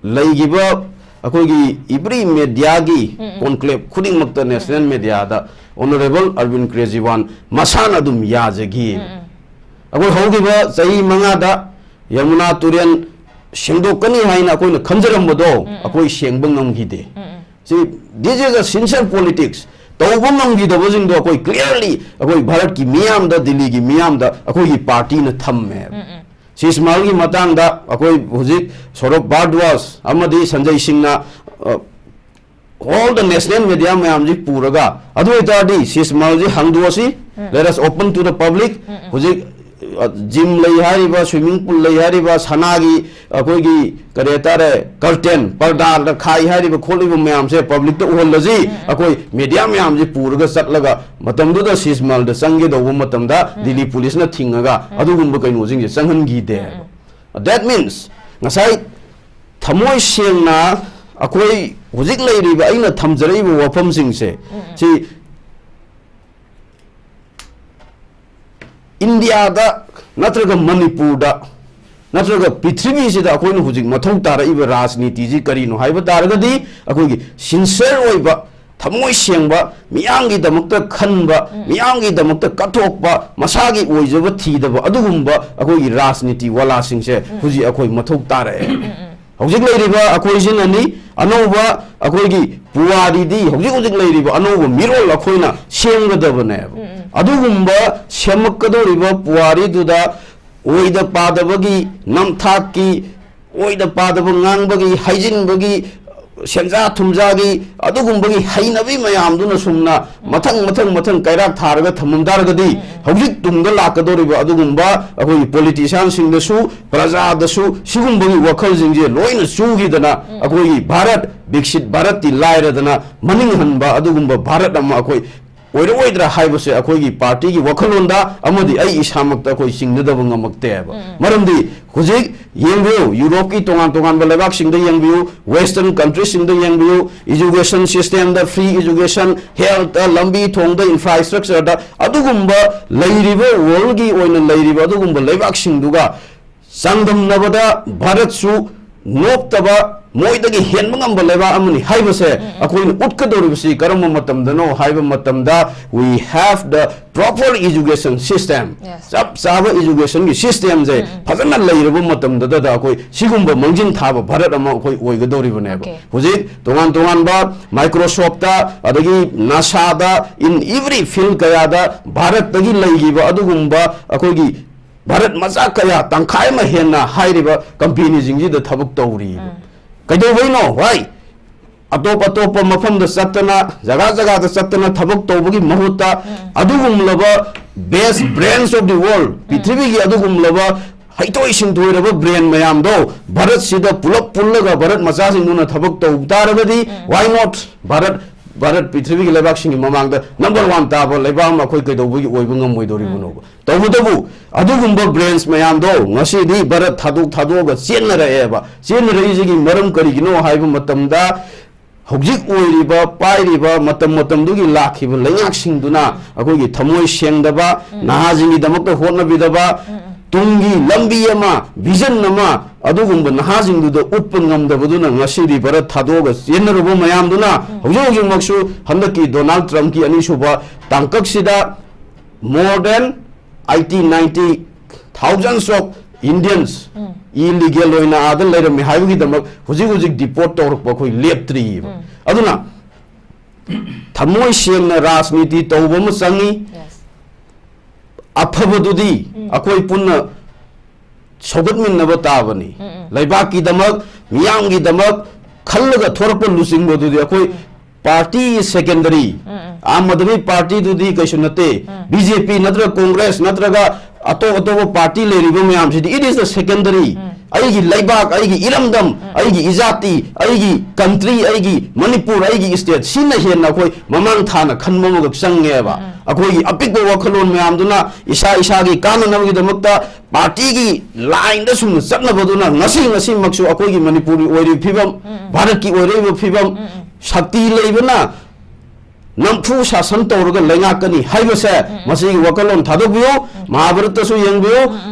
ꯂꯩꯈꯤꯕ ꯑꯩꯈꯣꯏꯒꯤ every mediaꯒꯤ conclave ꯈꯨꯗꯤꯡꯃꯛꯇ national mediaꯗ Honourable Arvind Kejriwal ꯃꯁꯥꯅ ꯑꯗꯨꯝ ꯌꯥꯖꯈꯤ꯫ ꯑꯩꯈꯣꯏ ꯍꯧꯈꯤꯕ ꯆꯍꯤ ꯃꯉꯥꯗ ꯌꯃꯨꯅꯥ ꯇꯨꯔꯦꯜ ꯁꯦꯡꯗꯣꯛꯀꯅꯤ ꯍꯥꯏꯅ ꯑꯩꯈꯣꯏꯅ ꯈꯟꯖꯔꯝꯕꯗꯣ ꯑꯩꯈꯣꯏ ꯁꯦꯡꯕ ꯉꯝꯈꯤꯗꯦ꯫ ꯁꯤ, this is a sincere politics꯫ ꯇꯧꯕ ꯉꯝꯈꯤꯗꯕꯁꯤꯡꯗꯣ ꯑꯩꯈꯣꯏ clearly ꯑꯩꯈꯣꯏ ꯚꯥꯔꯠꯀꯤ ꯃꯤꯌꯥꯝꯗ, ꯗꯤꯜꯂꯤꯒꯤ ꯃꯤꯌꯥꯝꯗ ꯑꯩꯈꯣꯏꯒꯤ ꯄꯥꯔꯇꯤꯅ ꯊꯝꯃꯦ꯫ ꯁꯤꯁꯃꯥꯜꯒꯤ ꯃꯇꯥꯡꯗ ꯑꯩꯈꯣꯏ ꯍꯧꯖꯤꯛ ꯁꯧꯔꯚ ꯚꯥꯔꯗ꯭ꯋꯥꯖ ꯑꯃꯗꯤ ꯁꯟꯖꯩ ꯁꯤꯡꯅ, ꯑ, all the national media ꯃꯌꯥꯝꯁꯤ ꯄꯨꯔꯒ, ꯑꯗꯨ ꯑꯣꯏꯇꯥꯔꯗꯤ ꯁꯤꯁꯃꯥꯜꯁꯤ ꯍꯥꯡꯗꯣꯛꯑꯁꯤ, let us open to the public꯫ ꯍꯧꯖꯤꯛ, ꯑ, gym ꯂꯩ ꯍꯥꯏꯔꯤꯕ, swimming pool ꯂꯩ ꯍꯥꯏꯔꯤꯕ, ꯁꯅꯥꯒꯤ ꯑꯩꯈꯣꯏꯒꯤ ꯀꯔꯤ ꯍꯥꯏꯇꯥꯔꯦ, curtain, ꯄꯔꯗꯥꯗ ꯈꯥꯏ ꯍꯥꯏꯔꯤꯕ ꯈꯣꯠꯂꯤꯕ ꯃꯌꯥꯝꯁꯦ publicꯇ ꯎꯍꯜꯂꯁꯤ꯫ ꯑꯩꯈꯣꯏ media ꯃꯌꯥꯝꯁꯤ ꯄꯨꯔꯒ ꯆꯠꯂꯒ ꯃꯇꯝꯗꯨꯗ ꯁꯤꯁꯃꯥꯜꯗ ꯆꯪꯒꯦ ꯇꯧꯕ ꯃꯇꯝꯗ ꯗꯤꯜꯂꯤ ꯄꯨꯂꯤꯁꯅ ꯊꯤꯡꯉꯒ ꯑꯗꯨꯒꯨꯝꯕ ꯀꯩꯅꯣꯁꯤꯡꯁꯦ ꯆꯪꯍꯟꯈꯤꯗꯦ꯫ That means ꯉꯁꯥꯏ ꯊꯃꯣꯏ ꯁꯦꯡꯅ ꯑꯩꯈꯣꯏ ꯍꯧꯖꯤꯛ ꯂꯩꯔꯤꯕ ꯑꯩꯅ ꯊꯝꯖꯔꯛꯏꯕ ꯋꯥꯐꯝꯁꯤꯡꯁꯦ ꯁꯤ ꯏꯟꯗꯤꯌꯥꯗ ꯅꯠꯇ꯭ꯔꯒ ꯃꯅꯤꯄꯨꯔꯗ ꯅꯠꯇ꯭ꯔꯒ ꯄ꯭ꯔꯤꯊꯤꯕꯤꯁꯤꯗ ꯑꯩꯈꯣꯏꯅ ꯍꯧꯖꯤꯛ ꯃꯊꯧ ꯇꯥꯔꯛꯏꯕ ꯔꯥꯖꯅꯤꯇꯤꯁꯤ ꯀꯔꯤꯅꯣ ꯍꯥꯏꯕ ꯇꯥꯔꯒꯗꯤ, ꯑꯩꯈꯣꯏꯒꯤ sincere ꯑꯣꯏꯕ, ꯊꯃꯣꯏ ꯁꯦꯡꯕ, ꯃꯤꯌꯥꯝꯒꯤꯗꯃꯛꯇ ꯈꯟꯕ, ꯃꯤꯌꯥꯝꯒꯤꯗꯃꯛꯇ ꯀꯠꯊꯣꯛꯄ, ꯃꯁꯥꯒꯤ ꯑꯣꯏꯖꯕ ꯊꯤꯗꯕ ꯑꯗꯨꯒꯨꯝꯕ ꯑꯩꯈꯣꯏꯒꯤ ꯔꯥꯖꯅꯤꯇꯤ ꯋꯥꯂꯥꯁꯤꯡꯁꯦ ꯍꯧꯖꯤꯛ ꯑꯩꯈꯣꯏ ꯃꯊꯧ ꯇꯥꯔꯛꯑꯦ꯫ ꯍꯧꯖꯤꯛ ꯂꯩꯔꯤꯕ ꯑꯩꯈꯣꯏꯁꯤꯅꯅꯤ ꯑꯅꯧꯕ ꯑꯩꯈꯣꯏꯒꯤ ꯄꯨꯋꯥꯔꯤꯗꯤ, ꯍꯧꯖꯤꯛ ꯍꯧꯖꯤꯛ ꯂꯩꯔꯤꯕ ꯑꯅꯧꯕ ꯃꯤꯔꯣꯜ ꯑꯩꯈꯣꯏꯅ ꯁꯦꯝꯒꯗꯕꯅꯦꯕ꯫ ꯑꯗꯨꯒꯨꯝꯕ ꯁꯦꯝꯃꯛꯀꯗꯧꯔꯤꯕ ꯄꯨꯋꯥꯔꯤꯗꯨꯗ ꯑꯣꯏꯗ ꯄꯥꯗꯕꯒꯤ, ꯅꯝꯊꯥꯛꯀꯤ, ꯑꯣꯏꯗ ꯄꯥꯗꯕ ꯉꯥꯡꯕꯒꯤ, ꯍꯥꯏꯖꯤꯟꯕꯒꯤ, ꯁꯦꯟꯖꯥ ꯊꯨꯝꯖꯥꯒꯤ ꯑꯗꯨꯒꯨꯝꯕꯒꯤ ꯍꯩꯅꯕꯤ ꯃꯌꯥꯝꯗꯨꯅ ꯁꯨꯝꯅ ꯃꯊꯪ, ꯃꯊꯪ, ꯃꯊꯪ ꯀꯩꯔꯥꯛ ꯊꯥꯔꯒ ꯊꯝꯃꯝ ꯇꯥꯔꯒꯗꯤ, ꯍꯧꯖꯤꯛ ꯇꯨꯡꯗ ꯂꯥꯛꯀꯗꯧꯔꯤꯕ ꯑꯗꯨꯒꯨꯝꯕ ꯑꯩꯈꯣꯏꯒꯤ politicianꯁꯤꯡꯗꯁꯨ, ꯄ꯭ꯔꯖꯥꯗꯁꯨ ꯁꯤꯒꯨꯝꯕꯒꯤ ꯋꯥꯈꯜꯁꯤꯡꯁꯦ ꯂꯣꯏꯅ ꯆꯨꯈꯤꯗꯅ, ꯑꯩꯈꯣꯏꯒꯤ ꯚꯥꯔꯠ, ꯕꯤꯛꯁꯤꯠ ꯚꯥꯔꯠꯇꯤ ꯂꯥꯏꯔꯗꯅ, ꯃꯅꯤꯡ ꯍꯟꯕ ꯑꯗꯨꯒꯨꯝꯕ ꯚꯥꯔꯠ ꯑꯃ ꯑꯩꯈꯣꯏ ꯑꯣꯏꯔꯛꯑꯣꯏꯗ꯭ꯔꯥ ꯍꯥꯏꯕꯁꯦ ꯑꯩꯈꯣꯏꯒꯤ ꯄꯥꯔꯇꯤꯒꯤ ꯋꯥꯈꯜꯂꯣꯟꯗ ꯑꯃꯗꯤ ꯑꯩ ꯏꯁꯥꯃꯛꯇ ꯑꯩꯈꯣꯏ ꯆꯤꯡꯅꯗꯕ ꯉꯝꯃꯛꯇꯦꯕ꯫ ꯃꯔꯝꯗꯤ ꯍꯧꯖꯤꯛ ꯌꯦꯡꯕꯤꯌꯨ, ꯌꯨꯔꯣꯞꯀꯤ ꯇꯣꯉꯥꯟ ꯇꯣꯉꯥꯟꯕ ꯂꯩꯕꯥꯛꯁꯤꯡꯗ ꯌꯦꯡꯕꯤꯌꯨ, western countryꯁꯤꯡꯗ ꯌꯦꯡꯕꯤꯌꯨ, education systemꯗ free education, healthꯇ, ꯂꯝꯕꯤ ꯊꯣꯡꯗ, infrastructureꯗ, ꯑꯗꯨꯒꯨꯝꯕ ꯂꯩꯔꯤꯕ worldꯒꯤ ꯑꯣꯏꯅ ꯂꯩꯔꯤꯕ ꯑꯗꯨꯒꯨꯝꯕ ꯂꯩꯕꯥꯛꯁꯤꯡꯗꯨꯒ ꯆꯥꯡꯗꯝꯅꯕꯗ ꯚꯥꯔꯠꯁꯨ ꯅꯣꯞꯇꯕ, ꯃꯣꯏꯗꯒꯤ ꯍꯦꯟꯕ ꯉꯝꯕ ꯂꯩꯕꯥꯛ ꯑꯃꯅꯤ ꯍꯥꯏꯕꯁꯦ ꯑꯩꯈꯣꯏꯅ ꯎꯠꯀꯗꯧꯔꯤꯕꯁꯤ ꯀꯔꯝꯕ ꯃꯇꯝꯗꯅꯣ ꯍꯥꯏꯕ ꯃꯇꯝꯗ, we have the proper education system. Yes. ꯆꯞ ꯆꯥꯕ educationꯒꯤ systemꯁꯦ ꯐꯖꯅ ꯂꯩꯔꯕ ꯃꯇꯝꯗꯨꯗ ꯑꯩꯈꯣꯏ ꯁꯤꯒꯨꯝꯕ ꯃꯥꯡꯖꯤꯟ ꯊꯥꯕ ꯚꯥꯔꯠ ꯑꯃ ꯑꯩꯈꯣꯏ ꯑꯣꯏꯒꯗꯧꯔꯤꯕꯅꯦꯕ꯫ Okay. ꯍꯧꯖꯤꯛ ꯇꯣꯉꯥꯟ ꯇꯣꯉꯥꯟꯕ Microsoftꯇ, ꯑꯗꯒꯤ NASAꯗ, in every field ꯀꯌꯥꯗ ꯚꯥꯔꯠꯇꯒꯤ ꯂꯩꯈꯤꯕ ꯑꯗꯨꯒꯨꯝꯕ ꯑꯩꯈꯣꯏꯒꯤ ꯚꯥꯔꯠ ꯃꯆꯥ ꯀꯌꯥ, ꯇꯪꯈꯥꯏ ꯑꯃ ꯍꯦꯟꯅ ꯍꯥꯏꯔꯤꯕ companyꯁꯤꯡꯁꯤꯗ ꯊꯕꯛ ꯇꯧꯔꯤꯕ꯫ ꯀꯩꯗꯧꯕꯩꯅꯣ? Why? ꯑꯇꯣꯞ ꯑꯇꯣꯞꯄ ꯃꯐꯝꯗ ꯆꯠꯇꯅ, ꯖꯒꯥ ꯖꯒꯥꯗ ꯆꯠꯇꯅ ꯊꯕꯛ ꯇꯧꯕꯒꯤ ꯃꯍꯨꯠꯇ, ꯑꯗꯨꯒꯨꯝꯂꯕ best brands of the world, ꯄ꯭ꯔꯤꯊꯤꯕꯤꯒꯤ ꯑꯗꯨꯒꯨꯝꯂꯕ ꯍꯩꯊꯣꯏ ꯁꯤꯡꯊꯣꯏꯔꯕ brand ꯃꯌꯥꯝꯗꯣ ꯚꯥꯔꯠꯁꯤꯗ ꯄꯨꯂꯞ ꯄꯨꯜꯂꯒ ꯚꯥꯔꯠ ꯃꯆꯥꯁꯤꯡꯗꯨꯅ ꯊꯕꯛ ꯇꯧ ꯇꯥꯔꯕꯗꯤ, why not? ꯚꯥꯔꯠ, ꯚꯥꯔꯠ ꯄ꯭ꯔꯤꯊꯤꯕꯤꯒꯤ ꯂꯩꯕꯥꯛꯁꯤꯡꯒꯤ ꯃꯃꯥꯡꯗ number one ꯇꯥꯕ ꯂꯩꯕꯥꯛ ꯑꯃ ꯑꯩꯈꯣꯏ ꯀꯩꯗꯧꯕꯒꯤ ꯑꯣꯏꯕ ꯉꯝꯃꯣꯏꯗꯧꯔꯤꯕꯅꯣꯕ? ꯇꯧꯕꯇꯕꯨ ꯑꯗꯨꯒꯨꯝꯕ brands ꯃꯌꯥꯝꯗꯣ ꯉꯁꯤꯗꯤ ꯚꯥꯔꯠ ꯊꯥꯗꯣꯛ ꯊꯥꯗꯣꯛꯑꯒ ꯆꯦꯟꯅꯔꯛꯑꯦꯕ꯫ ꯆꯦꯟꯅꯔꯛꯏꯁꯤꯒꯤ ꯃꯔꯝ ꯀꯔꯤꯒꯤꯅꯣ ꯍꯥꯏꯕ ꯃꯇꯝꯗ, ꯍꯧꯖꯤꯛ ꯑꯣꯏꯔꯤꯕ, ꯄꯥꯏꯔꯤꯕ, ꯃꯇꯝ ꯃꯇꯝꯗꯨꯒꯤ ꯂꯥꯛꯈꯤꯕ ꯂꯩꯉꯥꯛꯁꯤꯡꯗꯨꯅ ꯑꯩꯈꯣꯏꯒꯤ ꯊꯃꯣꯏ ꯁꯦꯡꯗꯕ, ꯅꯍꯥꯁꯤꯡꯒꯤꯗꯃꯛꯇ ꯍꯣꯠꯅꯕꯤꯗꯕ, ꯇꯨꯡꯒꯤ ꯂꯝꯕꯤ ꯑꯃ, vision ꯑꯃ ꯑꯗꯨꯒꯨꯝꯕ ꯅꯍꯥꯁꯤꯡꯗꯨꯗ ꯎꯠꯄ ꯉꯝꯗꯕꯗꯨꯅ ꯉꯁꯤꯗꯤ ꯚꯥꯔꯠ ꯊꯥꯗꯣꯛꯑꯒ ꯆꯦꯟꯅꯔꯨꯕ ꯃꯌꯥꯝꯗꯨꯅ ꯍꯧꯖꯤꯛ ꯍꯧꯖꯤꯛꯃꯛꯁꯨ ꯍꯟꯗꯛꯀꯤ ꯗꯣꯅꯥꯜꯗ ꯇ꯭ꯔꯝꯞꯀꯤ ꯑꯅꯤꯁꯨꯕ ꯇꯥꯡꯀꯛꯁꯤꯗ more than eighty, ninety thousands of Indians illegal ꯑꯣꯏꯅ ꯑꯥꯗ ꯂꯩꯔꯝꯃꯤ ꯍꯥꯏꯕꯒꯤꯗꯃꯛ ꯍꯧꯖꯤꯛ ꯍꯧꯖꯤꯛ deport ꯇꯧꯔꯛꯄ ꯑꯩꯈꯣꯏ ꯂꯦꯞꯇ꯭ꯔꯤꯑꯕ꯫ ꯑꯗꯨꯅ ꯊꯃꯣꯏ ꯁꯦꯡꯅ ꯔꯥꯖꯅꯤꯇꯤ ꯇꯧꯕ ꯑꯃ ꯆꯪꯉꯤ꯫ Yes. ꯑꯐꯕꯗꯨꯗꯤ ꯑꯩꯈꯣꯏ ꯄꯨꯟꯅ ꯁꯧꯒꯠꯃꯤꯟꯅꯕ ꯇꯥꯕꯅꯤ꯫ ꯂꯩꯕꯥꯛꯀꯤꯗꯃꯛ, ꯃꯤꯌꯥꯝꯒꯤꯗꯃꯛ ꯈꯜꯂꯒ ꯊꯣꯔꯛꯄ ꯂꯨꯆꯤꯡꯕꯗꯨꯗꯤ ꯑꯩꯈꯣꯏ party secondary꯫ ꯑꯥꯝ ꯑꯥꯗꯃꯤ partyꯗꯨꯗꯤ ꯀꯩꯁꯨ ꯅꯠꯇꯦ꯫ BJP ꯅꯠꯇ꯭ꯔꯒ Congress ꯅꯠꯇ꯭ꯔꯒ ꯑꯇꯣꯞ ꯑꯇꯣꯞꯄ party ꯂꯩꯔꯤꯕ ꯃꯌꯥꯝꯁꯤꯗꯤ, it is the secondary꯫ ꯑꯩꯒꯤ ꯂꯩꯕꯥꯛ, ꯑꯩꯒꯤ ꯏꯔꯝꯗꯝ, ꯑꯩꯒꯤ ꯏꯖꯥꯇꯤ, ꯑꯩꯒꯤ country, ꯑꯩꯒꯤ ꯃꯅꯤꯄꯨꯔ, ꯑꯩꯒꯤ state, ꯁꯤꯅ ꯍꯦꯟꯅ ꯑꯩꯈꯣꯏ ꯃꯃꯥꯡ ꯊꯥꯅ ꯈꯟꯕ ꯑꯃꯈꯛ ꯆꯪꯉꯦꯕ꯫ ꯑꯩꯈꯣꯏꯒꯤ ꯑꯄꯤꯛꯄ ꯋꯥꯈꯜꯂꯣꯟ ꯃꯌꯥꯝꯗꯨꯅ ꯏꯁꯥ ꯏꯁꯥꯒꯤ ꯀꯥꯟꯅꯅꯕꯒꯤꯗꯃꯛꯇ partyꯒꯤ lineꯗ ꯁꯨꯝ ꯆꯠꯅꯕꯗꯨꯅ ꯉꯁꯤ ꯉꯁꯤꯃꯛꯁꯨ ꯑꯩꯈꯣꯏꯒꯤ ꯃꯅꯤꯄꯨꯔꯒꯤ ꯑꯣꯏꯔꯤꯕ ꯐꯤꯕꯝ, ꯚꯥꯔꯠꯀꯤ ꯑꯣꯏꯔꯛꯏꯕ ꯐꯤꯕꯝ, ꯁꯛꯇꯤ ꯂꯩꯕꯅ ꯅꯝꯐꯨ ꯁꯥꯁꯟ ꯇꯧꯔꯒ ꯂꯩꯉꯥꯛꯀꯅꯤ ꯍꯥꯏꯕꯁꯦ, ꯃꯁꯤꯒꯤ ꯋꯥꯈꯜꯂꯣꯟ ꯊꯥꯗꯣꯛꯄꯤꯌꯨ꯫ ꯃꯍꯥꯚꯥꯔꯠꯇꯁꯨ ꯌꯦꯡꯕꯤꯌꯨ꯫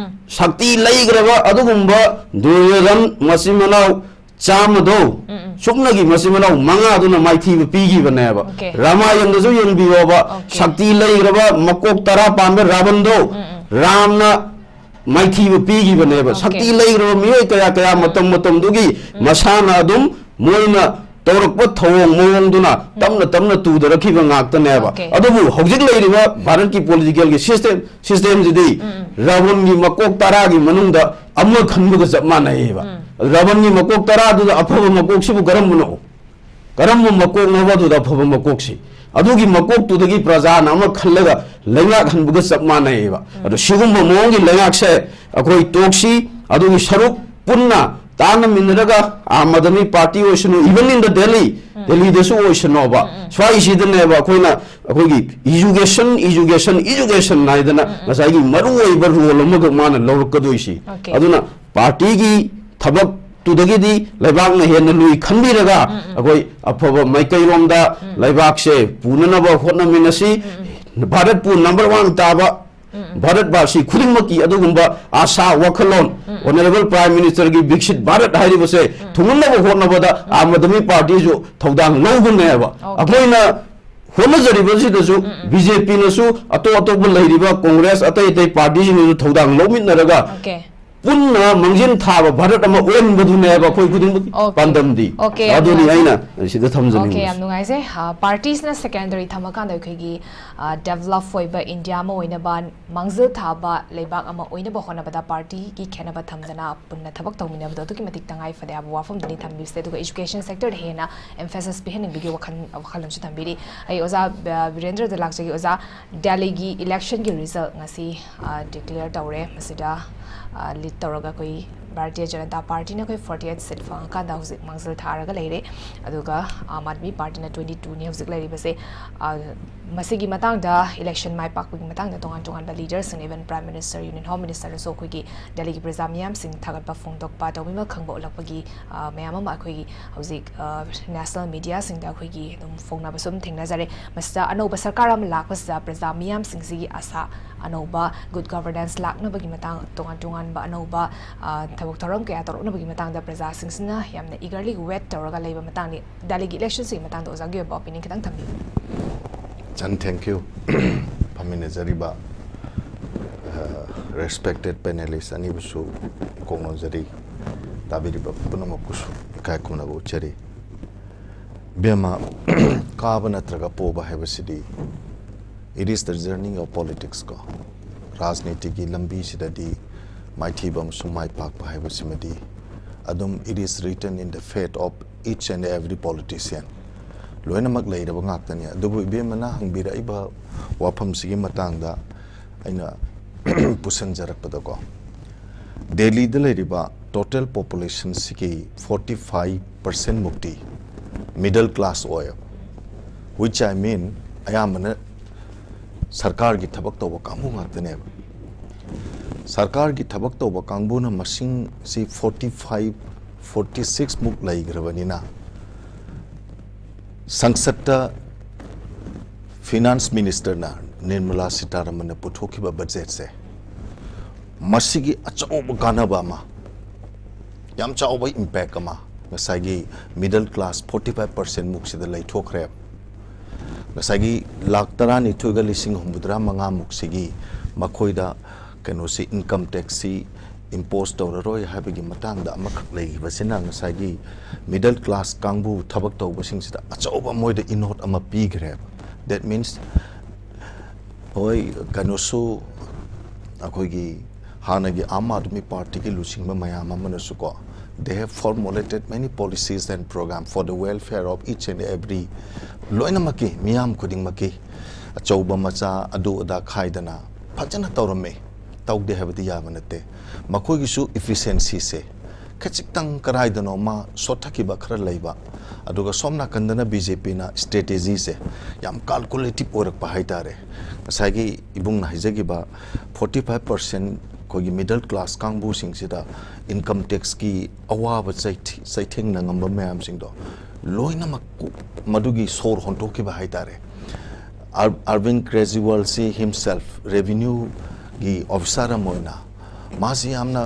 ꯁꯛꯇꯤ ꯂꯩꯈ꯭ꯔꯕ ꯑꯗꯨꯒꯨꯝꯕ ꯗꯨꯔꯌꯣꯙꯟ ꯃꯆꯤꯟ ꯃꯅꯥꯎ ꯆꯥꯝꯃꯗꯣ, ꯎꯝ, ꯎꯝ꯫ ꯁꯨꯞꯅꯒꯤ ꯃꯆꯤꯟ ꯃꯅꯥꯎ ꯃꯉꯥꯗꯨꯅ ꯃꯥꯏꯊꯤꯕ ꯄꯤꯈꯤꯕꯅꯦꯕ꯫ Okay. ꯔꯥꯃꯥꯌꯟꯗꯁꯨ ꯌꯦꯡꯕꯤꯌꯣꯕ, Okay. ꯁꯛꯇꯤ ꯂꯩꯈ꯭ꯔꯕ ꯃꯀꯣꯛ ꯇꯔꯥ ꯄꯥꯟꯕ ꯔꯥꯕꯟꯗꯣ, ꯎꯝ, ꯎꯝ꯫ ꯔꯥꯝꯅ ꯃꯥꯏꯊꯤꯕ ꯄꯤꯈꯤꯕꯅꯦꯕ꯫ Okay. ꯁꯛꯇꯤ ꯂꯩꯈ꯭ꯔꯕ ꯃꯤꯑꯣꯏ ꯀꯌꯥ ꯀꯌꯥ ꯃꯇꯝ ꯃꯇꯝꯗꯨꯒꯤ ꯎꯝ꯫ ꯃꯁꯥꯅ ꯑꯗꯨꯝ ꯃꯣꯏꯅ ꯇꯧꯔꯛꯄ ꯊꯧꯑꯣꯡ ꯃꯑꯣꯡꯗꯨꯅ ꯎꯝ꯫ ꯇꯞꯅ ꯇꯞꯅ ꯇꯨꯊꯔꯛꯈꯤꯕ ꯉꯥꯛꯇꯅꯦꯕ꯫ Okay. ꯑꯗꯨꯕꯨ ꯍꯧꯖꯤꯛ ꯂꯩꯔꯤꯕ ꯚꯥꯔꯠꯀꯤ political system, systemꯁꯤꯗꯤ ꯎꯝ, ꯎꯝ꯫ ꯔꯥꯕꯟꯒꯤ ꯃꯀꯣꯛ ꯇꯔꯥꯒꯤ ꯃꯅꯨꯡꯗ ꯑꯃ ꯈꯟꯕꯒ ꯆꯞ ꯃꯥꯟꯅꯩꯌꯦꯕ꯫ ꯎꯝ꯫ ꯔꯥꯕꯟꯒꯤ ꯃꯀꯣꯛ ꯇꯔꯥꯗꯨꯗ ꯑꯐꯕ ꯃꯀꯣꯛꯁꯤꯕꯨ ꯀꯔꯝꯕꯅꯣ? ꯀꯔꯝꯕ ꯃꯀꯣꯛꯅꯣꯕ ꯑꯗꯨꯗ ꯑꯐꯕ ꯃꯀꯣꯛꯁꯤ? ꯑꯗꯨꯒꯤ ꯃꯀꯣꯛꯇꯨꯗꯒꯤ ꯄ꯭ꯔꯖꯥꯅ ꯑꯃ ꯈꯜꯂꯒ ꯂꯩꯉꯥꯛ ꯍꯟꯕꯒ ꯆꯞ ꯃꯥꯟꯅꯩꯌꯦꯕ꯫ ꯎꯝ꯫ ꯑꯗꯣ ꯁꯤꯒꯨꯝꯕ ꯃꯑꯣꯡꯒꯤ ꯂꯩꯉꯥꯛꯁꯦ ꯑꯩꯈꯣꯏ ꯇꯣꯛꯁꯤ, ꯑꯗꯨꯒꯤ ꯁꯔꯨꯛ ꯄꯨꯟꯅ ꯇꯥꯟꯅꯃꯤꯟꯅꯔꯒ ꯑꯥꯝ ꯑꯥꯗꯃꯤ ꯄꯥꯔꯇꯤ ꯑꯣꯏꯁꯅꯨ, even in the Delhi, ꯎꯝ꯫ ꯗꯦꯜꯂꯤꯗꯁꯨ ꯑꯣꯏꯁꯅꯣꯕ, ꯎꯝ, ꯎꯝ꯫ ꯁ꯭ꯋꯥꯏꯁꯤꯗꯅꯦꯕ ꯑꯩꯈꯣꯏꯅ ꯑꯩꯈꯣꯏꯒꯤ education, education, education ꯍꯥꯏꯗꯅ ꯎꯝ, ꯎꯝ꯫ ꯉꯁꯥꯏꯒꯤ ꯃꯔꯨ ꯑꯣꯏꯕ role ꯑꯃꯈꯛ ꯃꯥꯅ ꯂꯧꯔꯛꯀꯗꯣꯏꯁꯤ꯫ Okay. ꯑꯗꯨꯅ ꯄꯥꯔꯇꯤꯒꯤ ꯊꯕꯛꯇꯨꯗꯒꯤꯗꯤ ꯂꯩꯕꯥꯛꯅ ꯍꯦꯟꯅ ꯂꯨꯏ ꯈꯟꯕꯤꯔꯒ ꯎꯝ, ꯎꯝ꯫ ꯑꯩꯈꯣꯏ ꯑꯐꯕ ꯃꯥꯏꯀꯩꯔꯣꯝꯗ ꯎꯝ꯫ ꯂꯩꯕꯥꯛꯁꯦ ꯄꯨꯅꯅꯕ ꯍꯣꯠꯅꯃꯤꯟꯅꯁꯤ꯫ ꯎꯝ, ꯎꯝ꯫ ꯚꯥꯔꯠꯄꯨ number one ꯇꯥꯕ ꯎꯝ, ꯎꯝ꯫ ꯚꯥꯔꯠ ꯚꯥꯁꯤ ꯈꯨꯗꯤꯡꯃꯛꯀꯤ ꯑꯗꯨꯒꯨꯝꯕ ꯑꯥꯁꯥ ꯋꯥꯈꯜꯂꯣꯟ, ꯎꯝ, ꯎꯝ꯫ Honourable Prime Ministerꯒꯤ ꯕꯤꯛꯁꯤꯠ ꯚꯥꯔꯠ ꯍꯥꯏꯔꯤꯕꯁꯦ ꯎꯝ꯫ ꯊꯨꯡꯍꯟꯅꯕ ꯍꯣꯠꯅꯕꯗ ꯎꯝ꯫ ꯑꯥꯝ ꯑꯥꯗꯃꯤ ꯄꯥꯔꯇꯤꯁꯨ ꯊꯧꯗꯥꯡ ꯂꯧꯕꯅꯦꯕ꯫ Okay꯫ ꯑꯩꯈꯣꯏꯅ ꯍꯣꯠꯅꯖꯔꯤꯕꯁꯤꯗꯁꯨ ꯎꯝ, ꯎꯝ꯫ BJPꯅꯁꯨ ꯑꯇꯣꯞ ꯑꯇꯣꯞꯄ ꯂꯩꯔꯤꯕ ꯀꯣꯡꯒ꯭ꯔꯦꯁ ꯑꯇꯩ ꯑꯇꯩ ꯄꯥꯔꯇꯤꯁꯤꯡꯅꯁꯨ ꯊꯧꯗꯥꯡ ꯂꯧꯃꯤꯟꯅꯔꯒ Okay꯫ ꯄꯨꯟꯅ ꯃꯥꯡꯖꯤꯟ ꯊꯥꯕ ꯚꯥꯔꯠ ꯑꯃ ꯑꯣꯏꯍꯟꯕꯗꯨꯅꯦꯕ ꯑꯩꯈꯣꯏ ꯈꯨꯗꯤꯡꯃꯛꯀꯤ Okay꯫ ꯄꯥꯟꯗꯝꯗꯤ꯫ Okay, ꯌꯥꯝ ꯑꯗꯨꯅꯤ ꯅꯨꯡꯉꯥꯏꯖꯩ꯫ ꯑꯩꯅ ꯁꯤꯗ ꯊꯝꯖꯅꯤꯡꯕꯁꯦ꯫ Okay, ꯌꯥꯝ ꯅꯨꯡꯉꯥꯏꯖꯩ꯫ ꯑ, parties ꯅ secondary ꯊꯝꯃꯀꯥꯟꯗ ꯑꯩꯈꯣꯏꯒꯤ, ꯑ, develop ꯑꯣꯏꯕ ꯏꯟꯗꯤꯌꯥ ꯑꯃ ꯑꯣꯏꯅꯕ, ꯃꯥꯡꯖꯤꯜ ꯊꯥꯕ ꯂꯩꯕꯥꯛ ꯑꯃ ꯑꯣꯏꯅꯕ ꯍꯣꯠꯅꯕꯗ partyꯒꯤ ꯈꯦꯠꯅꯕ ꯊꯝꯗꯅ ꯄꯨꯟꯅ ꯊꯕꯛ ꯇꯧꯃꯤꯟꯅꯕꯗꯣ ꯑꯗꯨꯛꯀꯤ ꯃꯇꯤꯛ ꯇꯉꯥꯏ ꯐꯗꯦ ꯍꯥꯏꯕ ꯋꯥꯐꯝꯗꯨꯅꯤ ꯊꯝꯕꯤꯕꯁꯦ꯫ ꯑꯗꯨꯒ education sectorꯗ ꯍꯦꯟꯅ emphasis ꯄꯤꯍꯟꯅꯤꯡꯕꯒꯤ ꯋꯥꯈꯜ, ꯋꯥꯈꯜꯂꯣꯟꯁꯨ ꯊꯝꯕꯤꯔꯤ꯫ ꯑꯩ ꯑꯣꯖꯥ, ꯑ, ꯕꯤꯔꯦꯟꯗ꯭ꯔꯗ ꯂꯥꯛꯆꯒꯦ꯫ ꯑꯣꯖꯥ, ꯗꯦꯜꯂꯤꯒꯤ electionꯒꯤ result ꯉꯁꯤ, ꯑ, declare ꯇꯧꯔꯦ꯫ ꯃꯁꯤꯗ, ꯑ, lead ꯇꯧꯔꯒ ꯑꯩꯈꯣꯏ ꯚꯥꯔꯇꯤꯌ ꯖꯅꯇꯥ ꯄꯥꯔꯇꯤꯅ ꯑꯩꯈꯣꯏ ꯐꯣꯔꯇꯤ ꯑꯩꯠ ꯁꯤꯠ ꯐꯪꯉꯀꯥꯟꯗ ꯍꯧꯖꯤꯛ ꯃꯥꯡꯖꯤꯜ ꯊꯥꯔꯒ ꯂꯩꯔꯦ꯫ ꯑꯗꯨꯒ ꯑꯥꯝ ꯑꯥꯗꯃꯤ ꯄꯥꯔꯇꯤꯅ ꯇ꯭ꯋꯦꯟꯇꯤ ꯇꯨꯅꯤ ꯍꯧꯖꯤꯛ ꯂꯩꯔꯤꯕꯁꯦ꯫ ꯑ, ꯃꯁꯤꯒꯤ ꯃꯇꯥꯡꯗ, ꯏꯂꯦꯛꯁꯟ ꯃꯥꯏ ꯄꯥꯛꯄꯒꯤ ꯃꯇꯥꯡꯗ ꯇꯣꯉꯥꯟ ꯇꯣꯉꯥꯟꯕ ꯂꯤꯗꯔꯁꯤꯡ, even Prime Minister, Union Home Ministerꯗꯁꯨ ꯑꯩꯈꯣꯏꯒꯤ ꯗꯦꯜꯂꯤꯒꯤ ꯄ꯭ꯔꯖꯥ ꯃꯤꯌꯥꯝꯁꯤꯡ ꯊꯥꯒꯠꯄ ꯐꯣꯡꯗꯣꯛꯄ, ꯇꯧꯕꯤꯃꯜ ꯈꯪꯕ ꯎꯠꯂꯛꯄꯒꯤ, ꯑ, ꯃꯌꯥꯝ ꯑꯃ ꯑꯩꯈꯣꯏꯒꯤ ꯍꯧꯖꯤꯛ, ꯑ, ꯅꯦꯁꯅꯦꯜ ꯃꯤꯗꯤꯌꯥꯁꯤꯡꯗ ꯑꯩꯈꯣꯏꯒꯤ ꯑꯗꯨꯝ ꯐꯣꯡꯅꯕꯁꯨ ꯑꯗꯨꯝ ꯊꯦꯡꯅꯖꯔꯦ꯫ ꯃꯁꯤꯗ ꯑꯅꯧꯕ ꯁꯔꯀꯥꯔ ꯑꯃ ꯂꯥꯛꯄꯁꯤꯗ ꯄ꯭ꯔꯖꯥ ꯃꯤꯌꯥꯝꯁꯤꯡꯁꯤꯒꯤ ꯑꯁꯥ, ꯑꯅꯧꯕ ꯒꯨꯗ ꯒꯕꯔꯅꯦꯟꯁ ꯂꯥꯛꯅꯕꯒꯤ ꯃꯇꯥꯡ, ꯇꯣꯉꯥꯟ ꯇꯣꯉꯥꯟꯕ ꯑꯅꯧꯕ, ꯑ, ꯊꯕꯛ ꯊꯧꯔꯝ ꯀꯌꯥ ꯇꯧꯔꯛꯅꯕꯒꯤ ꯃꯇꯥꯡꯗ ꯄ꯭ꯔꯖꯥꯁꯤꯡꯁꯤꯅ ꯌꯥꯝꯅ eagerly wait ꯇꯧꯔꯒ ꯂꯩꯕ ꯃꯇꯥꯡꯅꯤ꯫ ꯗꯦꯜꯂꯤꯒꯤ ꯏꯂꯦꯛꯁꯟꯁꯤꯒꯤ ꯃꯇꯥꯡꯗ ꯑꯣꯖꯥꯒꯤ ꯑꯣꯏꯕ opinion ꯈꯤꯇꯪ ꯊꯝꯕꯤꯌꯨ꯫ ꯆꯟ, thank you꯫ ꯐꯝꯃꯤꯟꯅꯖꯔꯤꯕ, ꯑ, respected panelist ꯑꯅꯤꯕꯨꯁꯨ ꯏꯀꯣꯛ ꯅꯣꯟꯖꯔꯤ꯫ ꯇꯥꯕꯤꯔꯤꯕ ꯄꯨꯝꯅꯃꯛꯄꯨꯁꯨ ꯏꯀꯥꯏ ꯈꯨꯝꯅꯕ ꯎꯠꯆꯔꯤ꯫ ꯏꯕꯦꯝꯃ, ꯀꯥꯕ ꯅꯠꯇ꯭ꯔꯒ ꯄꯣꯕ ꯍꯥꯏꯕꯁꯤꯗꯤ, it is the journey of politics ꯀꯣ꯫ ꯔꯥꯖꯅꯤꯇꯤꯒꯤ ꯂꯝꯕꯤꯁꯤꯗꯗꯤ ꯃꯥꯏꯊꯤꯕ ꯑꯃꯁꯨꯡ ꯃꯥꯏ ꯄꯥꯛꯄ ꯍꯥꯏꯕꯁꯤꯃꯗꯤ ꯑꯗꯨꯝ it is written in the fate of each and every politician꯫ ꯂꯣꯏꯅꯃꯛ ꯂꯩꯔꯕ ꯉꯥꯛꯇꯅꯤ꯫ ꯑꯗꯨꯕꯨ ꯏꯕꯦꯝꯃꯅ ꯍꯪꯕꯤꯔꯛꯏꯕ ꯋꯥꯐꯝꯁꯤꯒꯤ ꯃꯇꯥꯡꯗ ꯑꯩꯅ ꯄꯨꯁꯤꯟꯖꯔꯛꯄꯗꯀꯣ, ꯗꯦꯜꯂꯤꯗ ꯂꯩꯔꯤꯕ total populationꯁꯤꯒꯤ forty five percent ꯃꯨꯛꯇꯤ middle class ꯑꯣꯏ, which I mean ꯑꯌꯥꯝꯕꯅ ꯁꯔꯀꯥꯔꯒꯤ ꯊꯕꯛ ꯇꯧꯕ ꯀꯥꯡꯕꯨ ꯉꯥꯛꯇꯅꯦꯕ꯫ ꯁꯔꯀꯥꯔꯒꯤ ꯊꯕꯛ ꯇꯧꯕ ꯀꯥꯡꯕꯨꯅ ꯃꯁꯤꯡꯁꯤ forty five, forty six ꯃꯨꯛ ꯂꯩꯈ꯭ꯔꯕꯅꯤꯅ, ꯁꯪꯁꯠꯇ finance ministerꯅ, ꯅꯤꯔꯃꯂꯥ ꯁꯤꯇꯥꯔꯥꯃꯟꯅ ꯄꯨꯊꯣꯛꯈꯤꯕ budgetꯁꯦ, ꯃꯁꯤꯒꯤ ꯑꯆꯧꯕ ꯀꯥꯟꯅꯕ ꯑꯃ, ꯌꯥꯝ ꯆꯥꯎꯕ impact ꯑꯃ ꯉꯁꯥꯏꯒꯤ middle class forty five percent ꯃꯨꯛꯁꯤꯗ ꯂꯩꯊꯣꯛꯈ꯭ꯔꯦꯕ꯫ ꯉꯁꯥꯏꯒꯤ ꯂꯥꯈ ꯇꯔꯥꯅꯤꯊꯣꯏꯒ ꯂꯤꯁꯤꯡ ꯍꯨꯝꯐꯨꯇꯔꯥ ꯃꯉꯥ ꯃꯨꯛꯁꯤꯒꯤ ꯃꯈꯣꯏꯗ ꯀꯩꯅꯣꯁꯤ, income taxꯁꯤ impose ꯇꯧꯔꯔꯣꯏ ꯍꯥꯏꯕꯒꯤ ꯃꯇꯥꯡꯗ ꯑꯃꯈꯛ ꯂꯩꯈꯤꯕꯁꯤꯅ ꯉꯁꯥꯏꯒꯤ middle class ꯀꯥꯡꯕꯨ ꯊꯕꯛ ꯇꯧꯕꯁꯤꯡꯁꯤꯗ ꯑꯆꯧꯕ ꯃꯣꯏꯗ ꯏꯅꯣꯠ ꯑꯃ ꯄꯤꯈ꯭ꯔꯦꯕ꯫ That means ꯍꯣꯏ, ꯀꯩꯅꯣꯁꯨ, ꯑꯩꯈꯣꯏꯒꯤ ꯍꯥꯟꯅꯒꯤ ꯑꯥꯝ ꯑꯥꯗꯃꯤ ꯄꯥꯔꯇꯤꯒꯤ ꯂꯨꯆꯤꯡꯕ ꯃꯌꯥꯝ ꯑꯃꯅꯁꯨꯀꯣ, they have formulated many policies and program for the welfare of each and every, ꯂꯣꯏꯅꯃꯛꯀꯤ, ꯃꯤꯌꯥꯝ ꯈꯨꯗꯤꯡꯃꯛꯀꯤ, ꯑꯆꯧꯕ ꯃꯆꯥ ꯑꯗꯨ ꯑꯗꯥ ꯈꯥꯏꯗꯅ ꯐꯖꯅ ꯇꯧꯔꯝꯃꯤ꯫ ꯇꯧꯗꯦ ꯍꯥꯏꯕꯗꯤ ꯌꯥꯕ ꯅꯠꯇꯦ꯫ ꯃꯈꯣꯏꯒꯤꯁꯨ ꯏꯐꯤꯁꯤꯌꯦꯟꯁꯤꯁꯦ ꯈꯖꯤꯛꯇꯪ ꯀꯗꯥꯏꯗꯅꯣꯃ ꯁꯣꯠꯊꯈꯤꯕ ꯈꯔ ꯂꯩꯕ, ꯑꯗꯨꯒ ꯁꯣꯝ ꯅꯥꯀꯟꯗꯅ ꯕꯤ ꯖꯦ ꯄꯤꯅ ꯏꯁꯇ꯭ꯔꯦꯇꯦꯖꯤꯁꯦ ꯌꯥꯝ ꯀꯥꯜꯀꯨꯂꯦꯇꯤꯞ ꯑꯣꯏꯔꯛꯄ ꯍꯥꯏ ꯇꯥꯔꯦ꯫ ꯉꯁꯥꯏꯒꯤ ꯏꯕꯨꯡꯅ ꯍꯥꯏꯖꯈꯤꯕ ꯐꯣꯔꯇꯤ ꯐꯥꯏꯚ ꯄꯥꯔꯁꯦꯟ ꯑꯩꯈꯣꯏꯒꯤ ꯃꯤꯗꯜ ꯀ꯭ꯂꯥꯁ ꯀꯥꯡꯕꯨꯁꯤꯡꯁꯤꯗ ꯏꯟꯀꯝ ꯇꯦꯛꯁꯀꯤ ꯑꯋꯥꯕ ꯆꯩꯊ-, ꯆꯩꯊꯦꯡꯅ ꯉꯝꯕ ꯃꯌꯥꯝꯁꯤꯡꯗꯣ ꯂꯣꯏꯅꯃꯛ ꯃꯗꯨꯒꯤ ꯁꯣꯔ ꯍꯣꯟꯊꯣꯛꯈꯤꯕ ꯍꯥꯏ ꯇꯥꯔꯦ꯫ ꯑꯔ-, ꯑꯔꯕꯤꯟ ꯀ꯭ꯔꯦꯖꯤꯋꯥꯜꯁꯤ ꯍꯤꯝꯁꯦꯜꯐ ꯔꯦꯚꯤꯅ꯭ꯌꯨꯒꯤ ꯑꯣꯐꯤꯁꯥꯔ ꯑꯃ ꯑꯣꯏꯅ ꯃꯥꯁꯤ ꯌꯥꯝꯅ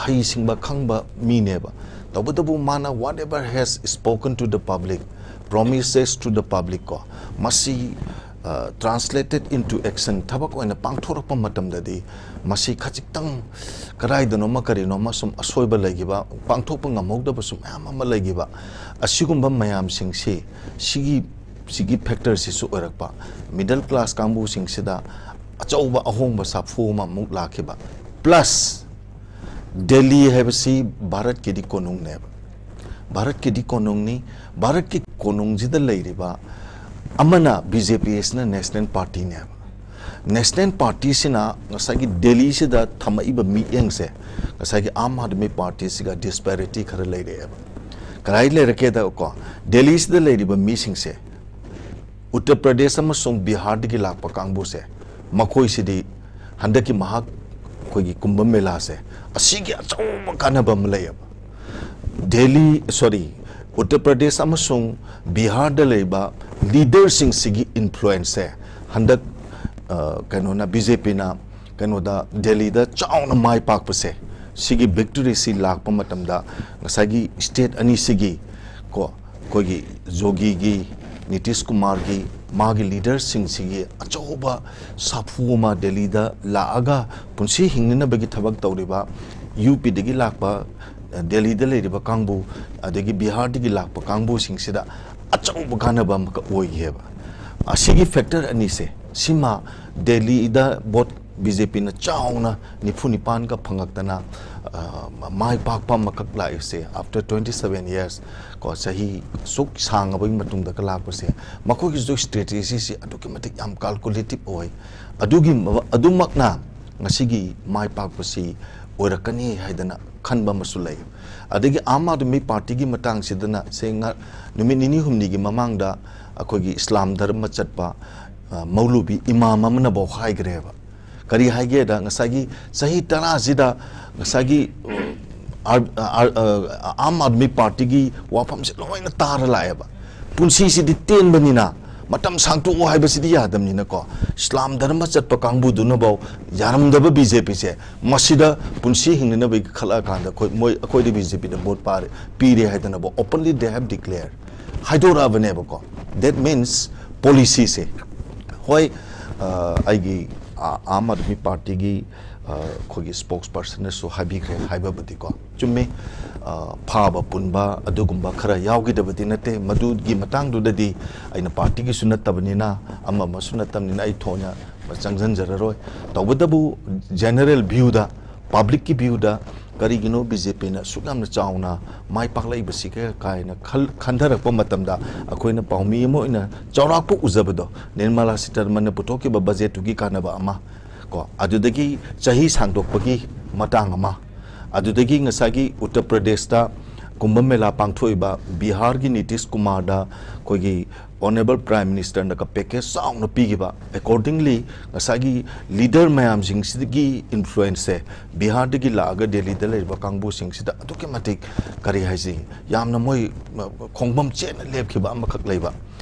ꯍꯩꯁꯤꯡꯕ ꯈꯪꯕ ꯃꯤꯅꯦꯕ꯫ ꯇꯧꯕꯇꯕꯨ ꯃꯥꯅ whatever has spoken to the public, promises to the public ꯀꯣ, ꯃꯁꯤ, ꯑ, translated into action, ꯊꯕꯛ ꯑꯣꯏꯅ ꯄꯥꯡꯊꯣꯔꯛꯄ ꯃꯇꯝꯗꯗꯤ ꯃꯁꯤ ꯈꯖꯤꯛꯇꯪ ꯀꯗꯥꯏꯗꯅꯣꯃ ꯀꯔꯤꯅꯣꯃ ꯁꯨꯝ ꯑꯁꯣꯏꯕ ꯂꯩꯈꯤꯕ, ꯄꯥꯡꯊꯣꯛꯄ ꯉꯝꯍꯧꯗꯕꯁꯨ ꯃꯌꯥꯝ ꯑꯃ ꯂꯩꯈꯤꯕ, ꯑꯁꯤꯒꯨꯝꯕ ꯃꯌꯥꯝꯁꯤꯡꯁꯤ ꯁꯤꯒꯤ, ꯁꯤꯒꯤ ꯐꯦꯛꯇꯔꯁꯤꯁꯨ ꯑꯣꯏꯔꯛꯄ꯫ ꯃꯤꯗꯜ ꯀ꯭ꯂꯥꯁ ꯀꯥꯡꯕꯨꯁꯤꯡꯁꯤꯗ ꯑꯆꯧꯕ ꯑꯍꯣꯡꯕ ꯁꯥꯐꯨ ꯑꯃꯃꯨꯛ ꯂꯥꯛꯈꯤꯕ꯫ ꯄ꯭ꯂꯁ ꯗꯦꯜꯂꯤ ꯍꯥꯏꯕꯁꯤ ꯚꯥꯔꯠꯀꯤꯗꯤ ꯀꯣꯅꯨꯡꯅꯦꯕ, ꯚꯥꯔꯠꯀꯤꯗꯤ ꯀꯣꯅꯨꯡꯅꯤ꯫ ꯚꯥꯔꯠꯀꯤ ꯀꯣꯅꯨꯡꯁꯤꯗ ꯂꯩꯔꯤꯕ ꯑꯃꯅ ꯕꯤ ꯖꯦ ꯄꯤ, ꯑꯁꯤꯅ ꯅꯦꯁꯅꯦꯜ ꯄꯥꯔꯇꯤꯅꯦꯕ꯫ ꯅꯦꯁꯅꯦꯜ ꯄꯥꯔꯇꯤꯁꯤꯅ ꯉꯁꯥꯏꯒꯤ ꯗꯦꯜꯂꯤꯁꯤꯗ ꯊꯝꯃꯛꯏꯕ ꯃꯤꯠꯌꯦꯡꯁꯦ ꯉꯁꯥꯏꯒꯤ ꯑꯥꯝ ꯑꯥꯗꯃꯤ ꯄꯥꯔꯇꯤꯁꯤꯒ ꯗꯤꯁꯄꯦꯔꯤꯇꯤ ꯈꯔ ꯂꯩꯔꯛꯑꯦꯕ꯫ ꯀꯗꯥꯏ ꯂꯩꯔꯛꯀꯦꯗ ꯀꯣ, ꯗꯦꯜꯂꯤꯁꯤꯗ ꯂꯩꯔꯤꯕ ꯃꯤꯁꯤꯡꯁꯦ ꯎꯠꯇꯔ ꯄ꯭ꯔꯗꯦꯁ ꯑꯃꯁꯨꯡ ꯕꯤꯍꯥꯔꯗꯒꯤ ꯂꯥꯛꯄ ꯀꯥꯡꯕꯨꯁꯦ, ꯃꯈꯣꯏꯁꯤꯗꯤ ꯍꯟꯗꯛꯀꯤ ꯃꯍꯥꯛ ꯑꯩꯈꯣꯏꯒꯤ ꯀꯨꯝꯚ ꯃꯦꯂꯥꯁꯦ, ꯑꯁꯤꯒꯤ ꯑꯆꯧꯕ ꯀꯥꯟꯅꯕ ꯑꯃ ꯂꯩꯌꯦꯕ꯫ ꯗꯦꯜꯂꯤ, ꯁꯣꯔꯤ, ꯎꯠꯇꯔ ꯄ꯭ꯔꯗꯦꯁ ꯑꯃꯁꯨꯡ ꯕꯤꯍꯥꯔꯗ ꯂꯩꯕ ꯂꯤꯗꯔꯁꯤꯡꯁꯤꯒꯤ ꯏꯟꯐ꯭ꯂꯨꯌꯦꯟꯁꯁꯦ ꯍꯟꯗꯛ, ꯑ, ꯀꯩꯅꯣꯅ, ꯕꯤ ꯖꯦ ꯄꯤꯅ ꯀꯩꯅꯣꯗ, ꯗꯦꯜꯂꯤꯗ ꯆꯥꯎꯅ ꯃꯥꯏ ꯄꯥꯛꯄꯁꯦ, ꯁꯤꯒꯤ ꯚꯤꯛꯇꯣꯔꯤꯁꯤ ꯂꯥꯛꯄ ꯃꯇꯝꯗ ꯉꯁꯥꯏꯒꯤ ꯁ꯭ꯇꯦꯠ ꯑꯅꯤꯁꯤꯒꯤ ꯀꯣ, ꯑꯩꯈꯣꯏꯒꯤ ꯌꯣꯒꯤꯒꯤ, ꯅꯤꯇꯤꯁ ꯀꯨꯃꯥꯔꯒꯤ, ꯃꯥꯒꯤ ꯂꯤꯗꯔꯁꯤꯡꯁꯤꯒꯤ ꯑꯆꯧꯕ ꯁꯥꯐꯨ ꯑꯃ ꯗꯦꯜꯂꯤꯗ ꯂꯥꯛꯑꯒ ꯄꯨꯟꯁꯤ ꯍꯤꯡꯅꯅꯕꯒꯤ ꯊꯕꯛ ꯇꯧꯔꯤꯕ ꯌꯨ ꯄꯤꯗꯒꯤ ꯂꯥꯛꯄ, ꯗꯦꯜꯂꯤꯗ ꯂꯩꯔꯤꯕ ꯀꯥꯡꯕꯨ, ꯑꯗꯒꯤ ꯕꯤꯍꯥꯔꯗꯒꯤ ꯂꯥꯛꯄ ꯀꯥꯡꯕꯨꯁꯤꯡꯁꯤꯗ ꯑꯆꯧꯕ ꯀꯥꯟꯅꯕ ꯑꯃꯈꯛ ꯑꯣꯏꯈꯤꯑꯕ꯫ ꯑꯁꯤꯒꯤ ꯐꯦꯛꯇꯔ ꯑꯅꯤꯁꯦ, ꯁꯤꯃ ꯗꯦꯜꯂꯤꯗ ꯚꯣꯠ ꯕꯤ ꯖꯦ ꯄꯤꯅ ꯆꯥꯎꯅ ꯅꯤꯐꯨ ꯅꯤꯄꯥꯟꯒ ꯐꯪꯉꯛꯇꯅ, ꯑ, ꯃꯥꯏ ꯄꯥꯛꯄ ꯑꯃꯈꯛ ꯂꯥꯛꯏꯁꯦ after twenty seven years, ꯀꯣ, ꯆꯍꯤ ꯑꯁꯨꯛ ꯁꯥꯡꯉꯕꯒꯤ ꯃꯇꯨꯡꯗꯒ ꯂꯥꯛꯄꯁꯦ, ꯃꯈꯣꯏꯒꯤꯁꯨ ꯁ꯭ꯇ꯭ꯔꯦꯇꯦꯖꯤꯁꯤ ꯑꯗꯨꯛꯀꯤ ꯃꯇꯤꯛ ꯌꯥꯝ ꯀꯥꯜꯀꯨꯂꯦꯇꯤꯞ ꯑꯣꯏ꯫ ꯑꯗꯨꯒꯤ ꯃ-, ꯑꯗꯨꯃꯛꯅ ꯉꯁꯤꯒꯤ ꯃꯥꯏ ꯄꯥꯛꯄꯁꯤ ꯑꯣꯏꯔꯛꯀꯅꯤ ꯍꯥꯏꯗꯅ ꯈꯟꯕ ꯑꯃꯁꯨ ꯂꯩ꯫ ꯑꯗꯒꯤ ꯑꯥꯝ ꯑꯥꯗꯃꯤ ꯄꯥꯔꯇꯤꯒꯤ ꯃꯇꯥꯡꯁꯤꯗꯅ ꯁꯦ ꯉ-, ꯅꯨꯃꯤꯠ ꯅꯤꯅꯤ ꯍꯨꯝꯅꯤꯒꯤ ꯃꯃꯥꯡꯗ ꯑꯩꯈꯣꯏꯒꯤ ꯏꯁꯂꯥꯝ ꯙꯔꯃ ꯆꯠꯄ, ꯑ, ꯃꯧꯂꯨꯕꯤ ꯏꯃꯥꯝ ꯑꯃꯅꯐꯥꯎ ꯍꯥꯏꯈ꯭ꯔꯦꯕ꯫ ꯀꯔꯤ ꯍꯥꯏꯒꯦꯗ, ꯉꯁꯥꯏꯒꯤ ꯆꯍꯤ ꯇꯔꯥꯁꯤꯗ ꯉꯁꯥꯏꯒꯤ, ꯑ, ꯑꯥꯔ-, ꯑꯥꯔ-, ꯑ, ꯑꯥꯝ ꯑꯥꯗꯃꯤ ꯄꯥꯔꯇꯤꯒꯤ ꯋꯥꯐꯝꯁꯦ ꯂꯣꯏꯅ ꯇꯥꯔ ꯂꯥꯛꯑꯦꯕ꯫ ꯄꯨꯟꯁꯤꯁꯤꯗꯤ ꯇꯦꯟꯕꯅꯤꯅ ꯃꯇꯝ ꯁꯥꯡꯇꯣꯛꯑꯣ ꯍꯥꯏꯕꯁꯤꯗꯤ ꯌꯥꯗꯕꯅꯤꯅꯀꯣ, ꯏꯁꯂꯥꯝ ꯙꯔꯃ ꯆꯠꯄ ꯀꯥꯡꯕꯨꯗꯨꯅꯐꯥꯎ ꯌꯥꯔꯝꯗꯕ ꯕꯤ ꯖꯦ ꯄꯤꯁꯦ, ꯃꯁꯤꯗ ꯄꯨꯟꯁꯤ ꯍꯤꯡꯅꯅꯕꯒꯤ ꯈꯜꯂꯛꯑꯀꯥꯟꯗ ꯑꯩꯈꯣꯏ, ꯃꯣꯏ, ꯑꯩꯈꯣꯏꯗꯤ ꯕꯤ ꯖꯦ ꯄꯤꯗ ꯚꯣꯠ ꯄꯥꯔꯦ, ꯄꯤꯔꯦ ꯍꯥꯏꯗꯅꯕꯨ openly they have declare ꯍꯥꯏꯗꯣꯔꯛꯑꯕꯅꯦꯕꯀꯣ꯫ That means policyꯁꯦ, ꯍꯣꯏ, ꯑ, ꯑꯩꯒꯤ, ꯑ, ꯑꯥꯝ ꯑꯥꯗꯃꯤ ꯄꯥꯔꯇꯤꯒꯤ, ꯑ, ꯑꯩꯈꯣꯏꯒꯤ spokespersonꯅꯁꯨ ꯍꯥꯏꯕꯤꯈ꯭ꯔꯦ, ꯍꯥꯏꯕꯕꯨꯗꯤꯀꯣ ꯆꯨꯝꯃꯤ꯫ ꯑ, ꯐꯥꯕ ꯄꯨꯟꯕ ꯑꯗꯨꯒꯨꯝꯕ ꯈꯔ ꯌꯥꯎꯈꯤꯗꯕꯗꯤ ꯅꯠꯇꯦ꯫ ꯃꯗꯨꯒꯤ ꯃꯇꯥꯡꯗꯨꯗꯗꯤ ꯑꯩꯅ ꯄꯥꯔꯇꯤꯒꯤꯁꯨ ꯅꯠꯇꯕꯅꯤꯅ, ꯑꯃ ꯑꯃꯁꯨ ꯅꯠꯇꯕꯅꯤꯅ ꯑꯩ ꯊꯣꯏꯅ ꯆꯪꯁꯤꯟꯖꯔꯔꯣꯏ꯫ ꯇꯧꯕꯇꯕꯨ general viewꯗ, publicꯀꯤ viewꯗ ꯀꯔꯤꯒꯤꯅꯣ ꯕꯤ ꯖꯦ ꯄꯤꯅ ꯑꯁꯨꯛ ꯌꯥꯝꯅ ꯆꯥꯎꯅ ꯃꯥꯏ ꯄꯥꯛꯂꯛꯏꯕꯁꯤꯒ ꯀꯥꯏꯅ ꯈꯜ-, ꯈꯟꯊꯔꯛꯄ ꯃꯇꯝꯗ, ꯑꯩꯈꯣꯏꯅ ꯄꯥꯎꯃꯤ ꯑꯃ ꯑꯣꯏꯅ ꯆꯥꯎꯔꯥꯛꯄ ꯎꯖꯕꯗꯣ, ꯅꯤꯔꯃꯂꯥ ꯁꯤꯇꯥꯔꯃꯟꯅ ꯄꯨꯊꯣꯛꯈꯤꯕ ꯕꯖꯦꯠꯇꯨꯒꯤ ꯀꯥꯟꯅꯕ ꯑꯃ, ꯀꯣ, ꯑꯗꯨꯗꯒꯤ ꯆꯍꯤ ꯁꯥꯡꯗꯣꯛꯄꯒꯤ ꯃꯇꯥꯡ ꯑꯃ, ꯑꯗꯨꯗꯒꯤ ꯉꯁꯥꯏꯒꯤ ꯎꯠꯇꯔ ꯄ꯭ꯔꯗꯦꯁꯇ ꯀꯨꯝꯚ ꯃꯦꯂꯥ ꯄꯥꯡꯊꯣꯛꯏꯕ, ꯕꯤꯍꯥꯔꯒꯤ ꯅꯤꯇꯤꯁ ꯀꯨꯃꯥꯔꯗ ꯑꯩꯈꯣꯏꯒꯤ Honourable Prime Ministerꯅꯒ package ꯆꯥꯎꯅ ꯄꯤꯈꯤꯕ, accordingly ꯉꯁꯥꯏꯒꯤ leader ꯃꯌꯥꯝꯁꯤꯡꯁꯤꯗꯒꯤ influenceꯁꯦ ꯕꯤꯍꯥꯔꯗꯒꯤ ꯂꯥꯛꯑꯒ ꯗꯦꯜꯂꯤꯗ ꯂꯩꯔꯤꯕ ꯀꯥꯡꯕꯨꯁꯤꯡꯁꯤꯗ ꯑꯗꯨꯛꯀꯤ ꯃꯇꯤꯛ, ꯀꯔꯤ ꯍꯥꯏꯁꯤ, ꯌꯥꯝꯅ ꯃꯣꯏ, ꯑ, ꯈꯣꯡꯐꯝ ꯆꯦꯠꯅ ꯂꯦꯞꯈꯤꯕ ꯑꯃꯈꯛ ꯂꯩꯕ꯫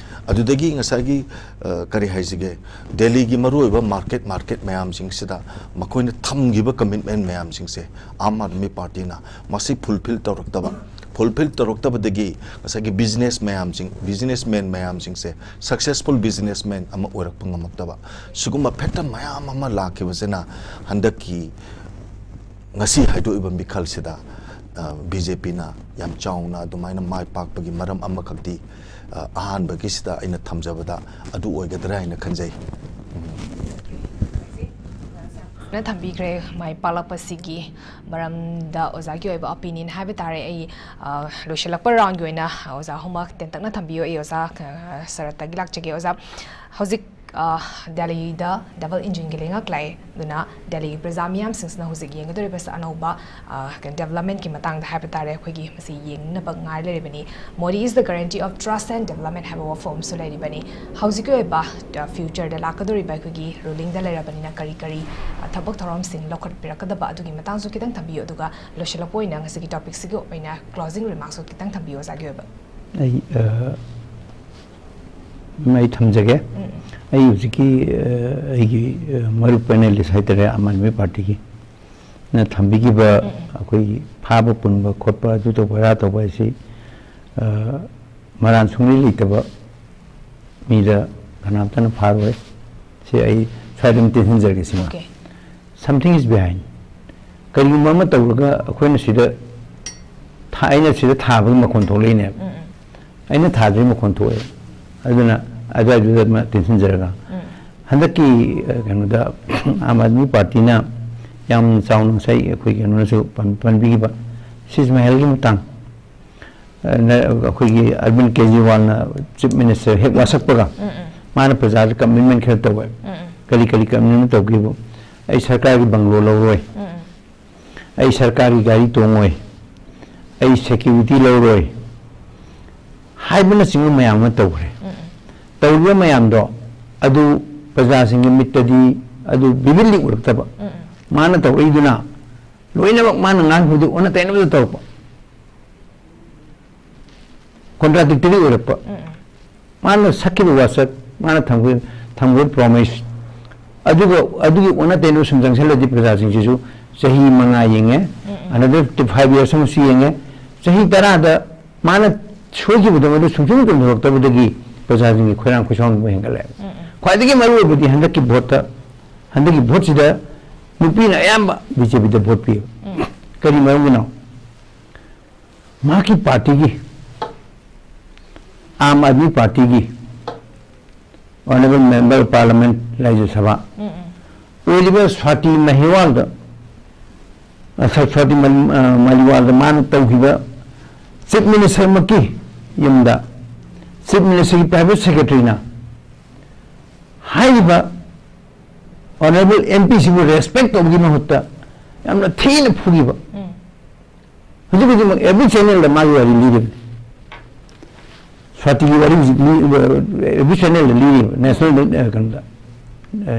ꯑꯗꯨꯗꯒꯤ ꯉꯁꯥꯏꯒꯤ, ꯑ, ꯀꯔꯤ ꯍꯥꯏꯁꯤꯒꯦ, ꯗꯦꯜꯂꯤꯒꯤ ꯃꯔꯨꯑꯣꯏꯕ market, market ꯃꯌꯥꯝꯁꯤꯡꯁꯤꯗ ꯃꯈꯣꯏꯅ ꯊꯝꯈꯤꯕ commitment ꯃꯌꯥꯝꯁꯤꯡꯁꯦ ꯑꯥꯝ ꯑꯥꯗꯃꯤ ꯄꯥꯔꯇꯤꯅ ꯃꯁꯤ fulfill ꯇꯧꯔꯛꯇꯕ, fulfill ꯇꯧꯔꯛꯇꯕꯗꯒꯤ ꯉꯁꯥꯏꯒꯤ business ꯃꯌꯥꯝꯁꯤꯡ, businessman ꯃꯌꯥꯝꯁꯤꯡꯁꯦ successful businessman ꯑꯃ ꯑꯣꯏꯔꯛꯄ ꯉꯝꯃꯛꯇꯕ, ꯁꯤꯒꯨꯝꯕ factor ꯃꯌꯥꯝ ꯑꯃ ꯂꯥꯛꯈꯤꯕꯁꯤꯅ ꯍꯟꯗꯛꯀꯤ ꯉꯁꯤ ꯍꯥꯏꯗꯣꯛꯏꯕ ꯃꯤꯈꯜꯁꯤꯗ, ꯑ, ꯕꯤ ꯖꯦ ꯄꯤꯅ ꯌꯥꯝ ꯆꯥꯎꯅ ꯑꯗꯨꯃꯥꯏꯅ ꯃꯥꯏ ꯄꯥꯛꯄꯒꯤ ꯃꯔꯝ ꯑꯃꯈꯛꯇꯤ, ꯑ, ꯑꯍꯥꯟꯕꯒꯤꯁꯤꯗ ꯑꯩꯅ ꯊꯝꯖꯕꯗ ꯑꯗꯨ ꯑꯣꯏꯒꯗ꯭ꯔꯥ ꯍꯥꯏꯅ ꯈꯟꯖꯩ꯫ ꯅ ꯊꯝꯕꯤꯈ꯭ꯔꯦ ꯃꯥꯏ ꯄꯥꯛꯂꯛꯄꯁꯤꯒꯤ ꯃꯔꯝꯗ ꯑꯣꯖꯥꯒꯤ ꯑꯣꯏꯕ opinion ꯍꯥꯏꯕ ꯇꯥꯔꯦ꯫ ꯑꯩ, ꯑ, ꯂꯣꯏꯁꯤꯜꯂꯛꯄ roundꯒꯤ ꯑꯣꯏꯅ ꯑꯣꯖꯥ ꯑꯍꯨꯝꯃꯛ ꯇꯦꯟꯇꯛꯅ ꯊꯝꯕꯤꯌꯨ꯫ ꯑꯩ ꯑꯣꯖꯥ, ꯑ, ꯁꯔꯠꯇꯒꯤ ꯂꯥꯛꯆꯒꯦ꯫ ꯑꯣꯖꯥ, ꯍꯧꯖꯤꯛ ꯑ, ꯗꯦꯜꯂꯤꯗ ꯗꯕꯜ ꯏꯟꯖꯤꯟꯒꯤ ꯂꯩꯉꯥꯛ ꯂꯥꯛꯑꯦ꯫ ꯑꯗꯨꯅ ꯗꯦꯜꯂꯤꯒꯤ ꯄ꯭ꯔꯖꯥ ꯃꯤꯌꯥꯝꯁꯤꯡꯁꯤꯅ ꯍꯧꯖꯤꯛ ꯌꯦꯡꯒꯗꯧꯔꯤꯕꯁꯤ ꯑꯅꯧꯕ, ꯑ, ꯀꯩꯅꯣ, ꯗꯦꯕꯂꯞꯃꯦꯟꯠꯀꯤ ꯃꯇꯥꯡꯗ ꯍꯥꯏꯕ ꯇꯥꯔꯦ꯫ ꯑꯩꯈꯣꯏꯒꯤ ꯃꯁꯤ ꯌꯦꯡꯅꯕ ꯉꯥꯏ ꯂꯩꯔꯤꯕꯅꯤ꯫ "Modi is the guarantee of trust and development" ꯍꯥꯏꯕ ꯋꯥꯐꯝ ꯑꯃꯁꯨ ꯂꯩꯔꯤꯕꯅꯤ꯫ ꯍꯧꯖꯤꯛꯀꯤ ꯑꯣꯏꯕ, ꯑ, ꯐ꯭ꯌꯨꯆꯔꯗ ꯂꯥꯛꯀꯗꯧꯔꯤꯕ ꯑꯩꯈꯣꯏꯒꯤ ꯔꯨꯂꯤꯡꯗ ꯂꯩꯔꯕꯅꯤꯅ ꯀꯔꯤ ꯀꯔꯤ, ꯑ, ꯊꯕꯛ ꯊꯧꯔꯝꯁꯤꯡ ꯂꯧꯈꯠꯄꯤꯔꯛꯀꯗꯕ ꯑꯗꯨꯒꯤ ꯃꯇꯥꯡꯁꯨ ꯈꯤꯇꯪ ꯊꯝꯕꯤꯌꯨ꯫ ꯑꯗꯨꯒ ꯂꯣꯏꯁꯤꯜꯂꯛꯄ ꯑꯣꯏꯅ ꯉꯁꯤꯒꯤ ꯇꯣꯄꯤꯛꯁꯤꯒꯤ ꯑꯣꯏꯅ ꯀ꯭ꯂꯣꯖꯤꯡ ꯔꯤꯃꯥꯔꯛꯁꯁꯨ ꯈꯤꯇꯪ ꯊꯝꯕꯤꯌꯨ, ꯑꯣꯖꯥꯒꯤ ꯑꯣꯏꯕ꯫ ꯑꯩ, ꯑ, ꯑꯩ ꯊꯝꯖꯒꯦ꯫ ꯎꯝ꯫ ꯑꯩ ꯍꯧꯖꯤꯛꯀꯤ, ꯑ, ꯑꯩꯒꯤ, ꯑ, ꯃꯔꯨꯞ ꯄꯦꯅꯦꯂꯤꯁ ꯍꯥꯏꯇꯥꯔꯦ, ꯑꯥꯝ ꯑꯥꯗꯃꯤ ꯄꯥꯔꯇꯤꯒꯤ ꯅ ꯊꯝꯕꯤꯈꯤꯕ ꯑꯩꯈꯣꯏꯒꯤ ꯐꯥꯕ ꯄꯨꯟꯕ ꯈꯣꯠꯄ, ꯑꯗꯨ ꯇꯧꯕ ꯑꯗꯥ ꯇꯧꯕ ꯍꯥꯏꯁꯤ, ꯑ, ꯃꯔꯥꯟ ꯁꯨꯡꯂꯩ ꯂꯩꯇꯕ ꯃꯤꯗ ꯀꯅꯥꯝꯇꯅ ꯐꯥꯔꯣꯏ꯫ ꯁꯤ ꯑꯩ ꯁ꯭ꯋꯥꯏꯗ ꯑꯗꯨꯝ ꯇꯦꯟꯁꯤꯟꯖꯔꯒꯦ꯫ ꯁꯤꯃ Okay. Something is behind. ꯀꯔꯤꯒꯨꯝꯕ ꯑꯃ ꯇꯧꯔꯒ ꯑꯩꯈꯣꯏꯅ ꯁꯤꯗ ꯊꯥ-, ꯑꯩꯅ ꯁꯤꯗ ꯊꯥꯕꯒꯤ ꯃꯈꯣꯟ ꯊꯣꯛꯂꯛꯏꯅꯦꯕ꯫ ꯑꯩꯅ ꯊꯥꯗ꯭ꯔꯤ ꯃꯈꯣꯟ ꯊꯣꯛꯑꯦ꯫ ꯑꯗꯨꯅ ꯑꯗꯨꯋꯥꯏꯗꯨꯗ ꯑꯃ ꯇꯦꯟꯁꯤꯟꯖꯔꯒ, ꯍꯟꯗꯛꯀꯤ, ꯑ, ꯀꯩꯅꯣꯗ ꯑꯥꯝ ꯑꯥꯗꯃꯤ ꯄꯥꯔꯇꯤꯅ ꯌꯥꯝ ꯆꯥꯎꯅ ꯉꯁꯥꯏ ꯑꯩꯈꯣꯏ ꯀꯩꯅꯣꯅꯁꯨ ꯄꯟ-, ꯄꯟꯕꯤꯈꯤꯕ ꯁꯤꯖ ꯃꯍꯜꯒꯤ ꯃꯇꯥꯡ, ꯑ, ꯅ-, ꯑꯩꯈꯣꯏꯒꯤ ꯑꯔꯕꯤꯟ ꯀꯦꯖꯔꯤꯋꯥꯜꯅ ꯆꯤꯐ ꯃꯤꯅꯤꯁꯇꯔ ꯍꯦꯛ ꯋꯥꯁꯛꯄꯒ ꯃꯥꯅ ꯄ꯭ꯔꯖꯥꯗ ꯀꯃꯤꯠꯃꯦꯟ ꯈꯔ ꯇꯧꯋꯦ꯫ ꯀꯔꯤ ꯀꯔꯤ ꯀꯃꯤꯠꯃꯦꯟ ꯇꯧꯈꯤꯕ? "ꯑꯩ ꯁꯔꯀꯥꯔꯒꯤ ꯕꯪꯒꯂꯣ ꯂꯧꯔꯣꯏ, ꯑꯩ ꯁꯔꯀꯥꯔꯒꯤ ꯒꯥꯔꯤ ꯇꯣꯡꯉꯣꯏ, ꯑꯩ ꯁꯦꯀ꯭ꯌꯨꯔꯤꯇꯤ ꯂꯧꯔꯣꯏ" ꯍꯥꯏꯕꯅꯆꯤꯡꯕ ꯃꯌꯥꯝ ꯑꯃ ꯇꯧꯈ꯭ꯔꯦ꯫ ꯇꯧꯔꯤꯕ ꯃꯌꯥꯝꯗꯣ ꯑꯗꯨ ꯄ꯭ꯔꯖꯥꯁꯤꯡꯒꯤ ꯃꯤꯠꯇꯗꯤ ꯑꯗꯨ ꯕꯤꯕꯤꯂꯤ ꯎꯔꯛꯇꯕ꯫ ꯃꯥꯅ ꯇꯧꯔꯛꯏꯗꯨꯅ ꯂꯣꯏꯅꯃꯛ ꯃꯥꯅ ꯉꯥꯡꯈꯤꯕꯗꯨ ꯑꯣꯟꯅ ꯇꯩꯅꯕꯗ ꯇꯧꯔꯛꯄ, ꯀꯣꯟꯇ꯭ꯔꯥꯗꯤꯛꯇꯔꯤ ꯑꯣꯏꯔꯛꯄ꯫ ꯃꯥꯅ ꯁꯛꯈꯤꯕ ꯋꯥꯁꯛ, ꯃꯥꯅ ꯊꯝꯈꯤꯕ, ꯊꯝꯈꯤꯕ ꯄ꯭ꯔꯣꯃꯤꯁ, ꯑꯗꯨꯒ ꯑꯗꯨꯒꯤ ꯑꯣꯟꯅ ꯇꯩꯅꯕ ꯁꯨꯝ ꯆꯪꯁꯤꯜꯂꯗꯤ ꯄ꯭ꯔꯖꯥꯁꯤꯡꯁꯤꯁꯨ ꯆꯍꯤ ꯃꯉꯥ ꯌꯦꯡꯉꯦ, ꯑꯅꯗꯔ ꯐꯥꯏꯚ ꯌꯔꯁ ꯑꯃꯁꯨ ꯌꯦꯡꯉꯦ, ꯆꯍꯤ ꯇꯔꯥꯗ ꯃꯥꯅ ꯁꯣꯏꯈꯤꯕꯗꯣ ꯃꯗꯨ ꯁꯨꯡꯆꯨꯝ ꯆꯨꯝꯊꯣꯔꯛꯇꯕꯗꯒꯤ ꯄ꯭ꯔꯖꯥꯁꯤꯡꯒꯤ ꯈꯣꯏꯔꯥꯡ ꯈꯣꯏꯁꯥꯎꯅꯕ ꯍꯦꯟꯒꯠꯂꯛꯑꯦꯕ꯫ ꯈ꯭ꯋꯥꯏꯗꯒꯤ ꯃꯔꯨ ꯑꯣꯏꯕꯗꯤ ꯍꯟꯗꯛꯀꯤ ꯚꯣꯠꯇ, ꯍꯟꯗꯛꯀꯤ ꯚꯣꯠꯁꯤꯗ ꯅꯨꯄꯤꯅ ꯑꯌꯥꯝꯕ ꯕꯤ ꯖꯦ ꯄꯤꯗ ꯚꯣꯠ ꯄꯤꯌꯦꯕ꯫ ꯀꯔꯤ ꯃꯔꯝꯒꯤꯅꯣ? ꯃꯍꯥꯛꯀꯤ ꯄꯥꯔꯇꯤꯒꯤ ꯑꯥꯝ ꯑꯥꯗꯃꯤ ꯄꯥꯔꯇꯤꯒꯤ ꯑꯣꯅꯔꯦꯕꯜ ꯃꯦꯝꯕꯔ ꯑꯣꯐ ꯄꯥꯔꯂꯤꯌꯥꯃꯦꯟꯠ, ꯔꯥꯖ꯭ꯌ ꯁꯚꯥ ꯑꯣꯏꯔꯤꯕ ꯁ꯭ꯋꯥꯇꯤ ꯃꯍꯤꯋꯥꯜꯗ, ꯑ, ꯁ꯭ꯋꯥꯇꯤ ꯃꯂꯤ-, ꯑ, ꯃꯥꯂꯤꯋꯥꯜꯗ ꯃꯥꯅ ꯇꯧꯈꯤꯕ ꯆꯤꯐ ꯃꯤꯅꯤꯁꯇꯔꯃꯛꯀꯤ ꯌꯨꯝꯗ ꯆꯤꯐ ꯃꯤꯅꯤꯁꯇꯔꯒꯤ ꯄ꯭ꯔꯥꯏꯚꯦꯠ ꯁꯦꯀ꯭ꯔꯦꯇꯔꯤꯅ ꯍꯥꯏꯔꯤꯕ ꯑꯣꯅꯔꯦꯕꯜ ꯑꯦꯝ ꯄꯤꯁꯤꯕꯨ ꯔꯦꯁꯄꯦꯛ ꯇꯧꯕꯒꯤ ꯃꯍꯨꯠꯇ ꯌꯥꯝꯅ ꯊꯤꯅ ꯐꯨꯈꯤꯕ꯫ ꯎꯝ꯫ ꯍꯧꯖꯤꯛ ꯍꯧꯖꯤꯛꯃꯛ ꯑꯦꯚ꯭ꯔꯤ ꯆꯦꯅꯦꯜꯗ ꯃꯥꯒꯤ ꯋꯥꯔꯤ ꯂꯤꯔꯤꯕꯅꯤ꯫ ꯁ꯭ꯋꯥꯇꯤꯒꯤ ꯋꯥꯔꯤ ꯍꯧꯖꯤꯛ ꯑꯦꯚ꯭ꯔꯤ ꯆꯦꯅꯦꯜꯗ ꯂꯤꯔꯤꯕ, ꯅꯦꯁꯅꯦꯜ ꯀꯩꯅꯣꯗ,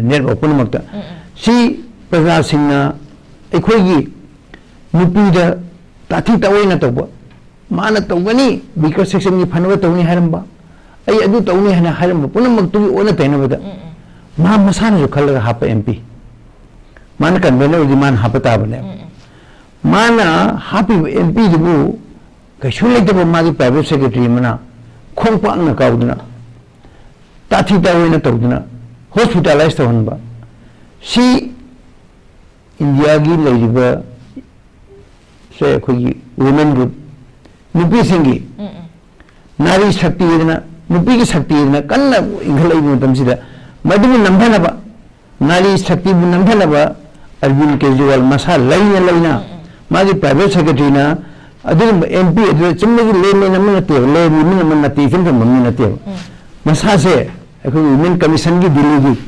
ꯅꯦꯠꯋꯥꯔꯛ ꯄꯨꯝꯅꯃꯛꯇ꯫ ꯎꯝ, ꯎꯝ꯫ ꯁꯤ ꯄ꯭ꯔꯖꯥꯁꯤꯡꯅ ꯑꯩꯈꯣꯏꯒꯤ ꯅꯨꯄꯤꯗ ꯇꯥꯊꯤ ꯇꯥꯑꯣꯏꯅ ꯇꯧꯕ, ꯃꯥꯅ ꯇꯧꯒꯅꯤ, ꯋꯤꯀꯔ ꯁꯦꯛꯁꯟꯒꯤ ꯐꯅꯕ ꯇꯧꯅꯤ ꯍꯥꯏꯔꯝꯕ, ꯑꯩ ꯑꯗꯨ ꯇꯧꯅꯤ ꯍꯥꯏꯅ ꯍꯥꯏꯔꯝꯕ ꯄꯨꯝꯅꯃꯛꯇꯨꯒꯤ ꯑꯣꯟꯅ ꯇꯩꯅꯕꯗ ꯎꯝ, ꯎꯝ꯫ ꯃꯥ ꯃꯁꯥꯅꯁꯨ ꯈꯜꯂꯒ ꯍꯥꯞꯄ ꯑꯦꯝ ꯄꯤ꯫ ꯃꯥꯅ ꯀꯟꯚꯦꯅꯔ ꯑꯣꯏꯔꯗꯤ ꯃꯥꯅ ꯍꯥꯞꯄ ꯇꯥꯕꯅꯦꯕ꯫ ꯎꯝ, ꯎꯝ꯫ ꯃꯥꯅ ꯍꯥꯞꯄꯤꯕ ꯑꯦꯝ ꯄꯤꯗꯨꯕꯨ ꯀꯩꯁꯨ ꯂꯩꯇꯕ ꯃꯥꯒꯤ ꯄ꯭ꯔꯥꯏꯚꯦꯠ ꯁꯦꯀ꯭ꯔꯦꯇꯔꯤ ꯑꯃꯅ ꯈꯣꯡꯄꯥꯛꯅ ꯀꯥꯎꯗꯅ, ꯇꯥꯊꯤ ꯇꯥꯑꯣꯏꯅ ꯇꯧꯗꯅ, ꯍꯣꯁꯄꯤꯇꯥꯂꯥꯏꯁ ꯇꯧꯍꯟꯕ꯫ ꯁꯤ ꯏꯟꯗꯤꯌꯥꯒꯤ ꯂꯩꯔꯤꯕ, ꯁꯦ, ꯑꯩꯈꯣꯏꯒꯤ ꯋꯨꯃꯦꯟ ꯒ꯭ꯔꯨꯞ, ꯅꯨꯄꯤꯁꯤꯡꯒꯤ ꯎꯝ, ꯎꯝ꯫ ꯅꯥꯔꯤ ꯁꯛꯇꯤ ꯍꯥꯏꯗꯅ, ꯅꯨꯄꯤꯒꯤ ꯁꯛꯇꯤ ꯍꯥꯏꯗꯅ ꯀꯟꯅ ꯏꯟꯈꯠꯂꯛꯏꯕ ꯃꯇꯝꯁꯤꯗ, ꯃꯗꯨꯕꯨ ꯅꯝꯊꯅꯕ, ꯅꯥꯔꯤ ꯁꯛꯇꯤꯕꯨ ꯅꯝꯊꯅꯕ ꯑꯔꯕꯤꯟ ꯀꯦꯖꯔꯤꯋꯥꯜ ꯃꯁꯥ ꯂꯩꯅ ꯂꯩꯅ, ꯎꯝ, ꯎꯝ꯫ ꯃꯥꯒꯤ ꯄ꯭ꯔꯥꯏꯚꯦꯠ ꯁꯦꯀ꯭ꯔꯦꯇꯔꯤꯅ ꯑꯗꯨꯒꯨꯝꯕ ꯑꯦꯝ ꯄꯤ ꯑꯗꯨꯗ ꯆꯨꯝꯅꯒꯤ ꯂꯦꯟꯃꯦꯟ ꯑꯃ ꯅꯠꯇꯦꯕ, ꯂꯦꯟꯃꯦꯟ ꯑꯃ ꯅꯠꯇꯦ, ꯏꯆꯝ ꯆꯝꯕ ꯃꯤ ꯅꯠꯇꯦꯕ꯫ ꯎꯝ꯫ ꯃꯁꯥꯁꯦ ꯑꯩꯈꯣꯏꯒꯤ ꯋꯨꯃꯦꯟ ꯀꯃꯤꯁꯟꯒꯤ, ꯗꯤꯜꯂꯤꯒꯤ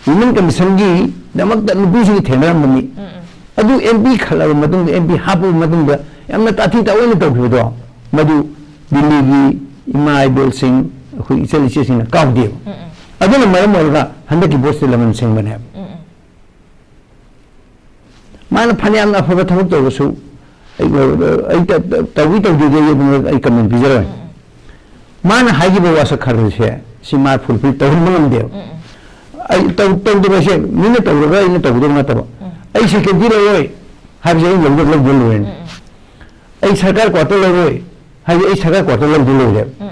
ꯋꯨꯃꯦꯟ ꯀꯃꯤꯁꯟꯒꯤꯗꯃꯛꯇ ꯅꯨꯄꯤꯁꯤꯡꯒꯤ ꯊꯦꯡꯅꯔꯝꯕꯅꯤ꯫ ꯎꯝ, ꯎꯝ꯫ ꯑꯗꯨ ꯑꯦꯝ ꯄꯤ ꯈꯜꯂꯕ ꯃꯇꯨꯡꯗ, ꯑꯦꯝ ꯄꯤ ꯍꯥꯞꯄꯕ ꯃꯇꯨꯡꯗ ꯌꯥꯝꯅ ꯇꯥꯊꯤ ꯇꯥꯑꯣꯏꯅ ꯇꯧꯈꯤꯕꯗꯣ, ꯃꯗꯨ ꯗꯤꯜꯂꯤꯒꯤ ꯏꯃꯥ ꯏꯕꯦꯜꯁꯤꯡ, ꯑꯩꯈꯣꯏ ꯏꯆꯜ ꯏꯆꯦꯁꯤꯡꯅ ꯀꯥꯎꯗꯦꯕ꯫ ꯎꯝ, ꯎꯝ꯫ ꯑꯗꯨꯅ ꯃꯔꯝ ꯑꯣꯏꯔꯒ ꯍꯟꯗꯛꯀꯤ ꯚꯣꯠꯁꯤꯗ ꯂꯃꯟ ꯁꯤꯡꯕꯅꯦꯕ꯫ ꯎꯝ, ꯎꯝ꯫ ꯃꯥꯅ ꯐꯅꯌꯥꯝꯅ ꯑꯐꯕ ꯊꯕꯛ ꯇꯧꯔꯁꯨ, ꯑꯩ, ꯑꯩ ꯇ-, ꯇ-, ꯇꯧꯏ ꯇꯧꯗꯦꯗꯤ ꯑꯩ ꯑꯗꯨꯝ, ꯑꯩ ꯀꯃꯦꯟ ꯄꯤꯖꯔꯣꯏ꯫ ꯎꯝ, ꯎꯝ꯫ ꯃꯥꯅ ꯍꯥꯏꯈꯤꯕ ꯋꯥꯁꯛ ꯈꯔꯁꯦ ꯁꯤ ꯃꯥ ꯐꯨꯜꯐꯤꯜ ꯇꯧꯍꯟꯕ ꯉꯝꯗꯦꯕ꯫ ꯎꯝ, ꯎꯝ꯫ ꯑꯩ ꯇꯧ-, ꯇꯧꯗꯕꯁꯦ ꯃꯤꯅ ꯇꯧꯔꯒ ꯑꯩꯅ ꯇꯧꯒꯗꯕ ꯅꯠꯇꯕ꯫ ꯎꯝ꯫ ꯑꯩ ꯁꯦꯀ꯭ꯔꯦꯇꯔꯤ ꯂꯧꯔꯣꯏ ꯍꯥꯏꯕꯁꯦ ꯑꯩ ꯂꯧꯗ ꯂꯧꯗ ꯂꯣꯏꯔꯦꯅꯦ꯫ ꯎꯝ, ꯎꯝ꯫ ꯑꯩ ꯁꯔꯀꯥꯔ ꯀ꯭ꯋꯥꯇꯔ ꯂꯧꯔꯣꯏ ꯍꯥꯏꯕꯁꯦ ꯑꯩ ꯁꯔꯀꯥꯔ ꯀ꯭ꯋꯥꯇꯔ ꯂꯧꯗ ꯂꯣꯏꯔꯦꯕ꯫ ꯎꯝ, ꯎꯝ꯫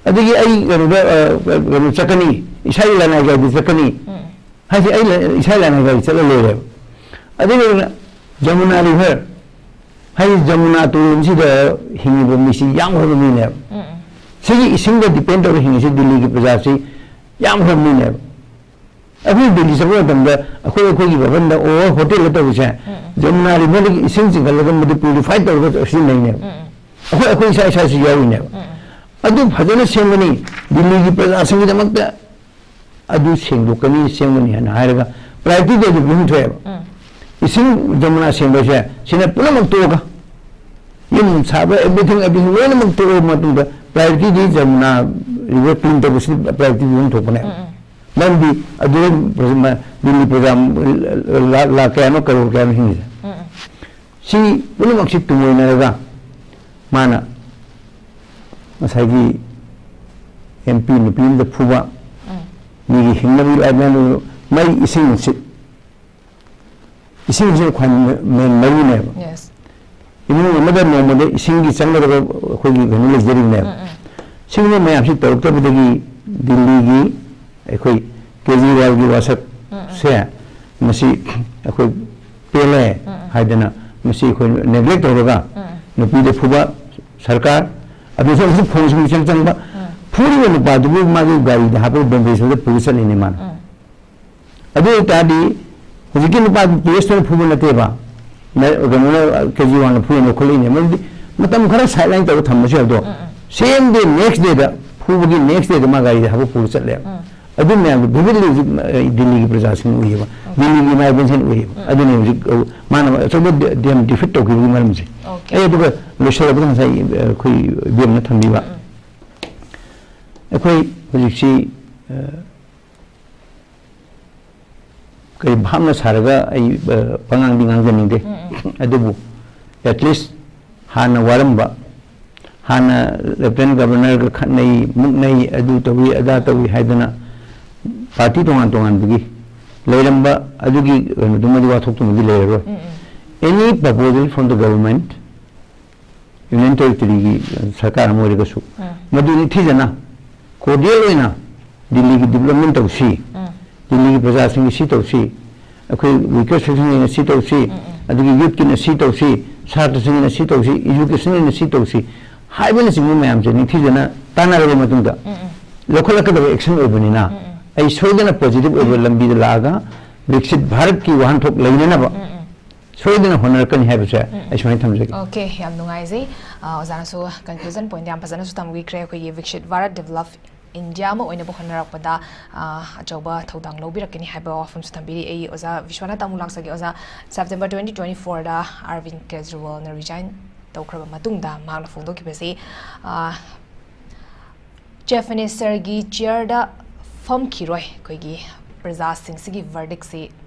ꯑꯗꯒꯤ ꯑꯩ ꯀꯩꯅꯣꯗ, ꯑ, ꯀꯩꯅꯣ ꯆꯠꯀꯅꯤ, ꯏꯁꯥꯒꯤ ꯂꯅꯥꯏ ꯒꯥꯔꯤꯗ ꯆꯠꯀꯅꯤ ꯎꯝ꯫ ꯍꯥꯏꯁꯦ ꯑꯩ ꯂ-, ꯏꯁꯥꯒꯤ ꯂꯅꯥꯏ ꯒꯥꯔꯤ ꯆꯠꯂ ꯂꯣꯏꯔꯦꯕ꯫ ꯑꯗꯨꯒ ꯖꯃꯨꯅꯥ ꯔꯤꯚꯔ ꯍꯥꯏꯗꯤ ꯖꯃꯨꯅꯥ ꯇꯨꯔꯦꯜꯁꯤꯗ ꯍꯤꯡꯉꯤꯕ ꯃꯤꯁꯤ ꯌꯥꯝꯈ꯭ꯔꯕ ꯃꯤꯅꯦꯕ꯫ ꯎꯝ, ꯎꯝ꯫ ꯁꯤꯒꯤ ꯏꯁꯤꯡꯗ ꯗꯤꯄꯦꯟ ꯇꯧꯔ ꯍꯤꯡꯉꯤꯁꯤ ꯗꯤꯜꯂꯤꯒꯤ ꯄ꯭ꯔꯖꯥꯁꯤ ꯌꯥꯝꯈ꯭ꯔꯕ ꯃꯤꯅꯦꯕ꯫ ꯑꯩꯈꯣꯏ ꯗꯤꯜꯂꯤ ꯆꯠꯄ ꯃꯇꯝꯗ ꯑꯩꯈꯣꯏ, ꯑꯩꯈꯣꯏꯒꯤ ꯚꯕꯟꯗ ꯑꯣꯔ ꯍꯣꯇꯦꯜꯗ ꯇꯧꯔꯤꯁꯦ, ꯎꯝ, ꯎꯝ꯫ ꯖꯃꯨꯅꯥ ꯔꯤꯚꯔꯗꯒꯤ ꯏꯁꯤꯡ ꯆꯤꯡꯈꯠꯂꯒ ꯃꯗꯨ ꯄ꯭ꯌꯨꯔꯤꯐꯥꯏ ꯇꯧꯔꯒ ꯁꯤꯖꯤꯟꯅꯩꯅꯦꯕ꯫ ꯎꯝ, ꯎꯝ꯫ ꯑꯩꯈꯣꯏ, ꯑꯩꯈꯣꯏ ꯏꯁꯥ ꯏꯁꯥꯁꯨ ꯌꯥꯎꯔꯤꯅꯦꯕ꯫ ꯎꯝ, ꯎꯝ꯫ ꯑꯗꯨ ꯐꯖꯅ ꯁꯦꯝꯒꯅꯤ꯫ ꯗꯤꯜꯂꯤꯒꯤ ꯄ꯭ꯔꯖꯥꯁꯤꯡꯒꯤꯗꯃꯛꯇ ꯑꯗꯨ ꯁꯦꯡꯗꯣꯛꯀꯅꯤ, ꯁꯦꯝꯒꯅꯤ ꯍꯥꯏꯅ ꯍꯥꯏꯔꯒ priority ꯗꯤ ꯑꯗꯨ ꯄꯤꯐꯝ ꯊꯣꯛꯑꯦꯕ꯫ ꯎꯝ꯫ ꯏꯁꯤꯡ ꯖꯃꯨꯅꯥ ꯁꯦꯡꯕꯁꯦ ꯁꯤꯅ ꯄꯨꯝꯅꯃꯛ ꯇꯣꯛꯑꯒ, ꯌꯨꯝ ꯁꯥꯕ, everything, everything ꯂꯣꯏꯅꯃꯛ ꯇꯣꯛꯑꯕ ꯃꯇꯨꯡꯗ priority ꯗꯤ ꯖꯃꯨꯅꯥ river clean ꯇꯧꯕꯁꯤ priority ꯄꯤꯐꯝ ꯊꯣꯛꯄꯅꯦꯕ꯫ ꯎꯝ, ꯎꯝ꯫ ꯃꯔꯝꯗꯤ ꯑꯗꯨꯗ ꯄ꯭ꯔꯖꯥ-, ꯃ-, ꯗꯤꯜꯂꯤ ꯄ꯭ꯔꯖꯥ ꯂꯥ-, ꯂꯥꯈ ꯀꯌꯥꯅꯣ, ꯀꯔꯣꯔ ꯀꯌꯥꯅꯣ ꯍꯤꯡꯉꯤꯁꯦ꯫ ꯎꯝ, ꯎꯝ꯫ ꯁꯤ ꯄꯨꯝꯅꯃꯛꯁꯤ ꯇꯨꯡꯑꯣꯏꯅꯔꯒ ꯃꯥꯅ ꯉꯁꯥꯏꯒꯤ ꯑꯦꯝ ꯄꯤ ꯅꯨꯄꯤ ꯑꯃꯗ ꯐꯨꯕ, ꯎꯝ꯫ ꯃꯤꯒꯤ ꯍꯤꯡꯅꯕꯒꯤ ꯂꯥꯏꯔꯤ, ꯃꯩ, ꯏꯁꯤꯡ, ꯅꯨꯡꯁꯤꯠ, ꯏꯁꯤꯡꯁꯤꯅ ꯈ꯭ꯋꯥꯏ ꯃꯦꯟ ꯃꯔꯨꯅꯦꯕ꯫ Yes꯫ ꯏꯃꯨꯡ ꯑꯃꯗ ꯅꯣꯡꯃꯗ ꯏꯁꯤꯡꯒꯤ ꯆꯪꯒꯗꯕ ꯑꯩꯈꯣꯏꯒꯤ ꯀꯩꯅꯣ ꯂꯩꯖꯔꯤꯕꯅꯦꯕ꯫ ꯎꯝ, ꯎꯝ꯫ ꯁꯤꯒꯨꯝꯕ ꯃꯌꯥꯝꯁꯤ ꯇꯧꯔꯛꯇꯕꯗꯒꯤ ꯗꯤꯜꯂꯤꯒꯤ ꯑꯩꯈꯣꯏ ꯀꯦꯖꯔꯤꯋꯥꯜꯒꯤ ꯋꯥꯁꯛꯁꯦ, ꯎꯝ, ꯎꯝ꯫ ꯃꯁꯤ ꯑꯩꯈꯣꯏ ꯄꯦꯜꯂꯦ, ꯎꯝ, ꯎꯝ꯫ ꯍꯥꯏꯗꯅ ꯃꯁꯤ ꯑꯩꯈꯣꯏ neglect ꯇꯧꯔꯒ, ꯎꯝ, ꯎꯝ꯫ ꯅꯨꯄꯤꯗ ꯐꯨꯕ ꯁꯔꯀꯥꯔ, ꯑꯗꯨꯁꯨ ꯑꯃꯨꯛꯁꯨ ꯐꯣꯟꯁꯨ ꯃꯤꯆꯪ ꯆꯪꯕ, ꯎꯝ꯫ ꯐꯨꯔꯤꯕ ꯅꯨꯄꯥꯗꯨꯕꯨ ꯃꯥꯒꯤ ꯒꯥꯔꯤꯗ ꯍꯥꯞꯄꯒ ꯕꯣꯝꯕꯦ ꯁꯣꯗ ꯄꯨꯔ ꯆꯠꯂꯤꯅꯦ ꯃꯥꯅ꯫ ꯎꯝ꯫ ꯑꯗꯨ ꯑꯣꯏꯇꯥꯔꯗꯤ ꯍꯧꯖꯤꯛꯀꯤ ꯅꯨꯄꯥꯗꯨ ꯄꯨꯂꯤꯁꯇꯨꯅ ꯐꯨꯕ ꯅꯠꯇꯦꯕ, ꯅ-, ꯀꯩꯅꯣꯅ, ꯀꯦꯖꯔꯤꯋꯥꯜꯅ ꯐꯨꯏꯅ ꯂꯧꯈꯠꯂꯛꯏꯅꯦ꯫ ꯃꯔꯝꯗꯤ ꯃꯇꯝ ꯈꯔ sideline ꯇꯧꯔ ꯊꯝꯕꯁꯨ ꯌꯥꯏ꯫ ꯑꯗꯣ ꯎꯝ, ꯎꯝ꯫ Same day, next day ꯗ, ꯐꯨꯕꯒꯤ next day ꯗ ꯃꯥ ꯒꯥꯔꯤꯗ ꯍꯥꯞꯄ ꯄꯨꯔ ꯆꯠꯂꯦꯕ꯫ ꯎꯝ꯫ ꯑꯗꯨ ꯃꯌꯥꯝꯗꯣ vividly ꯍꯧꯖꯤꯛ, ꯑ, ꯗꯤꯜꯂꯤꯒꯤ ꯄ꯭ꯔꯖꯥꯁꯤꯡꯅ ꯎꯏꯌꯦꯕ꯫ ꯎꯝ꯫ ꯗꯤꯜꯂꯤꯒꯤ ꯏꯃꯥ ꯏꯕꯦꯟꯁꯤꯡꯅ ꯎꯏꯌꯦꯕ꯫ ꯎꯝ꯫ ꯑꯗꯨꯅ ꯍꯧꯖꯤꯛ, ꯑ, ꯃꯥꯅ ꯑꯆꯧꯕ ꯗꯦ-, dam defeat ꯇꯧꯈꯤꯕꯒꯤ ꯃꯔꯝꯁꯦ꯫ Okay꯫ ꯑꯩ ꯑꯗꯨꯒ ꯂꯣꯏꯁꯤꯜꯂꯛꯄꯗ ꯉꯁꯥꯏ, ꯑ, ꯑꯩꯈꯣꯏ ꯏꯕꯦꯝꯅ ꯊꯝꯕꯤꯕ꯫ ꯎꯝ, ꯎꯝ꯫ ꯑꯩꯈꯣꯏ ꯍꯧꯖꯤꯛꯁꯤ, ꯑ, ꯀꯔꯤ ꯚꯥꯞꯅ ꯁꯥꯔꯒ ꯑꯩ, ꯑ, ꯄꯉꯥꯡꯗꯤ ꯉꯥꯡꯖꯅꯤꯡꯗꯦ꯫ ꯎꯝ, ꯎꯝ꯫ ꯑꯗꯨꯕꯨ at least ꯍꯥꯟꯅ ꯋꯥꯔꯝꯕ, ꯍꯥꯟꯅ ꯂꯦꯐꯇꯤꯅꯦꯟ ꯒꯚꯔꯅꯔꯒ ꯈꯠꯅꯩ, ꯃꯨꯛꯅꯩ, ꯑꯗꯨ ꯇꯧꯏ, ꯑꯗꯥ ꯇꯧꯏ ꯍꯥꯏꯗꯅ ꯄꯥꯔꯇꯤ ꯇꯣꯉꯥꯟ ꯇꯣꯉꯥꯟꯕꯒꯤ ꯂꯩꯔꯝꯕ ꯑꯗꯨꯒꯤ ꯀꯩꯅꯣꯗꯨꯃꯗꯤ, ꯋꯥꯊꯣꯛꯇꯨꯃꯗꯤ ꯂꯩꯔꯔꯣꯏ꯫ ꯎꯝ, ꯎꯝ꯫ Any proposal from the government, union ꯇꯦꯔꯤꯇꯣꯔꯤꯒꯤ ꯁꯔꯀꯥꯔ ꯑꯃ ꯑꯣꯏꯔꯒꯁꯨ, ꯎꯝ꯫ ꯃꯗꯨ ꯅꯤꯡꯊꯤꯖꯅ cordial ꯑꯣꯏꯅ ꯗꯤꯜꯂꯤꯒꯤ development ꯇꯧꯁꯤ, ꯎꯝ꯫ ꯗꯤꯜꯂꯤꯒꯤ ꯄ꯭ꯔꯖꯥꯁꯤꯡꯒꯤ ꯁꯤ ꯇꯧꯁꯤ, ꯑꯩꯈꯣꯏ weaker section ꯒꯤꯅ ꯁꯤ ꯇꯧꯁꯤ, ꯎꯝ, ꯎꯝ꯫ ꯑꯗꯒꯤ youth ꯀꯤꯅ ꯁꯤ ꯇꯧꯁꯤ, ꯁꯥꯇ꯭ꯔꯁꯤꯡꯒꯤꯅ ꯁꯤ ꯇꯧꯁꯤ, education ꯒꯤꯅ ꯁꯤ ꯇꯧꯁꯤ ꯍꯥꯏꯕꯅꯆꯤꯡꯕ ꯃꯌꯥꯝꯁꯦ ꯅꯤꯡꯊꯤꯖꯅ ꯇꯥꯟꯅꯔꯕ ꯃꯇꯨꯡꯗ ꯎꯝ, ꯎꯝ꯫ ꯂꯧꯈꯠꯂꯛꯀꯗꯕ action ꯑꯣꯏꯕꯅꯤꯅ, ꯎꯝ, ꯎꯝ꯫ ꯑꯩ ꯁꯣꯏꯗꯅ positive ꯑꯣꯏꯕ ꯂꯝꯕꯤꯗ ꯂꯥꯛꯑꯒ ꯕꯤꯛꯁꯤꯠ ꯚꯥꯔꯠꯀꯤ ꯋꯥꯍꯟꯊꯣꯛ ꯂꯩꯅꯅꯕ ꯎꯝ, ꯎꯝ꯫ ꯁꯣꯏꯗꯅ ꯍꯣꯠꯅꯔꯛꯀꯅꯤ ꯍꯥꯏꯕꯁꯦ ꯎꯝ꯫ ꯑꯩ ꯁꯨꯃꯥꯏꯅ ꯊꯝꯖꯒꯦ꯫ Okay, ꯌꯥꯝ ꯅꯨꯡꯉꯥꯏꯖꯩ꯫ ꯑ, ꯑꯣꯖꯥꯅꯁꯨ conclusion point ꯌꯥꯝ ꯐꯖꯅꯁꯨ ꯊꯝꯕꯤꯈ꯭ꯔꯦ꯫ ꯑꯩꯈꯣꯏꯒꯤ ꯕꯤꯛꯁꯤꯠ ꯚꯥꯔꯠ develop ꯏꯟꯗꯤꯌꯥ ꯑꯃ ꯑꯣꯏꯅꯕ ꯍꯣꯠꯅꯔꯛꯄꯗ ꯑ, ꯑꯆꯧꯕ ꯊꯧꯗꯥꯡ ꯂꯧꯕꯤꯔꯛꯀꯅꯤ ꯍꯥꯏꯕ ꯋꯥꯐꯝꯁꯨ ꯊꯝꯕꯤꯔꯤ꯫ ꯑꯩ ꯑꯣꯖꯥ ꯕꯤꯁ꯭ꯋꯥꯅꯥꯊ ꯑꯃꯨꯛ ꯂꯥꯛꯆꯒꯦ꯫ ꯑꯣꯖꯥ, ꯁꯦꯞꯇꯦꯝꯕꯔ twenty twenty fourꯗ ꯑꯔꯕꯤꯟ ꯀꯦꯖ꯭ꯔꯤꯋꯥꯜꯅ ꯔꯤꯖꯥꯏꯟ ꯇꯧꯈ꯭ꯔꯕ ꯃꯇꯨꯡꯗ ꯃꯍꯥꯛꯅ ꯐꯣꯡꯗꯣꯛꯈꯤꯕꯁꯤ, ꯑ, ꯆꯤꯐ ꯃꯤꯅꯤꯁꯇꯔꯒꯤ ꯆꯤꯌꯔꯗ ꯐꯝꯈꯤꯔꯣꯏ, ꯑꯩꯈꯣꯏꯒꯤ ꯄ꯭ꯔꯖꯥꯁꯤꯡꯁꯤꯒꯤ ꯚꯔꯗꯤꯛꯁꯤ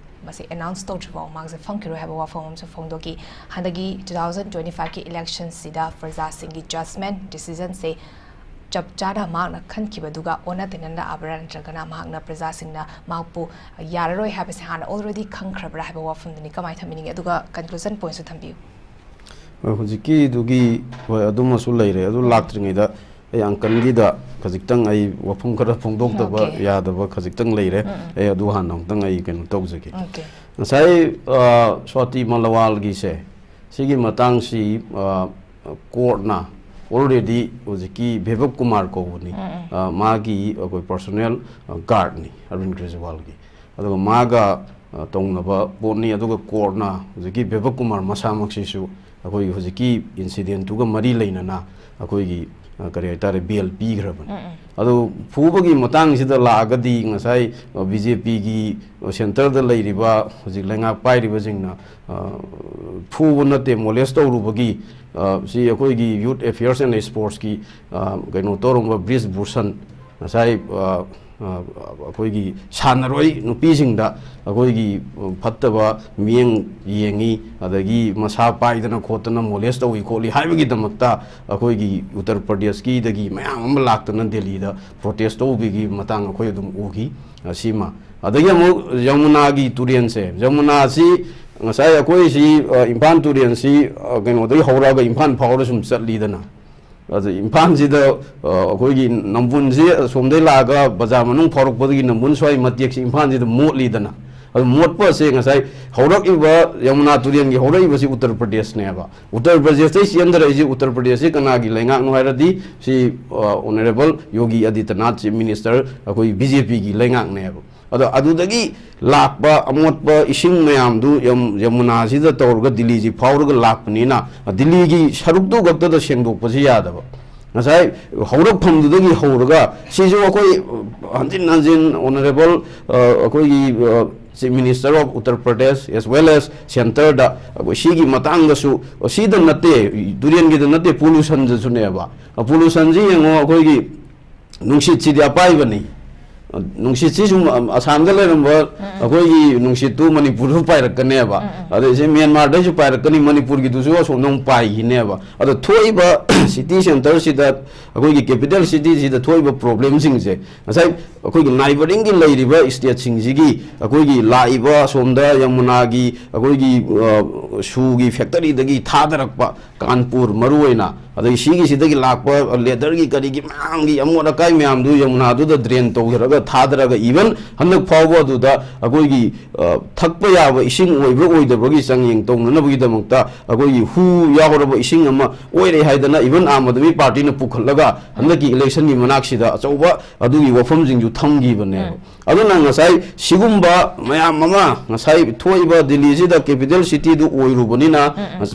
ꯃꯁꯤ ꯑꯦꯅꯥꯎꯟꯁ ꯇꯧꯗ꯭ꯔꯤꯐꯥꯎ ꯃꯍꯥꯛꯁꯦ ꯐꯝꯈꯤꯔꯣꯏ ꯍꯥꯏꯕ ꯋꯥꯐꯝ ꯑꯃꯁꯨ ꯐꯣꯡꯗꯣꯛꯈꯤ꯫ ꯍꯟꯗꯛꯀꯤ two thousand twenty fiveꯀꯤ ꯏꯂꯦꯛꯁꯟꯁꯤꯗ ꯄ꯭ꯔꯖꯥꯁꯤꯡꯒꯤ ꯖꯖꯃꯦꯟ, ꯗꯤꯁꯤꯖꯟꯁꯦ ꯆꯞ ꯆꯥꯅ ꯃꯍꯥꯛꯅ ꯈꯟꯈꯤꯕꯗꯨꯒ ꯑꯣꯟꯅ ꯇꯩꯅꯅ ꯂꯥꯛꯑꯕ꯭ꯔꯥ, ꯅꯠꯇ꯭ꯔꯒꯅ ꯃꯍꯥꯛꯅ ꯄ꯭ꯔꯖꯥꯁꯤꯡꯅ ꯃꯍꯥꯛꯄꯨ ꯌꯥꯔꯔꯣꯏ ꯍꯥꯏꯕꯁꯦ ꯍꯥꯟꯅ already ꯈꯪꯈ꯭ꯔꯕ꯭ꯔꯥ ꯍꯥꯏꯕ ꯋꯥꯐꯝꯗꯨꯅꯤ ꯀꯃꯥꯏꯅ ꯊꯝꯕꯤꯅꯤꯡꯉꯤ? ꯑꯗꯨꯒ ꯀꯟꯀ꯭ꯂꯨꯖꯟ ꯄꯣꯏꯟꯠꯁꯨ ꯊꯝꯕꯤꯌꯨ꯫ ꯍꯣꯏ, ꯍꯧꯖꯤꯛꯀꯤꯗꯨꯒꯤ, ꯍꯣꯏ, ꯑꯗꯨꯃꯁꯨ ꯂꯩꯔꯦ꯫ ꯑꯗꯨ ꯂꯥꯛꯇ꯭ꯔꯤꯉꯩꯗ ꯑꯩ ꯑꯪꯀꯜꯒꯤꯗ ꯈꯖꯤꯛꯇꯪ ꯑꯩ ꯋꯥꯐꯝ ꯈꯔ ꯐꯣꯡꯗꯣꯛꯇꯕ ꯑꯣꯀꯦ꯫ ꯌꯥꯗꯕ ꯈꯖꯤꯛꯇꯪ ꯂꯩꯔꯦ꯫ ꯎꯝ, ꯎꯝ꯫ ꯑꯩ ꯑꯗꯨ ꯍꯥꯟꯅ ꯑꯃꯨꯛꯇꯪ ꯑꯩ ꯀꯩꯅꯣ ꯇꯧꯖꯒꯦ꯫ ꯑꯣꯀꯦ꯫ ꯉꯁꯥꯏ, ꯑ, ꯁ꯭ꯋꯥꯇꯤ ꯃꯂꯋꯥꯜꯒꯤꯁꯦ, ꯁꯤꯒꯤ ꯃꯇꯥꯡꯁꯤ, ꯑ, ꯀꯣꯔꯠꯅ already ꯍꯧꯖꯤꯛꯀꯤ ꯕꯦꯕꯞ ꯀꯨꯃꯥꯔ ꯀꯧꯕꯅꯤ꯫ ꯎꯝ, ꯎꯝ꯫ ꯑ, ꯃꯥꯒꯤ ꯑꯩꯈꯣꯏ ꯄꯔꯁꯣꯅꯦꯜ, ꯑ, ꯒꯥꯔꯗꯅꯤ ꯑꯔꯕꯤꯟ ꯀꯦꯖ꯭ꯔꯤꯋꯥꯜꯒꯤ꯫ ꯑꯗꯨꯒ ꯃꯥꯒ, ꯑ, ꯇꯧꯅꯕ ꯄꯣꯠꯅꯤ꯫ ꯑꯗꯨꯒ ꯀꯣꯔꯠꯅ ꯍꯧꯖꯤꯛꯀꯤ ꯕꯦꯕꯞ ꯀꯨꯃꯥꯔ ꯃꯁꯥꯃꯛꯁꯤꯁꯨ ꯑꯩꯈꯣꯏꯒꯤ ꯍꯧꯖꯤꯛꯀꯤ ꯏꯟꯁꯤꯗꯦꯟꯠꯇꯨꯒ ꯃꯔꯤ ꯂꯩꯅꯅ ꯑꯩꯈꯣꯏꯒꯤ, ꯑ, ꯀꯔꯤ ꯍꯥꯏꯇꯥꯔꯦ, ꯕꯦꯜ ꯄꯤꯈ꯭ꯔꯕꯅꯤ꯫ ꯎꯝ, ꯎꯝ꯫ ꯑꯗꯨ ꯐꯨꯕꯒꯤ ꯃꯇꯥꯡꯁꯤꯗ ꯂꯥꯛꯑꯒꯗꯤ ꯉꯁꯥꯏ, ꯑ, ꯕꯤ ꯖꯦ ꯄꯤꯒꯤ ꯁꯦꯟꯇꯔꯗ ꯂꯩꯔꯤꯕ ꯍꯧꯖꯤꯛ ꯂꯩꯉꯥꯛ ꯄꯥꯏꯔꯤꯕꯁꯤꯡꯅ, ꯑ, ꯐꯨꯕ ꯅꯠꯇꯦ, ꯃꯣꯂꯦꯁ ꯇꯧꯔꯨꯕꯒꯤ, ꯑ, ꯁꯤ ꯑꯩꯈꯣꯏꯒꯤ Youth Affairs and Sportsꯀꯤ, ꯑ, ꯀꯩꯅꯣ ꯇꯧꯔꯝꯕ ꯕ꯭ꯔꯤꯖ ꯚꯨꯁꯟ ꯉꯁꯥꯏ, ꯑ, ꯑ, ꯑꯩꯈꯣꯏꯒꯤ ꯁꯥꯟꯅꯔꯣꯏ ꯅꯨꯄꯤꯁꯤꯡꯗ ꯑꯩꯈꯣꯏꯒꯤ, ꯑ, ꯐꯠꯇꯕ ꯃꯤꯠꯌꯦꯡ ꯌꯦꯡꯉꯤ, ꯑꯗꯒꯤ ꯃꯁꯥ ꯄꯥꯏꯗꯅ ꯈꯣꯠꯇꯅ ꯃꯣꯂꯦꯁ ꯇꯧꯏ ꯈꯣꯠꯂꯤ ꯍꯥꯏꯕꯒꯤꯗꯃꯛꯇ ꯑꯩꯈꯣꯏꯒꯤ ꯎꯠꯇꯔ ꯄ꯭ꯔꯗꯦꯁꯀꯤꯗꯒꯤ ꯃꯌꯥꯝ ꯑꯃ ꯂꯥꯛꯇꯅ ꯗꯦꯜꯂꯤꯗ ꯄ꯭ꯔꯣꯇꯦꯁ ꯇꯧꯕꯒꯤ ꯃꯇꯥꯡ ꯑꯩꯈꯣꯏ ꯑꯗꯨꯝ ꯎꯈꯤ꯫ ꯑ, ꯁꯤꯃ꯫ ꯑꯗꯒꯤ ꯑꯃꯨꯛ ꯌꯃꯨꯅꯥꯒꯤ ꯇꯨꯔꯦꯜꯁꯦ, ꯌꯃꯨꯅꯥꯁꯤ ꯉꯁꯥꯏ ꯑꯩꯈꯣꯏꯁꯤ, ꯑ, ꯏꯝꯐꯥꯜ ꯇꯨꯔꯦꯜꯁꯤ, ꯑ, ꯀꯩꯅꯣꯗꯒꯤ ꯍꯧꯔꯛꯑꯒ ꯏꯝꯐꯥꯜ ꯐꯥꯎꯔ ꯁꯨꯝ ꯆꯠꯂꯤꯗꯅ꯫ ꯑꯗ ꯏꯝꯐꯥꯜꯁꯤꯗ, ꯑ, ꯑꯩꯈꯣꯏꯒꯤ ꯅꯝꯕꯨꯜꯁꯤ ꯑꯁꯣꯝꯗꯒꯤ ꯂꯥꯛꯑꯒ ꯕꯖꯥꯔ ꯃꯅꯨꯡ ꯐꯥꯎꯔꯛꯄꯗꯒꯤ ꯅꯝꯕꯨꯜ ꯁ꯭ꯋꯥꯏ ꯃꯇꯦꯛꯁꯤ ꯏꯝꯐꯥꯜꯁꯤꯗ ꯃꯣꯠꯂꯤꯗꯅ꯫ ꯑꯗꯨ ꯃꯣꯠꯄꯁꯦ ꯉꯁꯥꯏ ꯍꯧꯔꯛꯏꯕ ꯌꯃꯨꯅꯥ ꯇꯨꯔꯦꯜꯒꯤ ꯍꯧꯔꯛꯏꯕꯁꯤ ꯎꯠꯇꯔ ꯄ꯭ꯔꯗꯦꯁꯅꯦꯕ꯫ ꯎꯠꯇꯔ ꯄ꯭ꯔꯗꯦꯁꯇꯩ ꯆꯦꯟꯊꯔꯛꯏꯁꯤ, ꯎꯠꯇꯔ ꯄ꯭ꯔꯗꯦꯁꯁꯤ ꯀꯅꯥꯒꯤ ꯂꯩꯉꯥꯛꯅꯣ ꯍꯥꯏꯔꯗꯤ ꯁꯤ, ꯑ, ꯑꯣꯅꯔꯦꯕꯜ ꯌꯣꯒꯤ ꯑꯥꯗꯤꯇ꯭ꯌꯅꯥꯊ ꯆꯤꯐ ꯃꯤꯅꯤꯁꯇꯔ ꯑꯩꯈꯣꯏ ꯕꯤ ꯖꯦ ꯄꯤꯒꯤ ꯂꯩꯉꯥꯛꯅꯦꯕ꯫ ꯑꯗꯣ ꯑꯗꯨꯗꯒꯤ ꯂꯥꯛꯄ ꯑꯃꯣꯠꯄ ꯏꯁꯤꯡ ꯃꯌꯥꯝꯗꯨ ꯌꯝ-, ꯌꯃꯨꯅꯥꯁꯤꯗ ꯇꯧꯔꯒ ꯗꯤꯜꯂꯤꯁꯤ ꯐꯥꯎꯔꯒ ꯂꯥꯛꯄꯅꯤꯅ, ꯗꯤꯜꯂꯤꯒꯤ ꯁꯔꯨꯛꯇꯨ ꯈꯛꯇꯗ ꯁꯦꯡꯗꯣꯛꯄꯁꯤ ꯌꯥꯗꯕ꯫ ꯉꯁꯥꯏ ꯍꯧꯔꯛꯐꯝꯗꯨꯗꯒꯤ ꯍꯧꯔꯒ ꯁꯤꯁꯨ ꯑꯩꯈꯣꯏ ꯍꯟꯖꯤꯟ ꯍꯟꯖꯤꯟ Honourable, ꯑ, ꯑꯩꯈꯣꯏꯒꯤ, ꯑ, Chief Minister of Uttar Pradesh as well as centreꯗ ꯑꯩꯈꯣꯏ ꯁꯤꯒꯤ ꯃꯇꯥꯡꯗꯁꯨ, ꯁꯤꯗ ꯅꯠꯇꯦ, ꯇꯨꯔꯦꯟꯒꯤꯗ ꯅꯠꯇꯦ, pollutionꯗꯁꯨꯅꯦꯕ꯫ Pollutionꯁꯤ ꯌꯦꯡꯉꯣ, ꯑꯩꯈꯣꯏꯒꯤ ꯅꯨꯡꯁꯤꯠꯁꯤꯗꯤ ꯑꯄꯥꯏꯕꯅꯤ꯫ ꯅꯨꯡꯁꯤꯠꯁꯤ ꯁꯨꯝ ꯑꯁꯥꯝꯗ ꯂꯩꯔꯝꯕ ꯑꯩꯈꯣꯏꯒꯤ ꯅꯨꯡꯁꯤꯠꯇꯨ ꯃꯅꯤꯄꯨꯔꯗꯁꯨ ꯄꯥꯏꯔꯛꯀꯅꯦꯕ꯫ ꯑꯗꯩ ꯁꯤ ꯃ꯭ꯌꯥꯟꯃꯥꯔꯗꯩꯁꯨ ꯄꯥꯏꯔꯛꯀꯅꯤ, ꯃꯅꯤꯄꯨꯔꯒꯤꯗꯨꯁꯨ ꯑꯁꯣꯝꯗ ꯑꯃꯨꯛ ꯄꯥꯏꯈꯤꯅꯦꯕ꯫ ꯑꯗꯣ ꯊꯣꯛꯏꯕ city centreꯁꯤꯗ, ꯑꯩꯈꯣꯏꯒꯤ capital cityꯁꯤꯗ ꯊꯣꯛꯏꯕ problemꯁꯤꯡꯁꯦ, ꯉꯁꯥꯏ ꯑꯩꯈꯣꯏꯒꯤ neighbouringꯒꯤ ꯂꯩꯔꯤꯕ stateꯁꯤꯡꯁꯤꯒꯤ, ꯑꯩꯈꯣꯏꯒꯤ ꯂꯥꯛꯏꯕ ꯑꯁꯣꯝꯗ ꯌꯃꯨꯅꯥꯒꯤ ꯑꯩꯈꯣꯏꯒꯤ, ꯑ, shoeꯒꯤ factoryꯗꯒꯤ ꯊꯥꯗꯔꯛꯄ, ꯀꯥꯟꯄꯨꯔ ꯃꯔꯨ ꯑꯣꯏꯅ, ꯑꯗꯒꯤ ꯁꯤꯒꯤꯁꯤꯗꯒꯤ ꯂꯥꯛꯄ leatherꯒꯤ ꯀꯔꯤꯒꯤ ꯃꯌꯥꯝꯒꯤ ꯑꯃꯣꯠ ꯑꯀꯥꯏ ꯃꯌꯥꯝꯗꯨ ꯌꯃꯨꯅꯥꯗꯨꯗ drain ꯇꯧꯊꯔꯒ ꯊꯥꯗꯔꯒ, even ꯍꯟꯗꯛ ꯐꯥꯎꯕ ꯑꯗꯨꯗ ꯑꯩꯈꯣꯏꯒꯤ, ꯑ, ꯊꯛꯄ ꯌꯥꯕ ꯏꯁꯤꯡ ꯑꯣꯏꯕ꯭ꯔꯥ ꯑꯣꯏꯗꯕ꯭ꯔꯥꯒꯤ ꯆꯥꯡꯌꯦꯡ ꯇꯧꯅꯅꯕꯒꯤꯗꯃꯛꯇ ꯑꯩꯈꯣꯏꯒꯤ ꯍꯨ ꯌꯥꯎꯔꯕ ꯏꯁꯤꯡ ꯑꯃ ꯑꯣꯏꯔꯦ ꯍꯥꯏꯗꯅ even ꯑꯥꯝ ꯑꯥꯗꯃꯤ ꯄꯥꯔꯇꯤꯅ ꯄꯨꯈꯠꯂꯒ ꯍꯟꯗꯛꯀꯤ electionꯒꯤ ꯃꯅꯥꯛꯁꯤꯗ ꯑꯆꯧꯕ ꯑꯗꯨꯒꯤ ꯋꯥꯐꯝꯁꯤꯡꯁꯨ ꯊꯝꯈꯤꯕꯅꯦꯕ꯫ ꯑꯗꯨꯅ ꯉꯁꯥꯏ ꯁꯤꯒꯨꯝꯕ ꯃꯌꯥꯝ ꯑꯃ, ꯉꯁꯥꯏ ꯊꯣꯛꯏꯕ ꯗꯤꯜꯂꯤꯁꯤꯗ capital cityꯗꯨ ꯑꯣꯏꯔꯨꯕꯅꯤꯅ, ꯎꯝ, ꯎꯝ꯫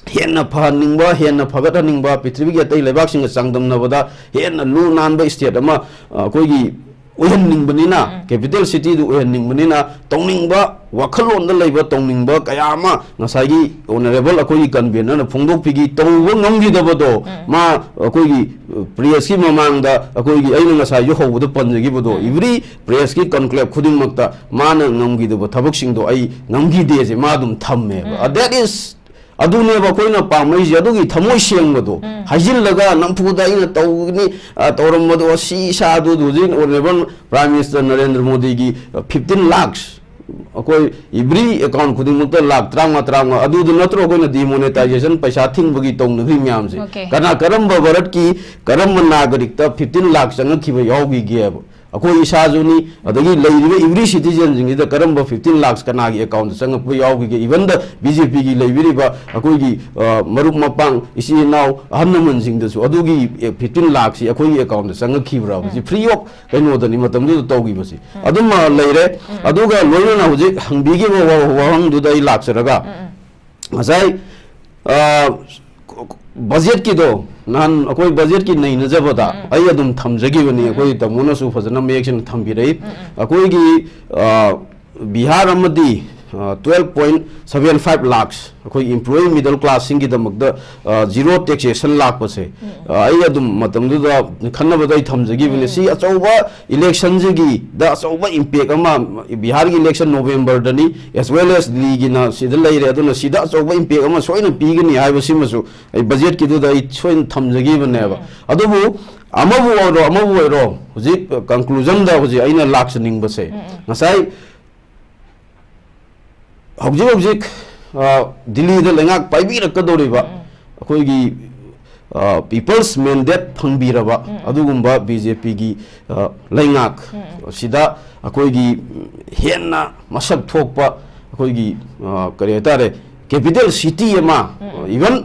ꯍꯦꯟꯅ ꯐꯍꯟꯅꯤꯡꯕ, ꯍꯦꯟꯅ ꯐꯒꯠꯍꯟꯅꯤꯡꯕ, ꯄ꯭ꯔꯤꯊꯤꯕꯤꯒꯤ ꯑꯇꯩ ꯂꯩꯕꯥꯛꯁꯤꯡꯒ ꯆꯥꯡꯗꯝꯅꯕꯗ ꯍꯦꯟꯅ ꯂꯨ ꯅꯥꯟꯕ state ꯑꯃ, ꯑ, ꯑꯩꯈꯣꯏꯒꯤ ꯑꯣꯏꯍꯟꯅꯤꯡꯕꯅꯤꯅ, ꯎꯝ, ꯎꯝ꯫ Capital cityꯗꯨ ꯑꯣꯏꯍꯟꯅꯤꯡꯕꯅꯤꯅ, ꯇꯧꯅꯤꯡꯕ, ꯋꯥꯈꯜꯂꯣꯟꯗ ꯂꯩꯕ ꯇꯧꯅꯤꯡꯕ ꯀꯌꯥ ꯑꯃ ꯉꯁꯥꯏꯒꯤ Honourable ꯑꯩꯈꯣꯏꯒꯤ convenerꯅ ꯐꯣꯡꯗꯣꯛꯄꯤꯈꯤ꯫ ꯇꯧꯕ ꯉꯝꯈꯤꯗꯕꯗꯣ, ꯎꯝ꯫ ꯃꯥ ꯑꯩꯈꯣꯏꯒꯤ, ꯑ, pressꯀꯤ ꯃꯃꯥꯡꯗ ꯑꯩꯈꯣꯏꯒꯤ, ꯑꯩꯅ ꯉꯁꯥꯏꯁꯨ ꯍꯧꯕꯗ ꯄꯟꯖꯈꯤꯕꯗꯣ, ꯎꯝ꯫ Every pressꯀꯤ conclave ꯈꯨꯗꯤꯡꯃꯛꯇ ꯃꯥꯅ ꯉꯝꯈꯤꯗꯕ ꯊꯕꯛꯁꯤꯡꯗꯣ ꯑꯩ ꯉꯝꯈꯤꯗꯦꯁꯦ ꯃꯥ ꯑꯗꯨꯝ ꯊꯝꯃꯦꯕ꯫ ꯎꯝ꯫ That is, ꯑꯗꯨꯅꯦꯕ ꯑꯩꯈꯣꯏꯅ ꯄꯥꯝꯃꯛꯏꯁꯦ, ꯑꯗꯨꯒꯤ ꯊꯃꯣꯏ ꯁꯦꯡꯕꯗꯣ꯫ ꯎꯝ꯫ ꯍꯥꯏꯖꯤꯜꯂꯒ ꯅꯝꯐꯨꯗ ꯑꯩꯅ ꯇꯧꯒꯅꯤ, ꯑ, ꯇꯧꯔꯝꯕꯗꯣ, ꯁꯤ ꯏꯁꯥꯗꯨ ꯍꯧꯖꯤꯛ Honourable Prime Minister ꯅꯔꯦꯟꯗ꯭ꯔ ꯃꯣꯗꯤꯒꯤ, ꯑ, fifteen lakhs, ꯑꯩꯈꯣꯏ every account ꯈꯨꯗꯤꯡꯃꯛꯇ ꯂꯥꯈ ꯇꯔꯥꯃꯉꯥ, ꯇꯔꯥꯃꯉꯥ, ꯑꯗꯨꯗꯨ ꯅꯠꯇ꯭ꯔꯣ ꯑꯩꯈꯣꯏꯅ demonetization ꯄꯩꯁꯥ ꯊꯤꯡꯕꯒꯤ ꯇꯧꯅꯈ꯭ꯔꯤ ꯃꯌꯥꯝꯁꯦ? Okay꯫ ꯀꯅꯥ, ꯀꯔꯝꯕ ꯚꯥꯔꯠꯀꯤ, ꯀꯔꯝꯕ ꯅꯥꯒꯔꯤꯛꯇ fifteen ꯂꯥꯈ ꯆꯪꯉꯛꯈꯤꯕ ꯌꯥꯎꯈꯤꯒꯦꯕ? ꯑꯩꯈꯣꯏ ꯏꯁꯥꯁꯨꯅꯤ, ꯑꯗꯒꯤ ꯂꯩꯔꯤꯕ every citizenꯁꯤꯡꯁꯤꯗ ꯀꯔꯝꯕ fifteen ꯂꯥꯈ ꯀꯅꯥꯒꯤ accountꯇ ꯆꯪꯉꯛꯄ ꯌꯥꯎꯈꯤꯒꯦ? Even the BJPꯒꯤ ꯂꯩꯕꯤꯔꯤꯕ ꯑꯩꯈꯣꯏꯒꯤ, ꯑ, ꯃꯔꯨꯞ ꯃꯄꯥꯡ, ꯏꯆꯤꯜ ꯏꯅꯥꯎ, ꯑꯍꯜ ꯂꯃꯟꯁꯤꯡꯗꯁꯨ ꯑꯗꯨꯒꯤ, ꯑꯦ, fifteen ꯂꯥꯈꯁꯤ ꯑꯩꯈꯣꯏꯒꯤ accountꯇ ꯆꯪꯉꯛꯈꯤꯕ꯭ꯔꯕ? ꯁꯤ ꯎꯝ꯫ Free of ꯀꯩꯅꯣꯗꯅꯤ ꯃꯇꯝꯗꯨꯗ ꯇꯧꯈꯤꯕꯁꯤ꯫ ꯎꯝ꯫ ꯑꯗꯨꯃ ꯂꯩꯔꯦ꯫ ꯎꯝ, ꯎꯝ꯫ ꯑꯗꯨꯒ ꯂꯣꯏꯅꯅ ꯍꯧꯖꯤꯛ ꯍꯪꯕꯤꯈꯤꯕ ꯋꯥ-, ꯋꯥꯍꯪꯗꯨꯗ ꯑꯩ ꯂꯥꯛꯆꯔꯒ, ꯎꯝ, ꯎꯝ꯫ ꯉꯁꯥꯏ, ꯑ, ꯕꯖꯦꯠꯀꯤꯗꯣ, ꯅꯍꯥꯟ ꯑꯩꯈꯣꯏ ꯕꯖꯦꯠꯀꯤ ꯅꯩꯅꯖꯕꯗ ꯑꯩ ꯑꯗꯨꯝ ꯊꯝꯖꯈꯤꯕꯅꯤ, ꯑꯩꯈꯣꯏ ꯇꯥꯃꯣꯅꯁꯨ ꯐꯖꯅ ꯃꯌꯦꯛ ꯁꯦꯡꯅ ꯊꯝꯕꯤꯔꯛꯏ꯫ ꯑꯩꯈꯣꯏꯒꯤ, ꯑ, ꯕꯤꯍꯥꯔ ꯑꯃꯗꯤ, ꯑ, twelve point seven five lakhs ꯑꯩꯈꯣꯏ employee middle classꯁꯤꯡꯒꯤꯗꯃꯛꯇ, ꯑ, zero taxation ꯂꯥꯛꯄꯁꯦ, ꯑ, ꯑꯩ ꯑꯗꯨꯝ ꯃꯇꯝꯗꯨꯗ ꯈꯟꯅꯕꯗ ꯑꯩ ꯊꯝꯖꯈꯤꯕꯅꯤ꯫ ꯁꯤ ꯑꯆꯧꯕ electionꯁꯤꯒꯤꯗ ꯑꯆꯧꯕ impact ꯑꯃ, ꯕꯤꯍꯥꯔꯒꯤ election Novemberꯗꯅꯤ, as well as ꯗꯤꯜꯂꯤꯒꯤꯅ ꯁꯤꯗ ꯂꯩꯔꯦ, ꯑꯗꯨꯅ ꯁꯤꯗ ꯑꯆꯧꯕ impact ꯑꯃ ꯁꯣꯏꯅ ꯄꯤꯒꯅꯤ ꯍꯥꯏꯕꯁꯤꯃꯁꯨ ꯑꯩ ꯕꯖꯦꯠꯀꯤꯗꯨꯗ ꯑꯩ ꯁꯣꯏꯅ ꯊꯝꯖꯈꯤꯕꯅꯦꯕ꯫ ꯑꯗꯨꯕꯨ ꯑꯃꯕꯨ ꯑꯣꯏꯔꯣ, ꯑꯃꯕꯨ ꯑꯣꯏꯔꯣ, ꯍꯧꯖꯤꯛ conclusionꯗ ꯍꯧꯖꯤꯛ ꯑꯩꯅ ꯂꯥꯛꯆꯅꯤꯡꯕꯁꯦ, ꯉꯁꯥꯏ ꯍꯧꯖꯤꯛ ꯍꯧꯖꯤꯛ, ꯑ, ꯗꯤꯜꯂꯤꯗ ꯂꯩꯉꯥꯛ ꯄꯥꯏꯕꯤꯔꯛꯀꯗꯧꯔꯤꯕ ꯑꯩꯈꯣꯏꯒꯤ, ꯑ, people's mandate ꯐꯪꯕꯤꯔꯕ ꯑꯗꯨꯒꯨꯝꯕ ꯕꯤꯖꯦꯄꯤꯒꯤ, ꯑ, ꯂꯩꯉꯥꯛ ꯁꯤꯗ ꯑꯩꯈꯣꯏꯒꯤ ꯍꯦꯟꯅ ꯃꯁꯛ ꯊꯣꯛꯄ ꯑꯩꯈꯣꯏꯒꯤ, ꯑ, ꯀꯔꯤ ꯍꯥꯏꯇꯥꯔꯦ, capital city ꯑꯃ, even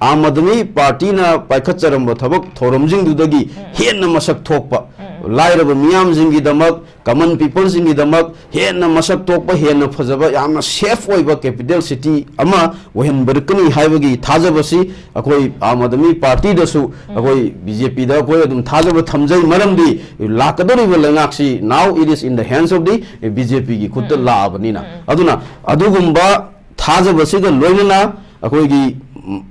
ꯑꯥꯝ ꯑꯥꯗꯃꯤ ꯄꯥꯔꯇꯤꯅ ꯄꯥꯏꯈꯠꯆꯔꯝꯕ ꯊꯕꯛ ꯊꯧꯔꯝꯁꯤꯡꯗꯨꯗꯒꯤ ꯍꯦꯟꯅ ꯃꯁꯛ ꯊꯣꯛꯄ, ꯂꯥꯏꯔꯕ ꯃꯤꯌꯥꯝꯁꯤꯡꯒꯤꯗꯃꯛ, common peopleꯁꯤꯡꯒꯤꯗꯃꯛ ꯍꯦꯟꯅ ꯃꯁꯛ ꯊꯣꯛꯄ, ꯍꯦꯟꯅ ꯐꯖꯕ, ꯌꯥꯝꯅ safe ꯑꯣꯏꯕ capital city ꯑꯃ ꯑꯣꯏꯍꯟꯕꯤꯔꯛꯀꯅꯤ ꯍꯥꯏꯕꯒꯤ ꯊꯥꯖꯕꯁꯤ ꯑꯩꯈꯣꯏ ꯑꯥꯝ ꯑꯥꯗꯃꯤ ꯄꯥꯔꯇꯤꯗꯁꯨ, ꯑꯩꯈꯣꯏ ꯕꯤꯖꯦꯄꯤꯗ ꯑꯩꯈꯣꯏ ꯑꯗꯨꯝ ꯊꯥꯖꯕ ꯊꯝꯖꯩ꯫ ꯃꯔꯝꯗꯤ ꯂꯥꯛꯀꯗꯧꯔꯤꯕ ꯂꯩꯉꯥꯛꯁꯤ now it is in the hands of the ꯕꯤꯖꯦꯄꯤꯒꯤ ꯈꯨꯠꯇ ꯂꯥꯛꯑꯕꯅꯤꯅ꯫ ꯑꯗꯨꯅ ꯑꯗꯨꯒꯨꯝꯕ ꯊꯥꯖꯕꯁꯤꯒ ꯂꯣꯏꯅꯅ ꯑꯩꯈꯣꯏꯒꯤ, ꯎꯝ,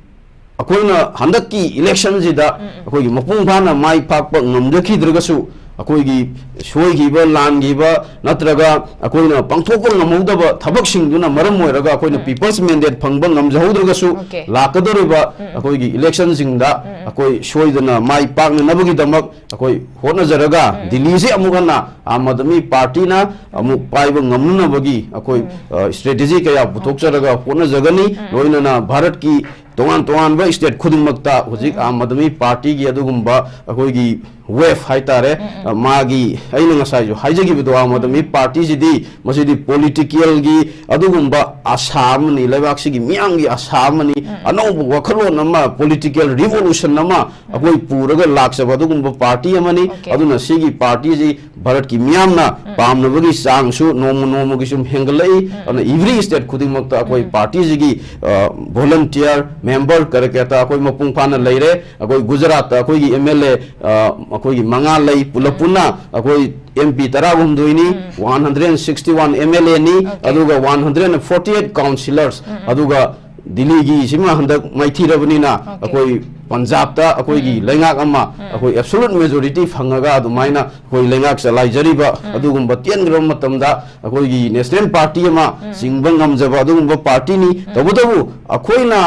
ꯑꯩꯈꯣꯏꯅ ꯍꯟꯗꯛꯀꯤ electionꯁꯤꯗ ꯑꯩꯈꯣꯏꯒꯤ ꯃꯄꯨꯡ ꯐꯥꯅ ꯃꯥꯏ ꯄꯥꯛꯄ ꯉꯝꯖꯈꯤꯗ꯭ꯔꯒꯁꯨ, ꯑꯩꯈꯣꯏꯒꯤ ꯁꯣꯏꯈꯤꯕ, ꯂꯥꯟꯈꯤꯕ ꯅꯠꯇ꯭ꯔꯒ ꯑꯩꯈꯣꯏꯅ ꯄꯥꯡꯊꯣꯛꯄ ꯉꯝꯍꯧꯗꯕ ꯊꯕꯛꯁꯤꯡꯗꯨꯅ ꯃꯔꯝ ꯑꯣꯏꯔꯒ ꯑꯩꯈꯣꯏꯅ people's mandate ꯐꯪꯕ ꯉꯝꯖꯍꯧꯗ꯭ꯔꯒꯁꯨ, Okay. ꯂꯥꯛꯀꯗꯧꯔꯤꯕ ꯑꯩꯈꯣꯏꯒꯤ electionꯁꯤꯡꯗ ꯑꯩꯈꯣꯏ ꯁꯣꯏꯗꯅ ꯃꯥꯏ ꯄꯥꯛꯅꯅꯕꯒꯤꯗꯃꯛ ꯑꯩꯈꯣꯏ ꯍꯣꯠꯅꯖꯔꯒ, ꯗꯤꯜꯂꯤꯁꯤ ꯑꯃꯨꯛ ꯍꯟꯅ ꯑꯥꯝ ꯑꯥꯗꯃꯤ ꯄꯥꯔꯇꯤꯅ ꯑꯃꯨꯛ ꯄꯥꯏꯕ ꯉꯝꯅꯅꯕꯒꯤ ꯑꯩꯈꯣꯏ, ꯑ, strategy ꯀꯌꯥ ꯄꯨꯊꯣꯛꯆꯔꯒ ꯍꯣꯠꯅꯖꯒꯅꯤ꯫ ꯂꯣꯏꯅꯅ ꯚꯥꯔꯠꯀꯤ ꯇꯣꯉꯥꯟ ꯇꯣꯉꯥꯟꯕ state ꯈꯨꯗꯤꯡꯃꯛꯇ ꯍꯧꯖꯤꯛ ꯑꯥꯝ ꯑꯥꯗꯃꯤ ꯄꯥꯔꯇꯤꯒꯤ ꯑꯗꯨꯒꯨꯝꯕ ꯑꯩꯈꯣꯏꯒꯤ wave ꯍꯥꯏꯇꯥꯔꯦ, ꯑ, ꯃꯥꯒꯤ, ꯑꯩꯅ ꯉꯁꯥꯏꯁꯨ ꯍꯥꯏꯖꯈꯤꯕꯗꯣ, ꯑꯥꯝ ꯑꯥꯗꯃꯤ ꯄꯥꯔꯇꯤꯁꯤꯗꯤ ꯃꯁꯤꯗꯤ politicalꯒꯤ ꯑꯗꯨꯒꯨꯝꯕ ꯑꯁꯥ ꯑꯃꯅꯤ, ꯂꯩꯕꯥꯛꯁꯤꯒꯤ ꯃꯤꯌꯥꯝꯒꯤ ꯑꯁꯥ ꯑꯃꯅꯤ, ꯑꯅꯧꯕ ꯋꯥꯈꯜꯂꯣꯟ ꯑꯃ, ꯄꯣꯂꯤꯇꯤꯀꯦꯜ ꯔꯤꯚꯣꯂꯨꯁꯟ ꯑꯃ ꯑꯩꯈꯣꯏ ꯄꯨꯔꯒ ꯂꯥꯛꯆꯕ ꯑꯗꯨꯒꯨꯝꯕ ꯄꯥꯔꯇꯤ ꯑꯃꯅꯤ꯫ Okay. ꯑꯗꯨꯅ ꯁꯤꯒꯤ ꯄꯥꯔꯇꯤꯁꯤ ꯚꯥꯔꯠꯀꯤ ꯃꯤꯌꯥꯝꯅ ꯄꯥꯝꯅꯕꯒꯤ ꯆꯥꯡꯁꯨ ꯅꯣꯡꯃ ꯅꯣꯡꯃꯒꯤ ꯁꯨꯝ ꯍꯦꯟꯒꯠꯂꯛꯏ꯫ ꯑꯗꯨꯅ ꯏꯚ꯭ꯔꯤ ꯁ꯭ꯇꯦꯠ ꯈꯨꯗꯤꯡꯃꯛꯇ ꯑꯩꯈꯣꯏ ꯄꯥꯔꯇꯤꯁꯤꯒꯤ ꯚꯣꯂꯟꯇꯤꯌꯔ, ꯃꯦꯝꯕꯔ ꯀꯔꯦꯀꯦꯇꯥ ꯑꯩꯈꯣꯏ ꯃꯄꯨꯡ ꯐꯥꯅ ꯂꯩꯔꯦ꯫ ꯑꯩꯈꯣꯏ ꯒꯨꯖꯔꯥꯠꯇ ꯑꯩꯈꯣꯏꯒꯤ ꯑꯦꯝ ꯑꯦꯜ ꯑꯦ ꯑꯩꯈꯣꯏꯒꯤ ꯃꯉꯥ ꯂꯩ, ꯄꯨꯂꯞ ꯄꯨꯟꯅ ꯑꯩꯈꯣꯏ ꯑꯦꯝ ꯄꯤ ꯇꯔꯥꯍꯨꯝꯗꯣꯏꯅꯤ, one hundred sixty one M L ꯑꯦꯅꯤ, Okay. ꯑꯗꯨꯒ one hundred forty eight councillors, ꯑꯗꯨꯒ ꯗꯤꯜꯂꯤꯒꯤꯁꯤꯃ ꯍꯟꯗꯛ ꯃꯥꯏꯊꯤꯔꯕꯅꯤꯅ Okay. ꯑꯩꯈꯣꯏ ꯄꯟꯖꯥꯕꯇ ꯑꯩꯈꯣꯏꯒꯤ ꯂꯩꯉꯥꯛ ꯑꯃ ꯑꯩꯈꯣꯏ ꯑꯦꯕꯁꯣꯂꯨꯠ ꯃꯦꯖꯣꯔꯤꯇꯤ ꯐꯪꯉꯒ ꯑꯗꯨꯃꯥꯏꯅ ꯑꯩꯈꯣꯏ ꯂꯩꯉꯥꯛ ꯆꯂꯥꯏꯖꯔꯤꯕ ꯑꯗꯨꯒꯨꯝꯕ ꯇꯦꯟꯈ꯭ꯔꯕ ꯃꯇꯝꯗ ꯑꯩꯈꯣꯏꯒꯤ ꯅꯦꯁꯅꯦꯜ ꯄꯥꯔꯇꯤ ꯑꯃ ꯆꯤꯡꯕ ꯉꯝꯖꯕ ꯑꯗꯨꯒꯨꯝꯕ ꯄꯥꯔꯇꯤꯅꯤ꯫ ꯇꯧꯕꯇꯕꯨ ꯑꯩꯈꯣꯏꯅ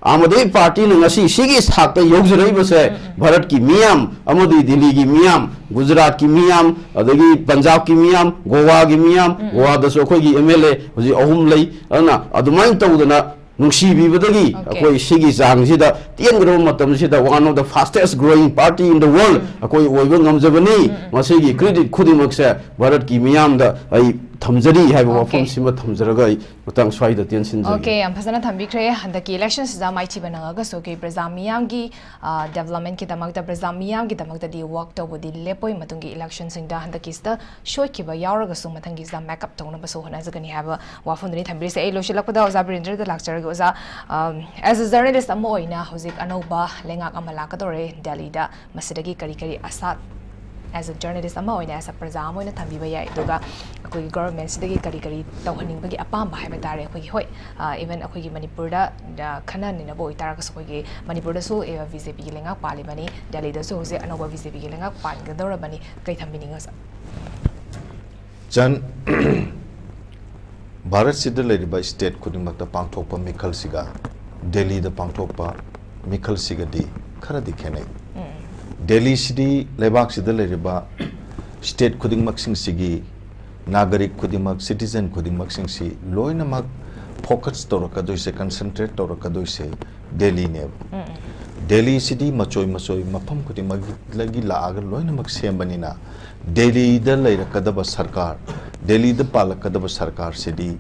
ꯑꯥꯝ ꯑꯥꯗꯃꯤ ꯄꯥꯔꯇꯤꯅ ꯉꯁꯤ ꯁꯤꯒꯤ ꯊꯥꯛꯇ ꯌꯧꯖꯔꯛꯏꯕꯁꯦ ꯚꯥꯔꯠꯀꯤ ꯃꯤꯌꯥꯝ ꯑꯃꯗꯤ ꯗꯤꯜꯂꯤꯒꯤ ꯃꯤꯌꯥꯝ, ꯒꯨꯖꯔꯥꯠꯀꯤ ꯃꯤꯌꯥꯝ, ꯑꯗꯒꯤ ꯄꯟꯖꯥꯕꯀꯤ ꯃꯤꯌꯥꯝ, ꯒꯣꯋꯥꯒꯤ ꯃꯤꯌꯥꯝ, ꯒꯣꯋꯥꯗꯁꯨ ꯑꯩꯈꯣꯏꯒꯤ ꯑꯦꯝ ꯑꯦꯜ ꯑꯦ ꯍꯧꯖꯤꯛ ꯑꯍꯨꯝ ꯂꯩ꯫ ꯑꯗꯨꯅ ꯑꯗꯨꯃꯥꯏꯅ ꯇꯧꯗꯅ ꯅꯨꯡꯁꯤꯕꯤꯕꯗꯒꯤ Okay. ꯑꯩꯈꯣꯏ ꯁꯤꯒꯤ ꯆꯥꯡꯁꯤꯗ ꯇꯦꯟꯈ꯭ꯔꯕ ꯃꯇꯝꯁꯤꯗ one of the fastest growing party in the world ꯑꯩꯈꯣꯏ ꯑꯣꯏꯕ ꯉꯝꯖꯕꯅꯤ꯫ ꯃꯁꯤꯒꯤ ꯀ꯭ꯔꯦꯗꯤꯠ ꯈꯨꯗꯤꯡꯃꯛꯁꯦ ꯚꯥꯔꯠꯀꯤ ꯃꯤꯌꯥꯝꯗ ꯑꯩ ꯊꯝꯖꯔꯤ ꯍꯥꯏꯕ Okay. ꯋꯥꯐꯝꯁꯤꯃ ꯊꯝꯖꯔꯒ ꯑꯩ ꯃꯇꯥꯡ ꯁ꯭ꯋꯥꯏꯗ ꯇꯦꯟꯁꯤꯟꯖꯒꯦ꯫ Okay, ꯌꯥꯝ ꯐꯖꯅ ꯊꯝꯕꯤꯈ꯭ꯔꯦ꯫ ꯍꯟꯗꯛꯀꯤ ꯏꯂꯦꯛꯁꯟꯁꯤꯗ ꯃꯥꯏꯊꯤꯕ ꯅꯪꯉꯒꯁꯨ ꯑꯩꯈꯣꯏ ꯄ꯭ꯔꯖꯥ ꯃꯤꯌꯥꯝꯒꯤ, ꯑ, ꯗꯦꯕꯂꯞꯃꯦꯟꯠꯀꯤꯗꯃꯛꯇ, ꯄ꯭ꯔꯖꯥ ꯃꯤꯌꯥꯝꯒꯤꯗꯃꯛꯇꯗꯤ ꯋꯥꯛ ꯇꯧꯕꯗꯤ ꯂꯦꯞꯄꯣꯏ꯫ ꯃꯇꯨꯡꯒꯤ ꯏꯂꯦꯛꯁꯟꯁꯤꯡꯗ ꯍꯟꯗꯛꯀꯤꯁꯤꯗ ꯁꯣꯏꯈꯤꯕ ꯌꯥꯎꯔꯒꯁꯨ ꯃꯊꯪꯒꯤꯁꯤꯗ ꯃꯦꯛꯑꯞ ꯇꯧꯅꯕꯁꯨ ꯍꯣꯠꯅꯖꯒꯅꯤ ꯍꯥꯏꯕ ꯋꯥꯐꯝꯗꯨꯅꯤ ꯊꯝꯕꯤꯔꯤꯁꯦ꯫ ꯑꯩ ꯂꯣꯏꯁꯤꯜꯂꯛꯄꯗ ꯑꯣꯖꯥ ꯕꯤꯔꯦꯟꯗ꯭ꯔꯗ ꯂꯥꯛꯆꯔꯒꯦ꯫ ꯑꯣꯖꯥ, ꯑ, as a journalist ꯑꯃ ꯑꯣꯏꯅ ꯍꯧꯖꯤꯛ ꯑꯅꯧꯕ ꯂꯩꯉꯥꯛ ꯑꯃ ꯂꯥꯛꯀꯗꯧꯔꯦ ꯗꯦꯜꯂꯤꯗ꯫ ꯃꯁꯤꯗꯒꯤ ꯀꯔꯤ ꯀꯔꯤ ꯑꯁꯥ, as a journalist ꯑꯃ ꯑꯣꯏꯅ, as a ꯄ꯭ꯔꯖꯥ ꯑꯃ ꯑꯣꯏꯅ ꯊꯝꯕꯤꯕ ꯌꯥꯏ? ꯑꯗꯨꯒ ꯑꯩꯈꯣꯏꯒꯤ ꯒꯣꯚꯔꯟꯃꯦꯟꯠꯁꯤꯗꯒꯤ ꯀꯔꯤ ꯀꯔꯤ ꯇꯧꯍꯟꯅꯤꯡꯕꯒꯤ ꯑꯄꯥꯝꯕ ꯍꯥꯏꯕ ꯇꯥꯔꯦ? ꯑꯩꯈꯣꯏꯒꯤ, ꯍꯣꯏ, ꯑ, even ꯑꯩꯈꯣꯏꯒꯤ ꯃꯅꯤꯄꯨꯔꯗ, ꯑ, ꯈꯟꯅ ꯅꯩꯅꯕ ꯑꯣꯏꯇꯥꯔꯒꯁꯨ ꯑꯩꯈꯣꯏꯒꯤ ꯃꯅꯤꯄꯨꯔꯗꯁꯨ, ꯑ, ꯕꯤ ꯖꯦ ꯄꯤꯒꯤ ꯂꯩꯉꯥꯛ ꯄꯥꯜꯂꯤꯕꯅꯤ, ꯗꯦꯜꯂꯤꯗꯁꯨ ꯍꯧꯖꯤꯛ ꯑꯅꯧꯕ ꯕꯤ ꯖꯦ ꯄꯤꯒꯤ ꯂꯩꯉꯥꯛ ꯄꯥꯟꯒꯗꯧꯔꯕꯅꯤ꯫ ꯀꯩ ꯊꯝꯕꯤꯅꯤꯡꯉꯤ, ꯁꯥꯔ? ꯆꯟ, ꯚꯥꯔꯠꯁꯤꯗ ꯂꯩꯔꯤꯕ ꯁ꯭ꯇꯦꯠ ꯈꯨꯗꯤꯡꯃꯛꯇ ꯄꯥꯡꯊꯣꯛꯄ ꯃꯤꯈꯜꯁꯤꯒ ꯗꯦꯜꯂꯤꯗ ꯄꯥꯡꯊꯣꯛꯄ ꯃꯤꯈꯜꯁꯤꯒꯗꯤ ꯈꯔꯗꯤ ꯈꯦꯠꯅꯩ꯫ ꯗꯦꯜꯂꯤꯁꯤꯗꯤ ꯂꯩꯕꯥꯛꯁꯤꯗ ꯂꯩꯔꯤꯕ ꯁ꯭ꯇꯦꯠ ꯈꯨꯗꯤꯡꯃꯛꯁꯤꯡꯁꯤꯒꯤ ꯅꯥꯒꯔꯤꯛ ꯈꯨꯗꯤꯡꯃꯛ, ꯁꯤꯇꯤꯖꯟ ꯈꯨꯗꯤꯡꯃꯛꯁꯤꯡꯁꯤ ꯂꯣꯏꯅꯃꯛ ꯐꯣꯀꯁ ꯇꯧꯔꯛꯀꯗꯣꯏꯁꯦ, ꯀꯟꯁꯦꯟꯇ꯭ꯔꯦꯠ ꯇꯧꯔꯛꯀꯗꯣꯏꯁꯦ ꯗꯦꯜꯂꯤꯅꯦꯕ꯫ ꯗꯦꯜꯂꯤꯁꯤꯗꯤ ꯃꯆꯣꯏ ꯃꯆꯣꯏ ꯃꯐꯝ ꯈꯨꯗꯤꯡꯃꯛꯇꯒꯤ ꯂꯥꯛꯑꯒ ꯂꯣꯏꯅꯃꯛ ꯁꯦꯝꯕꯅꯤꯅ, ꯗꯦꯜꯂꯤꯗ ꯂꯩꯔꯛꯀꯗꯕ ꯁꯔꯀꯥꯔ, ꯗꯦꯜꯂꯤꯗ ꯄꯥꯜꯂꯛꯀꯗꯕ ꯁꯔꯀꯥꯔꯁꯤꯗꯤ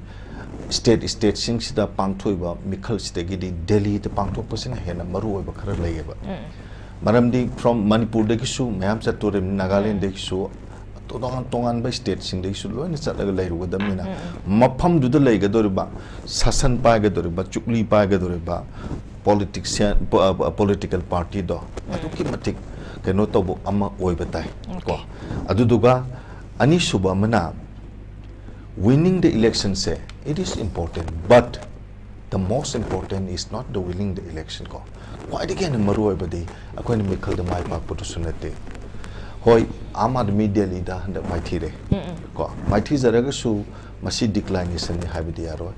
ꯁ꯭ꯇꯦꯠ ꯁ꯭ꯇꯦꯠꯁꯤꯡꯁꯤꯗ ꯄꯥꯡꯊꯣꯛꯏꯕ ꯃꯤꯈꯜꯁꯤꯗꯒꯤꯗꯤ ꯗꯦꯜꯂꯤꯗ ꯄꯥꯡꯊꯣꯛꯄꯁꯤꯅ ꯍꯦꯟꯅ ꯃꯔꯨ ꯑꯣꯏꯕ ꯈꯔ ꯂꯩꯌꯦꯕ꯫ ꯃꯔꯝꯗꯤ from ꯃꯅꯤꯄꯨꯔꯗꯒꯤꯁꯨ ꯃꯌꯥꯝ ꯆꯠꯇꯣꯔꯤꯕꯅꯤ, ꯅꯥꯒꯥꯂꯦꯟꯗꯒꯤꯁꯨ, ꯇꯣꯉꯥꯟ ꯇꯣꯉꯥꯟꯕ ꯁ꯭ꯇꯦꯠꯁꯤꯡꯗꯒꯤꯁꯨ ꯂꯣꯏꯅ ꯆꯠꯂꯒ ꯂꯩꯔꯨꯒꯗꯕꯅꯤꯅ, ꯃꯐꯝꯗꯨꯗ ꯂꯩꯒꯗꯧꯔꯤꯕ, ꯁꯥꯁꯟ ꯄꯥꯏꯒꯗꯧꯔꯤꯕ, ꯆꯨꯛꯂꯤ ꯄꯥꯏꯒꯗꯧꯔꯤꯕ, ꯄꯣꯂꯤꯇꯤꯛꯁꯤꯌꯥꯟ, ꯄꯣꯂꯤꯇꯤꯀꯦꯜ ꯄꯥꯔꯇꯤꯗꯣ ꯑꯗꯨꯛꯀꯤ ꯃꯇꯤꯛ ꯀꯩꯅꯣ ꯇꯧꯕ ꯑꯃ ꯑꯣꯏꯕ ꯇꯥꯏ ꯀꯣ꯫ ꯑꯗꯨꯗꯨꯒ ꯑꯅꯤꯁꯨꯕ ꯑꯃꯅ, winning the election say, it is important, but the most important is not the winning the election ꯀꯣ꯫ ꯈ꯭ꯋꯥꯏꯗꯒꯤ ꯍꯦꯟꯅ ꯃꯔꯨ ꯑꯣꯏꯕꯗꯤ ꯑꯩꯈꯣꯏꯅ ꯃꯤꯈꯜꯗ ꯃꯥꯏ ꯄꯥꯛꯄꯗꯨꯁꯨ ꯅꯠꯇꯦ꯫ ꯍꯣꯏ, ꯑꯥꯝ ꯑꯥꯗꯃꯤ ꯗꯦꯜꯂꯤꯗ ꯍꯟꯗꯛ ꯃꯥꯏꯊꯤꯔꯦ ꯀꯣ꯫ ꯃꯥꯏꯊꯤꯖꯔꯒꯁꯨ ꯃꯁꯤ declination ꯅꯤ ꯍꯥꯏꯕꯗꯤ ꯌꯥꯔꯣꯏ꯫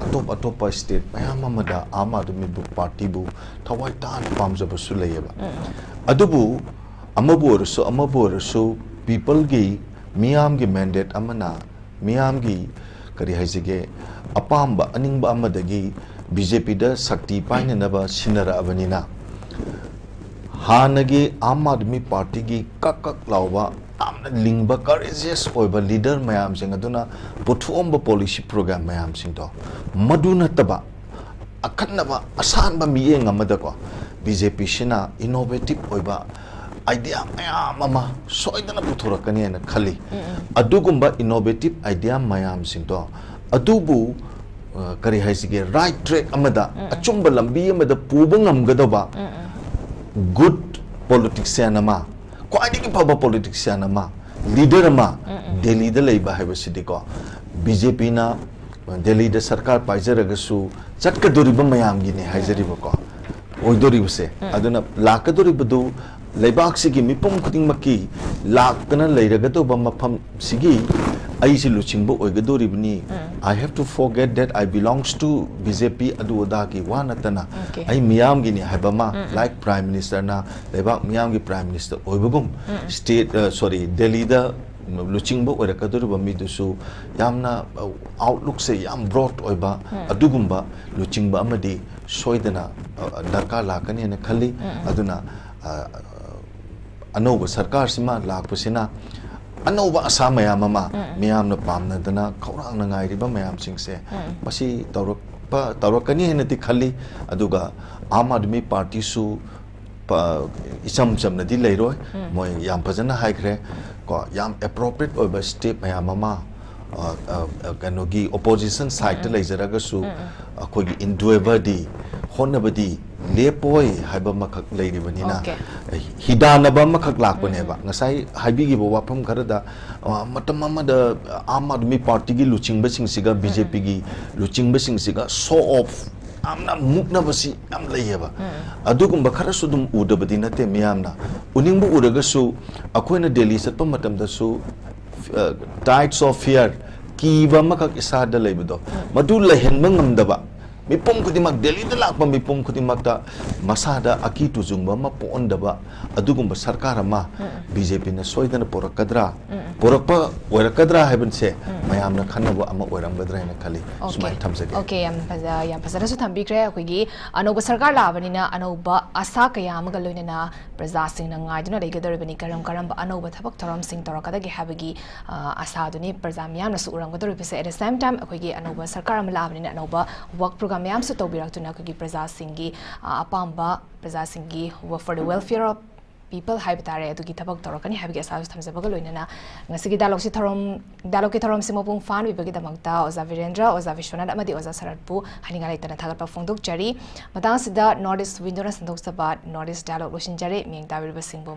ꯑꯇꯣꯞ ꯑꯇꯣꯞꯄ ꯁ꯭ꯇꯦꯠ ꯃꯌꯥꯝ ꯑꯃꯗ ꯑꯥꯝ ꯑꯥꯗꯃꯤ ꯄꯥꯔꯇꯤꯕꯨ ꯊꯋꯥꯏ ꯇꯥꯅ ꯄꯥꯝꯖꯕꯁꯨ ꯂꯩꯌꯦꯕ꯫ ꯑꯗꯨꯕꯨ ꯑꯃꯕꯨ ꯑꯣꯏꯔꯁꯨ ꯑꯃꯕꯨ ꯑꯣꯏꯔꯁꯨ, ꯄꯤꯄꯜꯒꯤ, ꯃꯤꯌꯥꯝꯒꯤ ꯃꯦꯟꯗꯦꯠ ꯑꯃꯅ, ꯃꯤꯌꯥꯝꯒꯤ, ꯀꯔꯤ ꯍꯥꯏꯁꯤꯒꯦ, ꯑꯄꯥꯝꯕ ꯑꯅꯤꯡꯕ ꯑꯃꯗꯒꯤ ꯕꯤ ꯖꯦ ꯄꯤꯗ ꯁꯛꯇꯤ ꯄꯥꯏꯅꯅꯕ ꯁꯤꯟꯅꯔꯛꯑꯕꯅꯤꯅ, ꯍꯥꯟꯅꯒꯤ ꯑꯥꯝ ꯑꯥꯗꯃꯤ ꯄꯥꯔꯇꯤꯒꯤ ꯀꯛ ꯀꯛ ꯂꯥꯎꯕ, ꯌꯥꯝꯅ ꯂꯤꯡꯕ, courageous ꯑꯣꯏꯕ ꯂꯤꯗꯔ ꯃꯌꯥꯝꯁꯤꯡ ꯑꯗꯨꯅ ꯄꯨꯊꯣꯛꯑꯝꯕ ꯄꯣꯂꯤꯁꯤ ꯄ꯭ꯔꯣꯒ꯭ꯔꯥꯝ ꯃꯌꯥꯝꯁꯤꯡꯗꯣ, ꯃꯗꯨ ꯅꯠꯇꯕ ꯑꯈꯟꯅꯕ ꯑꯁꯥꯟꯕ ꯃꯤꯠꯌꯦꯡ ꯑꯃꯗꯀꯣ, ꯕꯤ ꯖꯦ ꯄꯤꯁꯤꯅ innovative ꯑꯣꯏꯕ ꯑꯥꯏꯗꯤꯌꯥ ꯃꯌꯥꯝ ꯑꯃ ꯁꯣꯏꯗꯅ ꯄꯨꯊꯣꯔꯛꯀꯅꯤ ꯍꯥꯏꯅ ꯈꯜꯂꯤ꯫ ꯑꯗꯨꯒꯨꯝꯕ innovative ꯑꯥꯏꯗꯤꯌꯥ ꯃꯌꯥꯝꯁꯤꯡꯗꯣ, ꯑꯗꯨꯕꯨ, ꯑ, ꯀꯔꯤ ꯍꯥꯏꯁꯤꯒꯦ, right track ꯑꯃꯗ, ꯑꯆꯨꯝꯕ ꯂꯝꯕꯤ ꯑꯃꯗ ꯄꯨꯕ ꯉꯝꯒꯗꯧꯕ good politician ꯑꯃ, ꯈ꯭ꯋꯥꯏꯗꯒꯤ ꯐꯕ politician ꯑꯃ, ꯂꯤꯗꯔ ꯑꯃ ꯗꯦꯜꯂꯤꯗ ꯂꯩꯕ ꯍꯥꯏꯕꯁꯤꯗꯤꯀꯣ, ꯕꯤ ꯖꯦ ꯄꯤꯅ ꯗꯦꯜꯂꯤꯗ ꯁꯔꯀꯥꯔ ꯄꯥꯏꯖꯔꯒꯁꯨ ꯆꯠꯀꯗꯧꯔꯤꯕ ꯃꯌꯥꯝꯒꯤꯅꯦ ꯍꯥꯏꯖꯔꯤꯕꯀꯣ, ꯑꯣꯏꯗꯣꯔꯤꯕꯁꯦ꯫ ꯑꯗꯨꯅ ꯂꯥꯛꯀꯗꯧꯔꯤꯕꯗꯨ ꯂꯩꯕꯥꯛꯁꯤꯒꯤ ꯃꯤꯄꯨꯝ ꯈꯨꯗꯤꯡꯃꯛꯀꯤ ꯂꯥꯛꯇꯅ ꯂꯩꯔꯒꯗꯧꯕ ꯃꯐꯝꯁꯤꯒꯤ ꯑꯩꯁꯤ ꯂꯨꯆꯤꯡꯕ ꯑꯣꯏꯒꯗꯧꯔꯤꯕꯅꯤ, I have to forget that I belongs to B J P, ꯑꯗꯨ ꯑꯗꯥꯒꯤ ꯋꯥ ꯅꯠꯇꯅ, ꯑꯩ ꯃꯤꯌꯥꯝꯒꯤꯅꯤ ꯍꯥꯏꯕ ꯑꯃ, like Prime Ministerꯅ ꯂꯩꯕꯥꯛ ꯃꯤꯌꯥꯝꯒꯤ Prime Minister ꯑꯣꯏꯕꯒꯨꯝ, state, ꯑ, sorry, ꯗꯦꯜꯂꯤꯗ ꯂꯨꯆꯤꯡꯕ ꯑꯣꯏꯔꯛꯀꯗꯧꯔꯤꯕ ꯃꯤꯗꯨꯁꯨ ꯌꯥꯝꯅ, ꯑ, outlookꯁꯦ ꯌꯥꯝ broad ꯑꯣꯏꯕ ꯑꯗꯨꯒꯨꯝꯕ ꯂꯨꯆꯤꯡꯕ ꯑꯃꯗꯤ ꯁꯣꯏꯗꯅ, ꯑ, ꯗꯔꯀꯥꯔ ꯂꯥꯛꯀꯅꯤ ꯍꯥꯏꯅ ꯈꯜꯂꯤ꯫ ꯑꯗꯨꯅ, ꯑ, ꯑꯅꯧꯕ ꯁꯔꯀꯥꯔꯁꯤꯃ ꯂꯥꯛꯄꯁꯤꯅ ꯑꯅꯧꯕ ꯑꯁꯥ ꯃꯌꯥꯝ ꯑꯃ ꯃꯤꯌꯥꯝꯅ ꯄꯥꯝꯅꯗꯅ ꯈꯧꯔꯥꯡꯅ ꯉꯥꯏꯔꯤꯕ ꯃꯌꯥꯝꯁꯤꯡꯁꯦ ꯃꯁꯤ ꯇꯧꯔꯛꯄ ꯇꯧꯔꯛꯀꯅꯤ ꯍꯥꯏꯅꯗꯤ ꯈꯜꯂꯤ꯫ ꯑꯗꯨꯒ ꯑꯥꯝ ꯑꯥꯗꯃꯤ ꯄꯥꯔꯇꯤꯁꯨ ꯄ- ꯏꯆꯝ ꯆꯝꯅꯗꯤ ꯂꯩꯔꯣꯏ꯫ ꯃꯣꯏ ꯌꯥꯝ ꯐꯖꯅ ꯍꯥꯏꯈ꯭ꯔꯦ꯫ ꯀꯣ, ꯌꯥꯝ ꯑꯦꯄ꯭ꯔꯣꯄ꯭ꯔꯤꯌꯦꯠ ꯑꯣꯏꯕ ꯁ꯭ꯇꯦꯞ ꯃꯌꯥꯝ ꯑꯃ, ꯑ, ꯑ, ꯑ, ꯀꯩꯅꯣꯒꯤ ꯑꯣꯄꯣꯖꯤꯁꯟ ꯁꯥꯏꯗꯇ ꯂꯩꯖꯔꯒꯁꯨ ꯑꯩꯈꯣꯏꯒꯤ ꯏꯟꯗꯨꯑꯦꯚꯔꯗꯤ, ꯍꯣꯠꯅꯕꯗꯤ ꯂꯦꯞꯄꯣꯏ ꯍꯥꯏꯕ ꯑꯃꯈꯛ ꯂꯩꯔꯤꯕꯅꯤꯅ, ꯑꯣꯀꯦ꯫ ꯍꯤꯗꯥꯟꯅꯕ ꯑꯃꯈꯛ ꯂꯥꯛꯄꯅꯦꯕ꯫ ꯉꯁꯥꯏ ꯍꯥꯏꯕꯤꯈꯤꯕ ꯋꯥꯐꯝ ꯈꯔꯗ, ꯑ, ꯃꯇꯝ ꯑꯃꯗ ꯑꯥꯝ ꯑꯥꯗꯃꯤ ꯄꯥꯔꯇꯤꯒꯤ ꯂꯨꯆꯤꯡꯕꯁꯤꯡꯁꯤꯒ ꯕꯤ ꯖꯦ ꯄꯤꯒꯤ ꯂꯨꯆꯤꯡꯕꯁꯤꯡꯁꯤꯒ ꯁꯣ ꯑꯣꯐ ꯌꯥꯝꯅ ꯃꯨꯛꯅꯕꯁꯤ ꯌꯥꯝ ꯂꯩꯌꯦꯕ꯫ ꯑꯗꯨꯒꯨꯝꯕ ꯈꯔꯁꯨ ꯑꯗꯨꯝ ꯎꯗꯕꯗꯤ ꯅꯠꯇꯦ ꯃꯤꯌꯥꯝꯅ꯫ ꯎꯅꯤꯡꯕ ꯎꯔꯒꯁꯨ ꯑꯩꯈꯣꯏꯅ ꯗꯦꯜꯂꯤ ꯆꯠꯄ ꯃꯇꯝꯗꯁꯨ, ꯑ, ꯇꯥꯏꯠꯁ ꯑꯣꯐ ꯐꯤꯌꯔ, ꯀꯤꯕ ꯑꯃꯈꯛ ꯏꯁꯥꯗ ꯂꯩꯕꯗꯣ, ꯃꯗꯨ ꯂꯩꯍꯟꯕ ꯉꯝꯗꯕ, ꯃꯤꯄꯨꯝ ꯈꯨꯗꯤꯡꯃꯛ, ꯗꯦꯜꯂꯤꯗ ꯂꯥꯛꯄ ꯃꯤꯄꯨꯝ ꯈꯨꯗꯤꯡꯃꯛꯇ ꯃꯁꯥꯗ ꯑꯀꯤ ꯇꯨꯖꯨꯡꯕ ꯑꯃ ꯄꯣꯛꯍꯟꯗꯕ ꯑꯗꯨꯒꯨꯝꯕ ꯁꯔꯀꯥꯔ ꯑꯃ ꯕꯤ ꯖꯦ ꯄꯤꯅ ꯁꯣꯏꯗꯅ ꯄꯨꯔꯛꯀꯗ꯭ꯔꯥ, ꯄꯨꯔꯛꯄ ꯑꯣꯏꯔꯛꯀꯗ꯭ꯔꯥ ꯍꯥꯏꯕꯁꯦ ꯃꯌꯥꯝꯅ ꯈꯟꯅꯕ ꯑꯃ ꯑꯣꯏꯔꯝꯒꯗ꯭ꯔꯥ ꯍꯥꯏꯅ ꯈꯜꯂꯤ꯫ ꯑꯣꯀꯦ꯫ ꯁꯨꯃꯥꯏꯅ ꯊꯝꯖꯒꯦ꯫ ꯑꯣꯀꯦ, ꯌꯥꯝ ꯐꯖ-, ꯌꯥꯝ ꯐꯖꯅꯁꯨ ꯊꯝꯕꯤꯈ꯭ꯔꯦ꯫ ꯑꯩꯈꯣꯏꯒꯤ ꯑꯅꯧꯕ ꯁꯔꯀꯥꯔ ꯂꯥꯛꯑꯕꯅꯤꯅ ꯑꯅꯧꯕ ꯑꯁꯥ ꯀꯌꯥ ꯑꯃꯒ ꯂꯣꯏꯅꯅ ꯄ꯭ꯔꯖꯥꯁꯤꯡꯅ ꯉꯥꯏꯗꯨꯅ ꯂꯩꯒꯗꯧꯔꯤꯕꯅꯤ꯫ ꯀꯔꯝ ꯀꯔꯝꯕ ꯑꯅꯧꯕ ꯊꯕꯛ ꯊꯧꯔꯝꯁꯤꯡ ꯇꯧꯔꯛꯀꯗꯒꯦ ꯍꯥꯏꯕꯒꯤ, ꯑ, ꯑꯁꯥꯗꯨꯅꯤ ꯄ꯭ꯔꯖꯥ ꯃꯤꯌꯥꯝꯅꯁꯨ ꯎꯔꯝꯒꯗꯧꯔꯤꯕꯁꯦ꯫ At the same time, ꯑꯩꯈꯣꯏꯒꯤ ꯑꯅꯧꯕ ꯁꯔꯀꯥꯔ ꯑꯃ ꯂꯥꯛꯑꯕꯅꯤꯅ ꯑꯅꯧꯕ ꯋꯥꯔꯛ ꯄ꯭ꯔꯣꯒ꯭ꯔꯥꯝ ꯃꯌꯥꯝꯁꯨ ꯇꯧꯕꯤꯔꯛꯇꯨꯅ ꯑꯩꯈꯣꯏꯒꯤ ꯄ꯭ꯔꯖꯥꯁꯤꯡꯒꯤ, ꯑ, ꯑꯄꯥꯝꯕ, ꯄ꯭ꯔꯖꯥꯁꯤꯡꯒꯤ for the welfare of people ꯍꯥꯏꯕ ꯇꯥꯔꯦ, ꯑꯗꯨꯒꯤ ꯊꯕꯛ ꯇꯧꯔꯛꯀꯅꯤ ꯍꯥꯏꯕꯒꯤ ꯑꯁꯥꯁꯨ ꯊꯝꯖꯕꯒ ꯂꯣꯏꯅꯅ ꯉꯁꯤꯒꯤ ꯗꯥꯏꯂꯣꯛꯁꯤ ꯊꯧꯔꯝ, ꯗꯥꯏꯂꯣꯛꯀꯤ ꯊꯧꯔꯝꯁꯤ ꯃꯄꯨꯡ ꯐꯥꯍꯟꯕꯤꯕꯒꯤꯗꯃꯛꯇ ꯑꯣꯖꯥ ꯕꯤꯔꯦꯟꯗ꯭ꯔ, ꯑꯣꯖꯥ ꯕꯤꯁ꯭ꯋꯅꯥꯊ ꯑꯃꯗꯤ ꯑꯣꯖꯥ ꯁꯔꯠꯄꯨ ꯍꯥꯏꯅꯤꯡꯉꯥꯏ ꯂꯩꯇꯅ ꯊꯥꯒꯠꯄ ꯐꯣꯡꯗꯣꯛꯆꯔꯤ꯫ ꯃꯇꯥꯡ ꯑꯁꯤꯗ North East Window ꯅ ꯁꯟꯗꯣꯛꯆꯕ North East Dialogue ꯂꯣꯏꯁꯤꯟꯖꯔꯦ꯫ ꯃꯤꯌꯦꯡ ꯇꯥꯕꯤꯔꯤꯕꯁꯤꯡꯕꯨ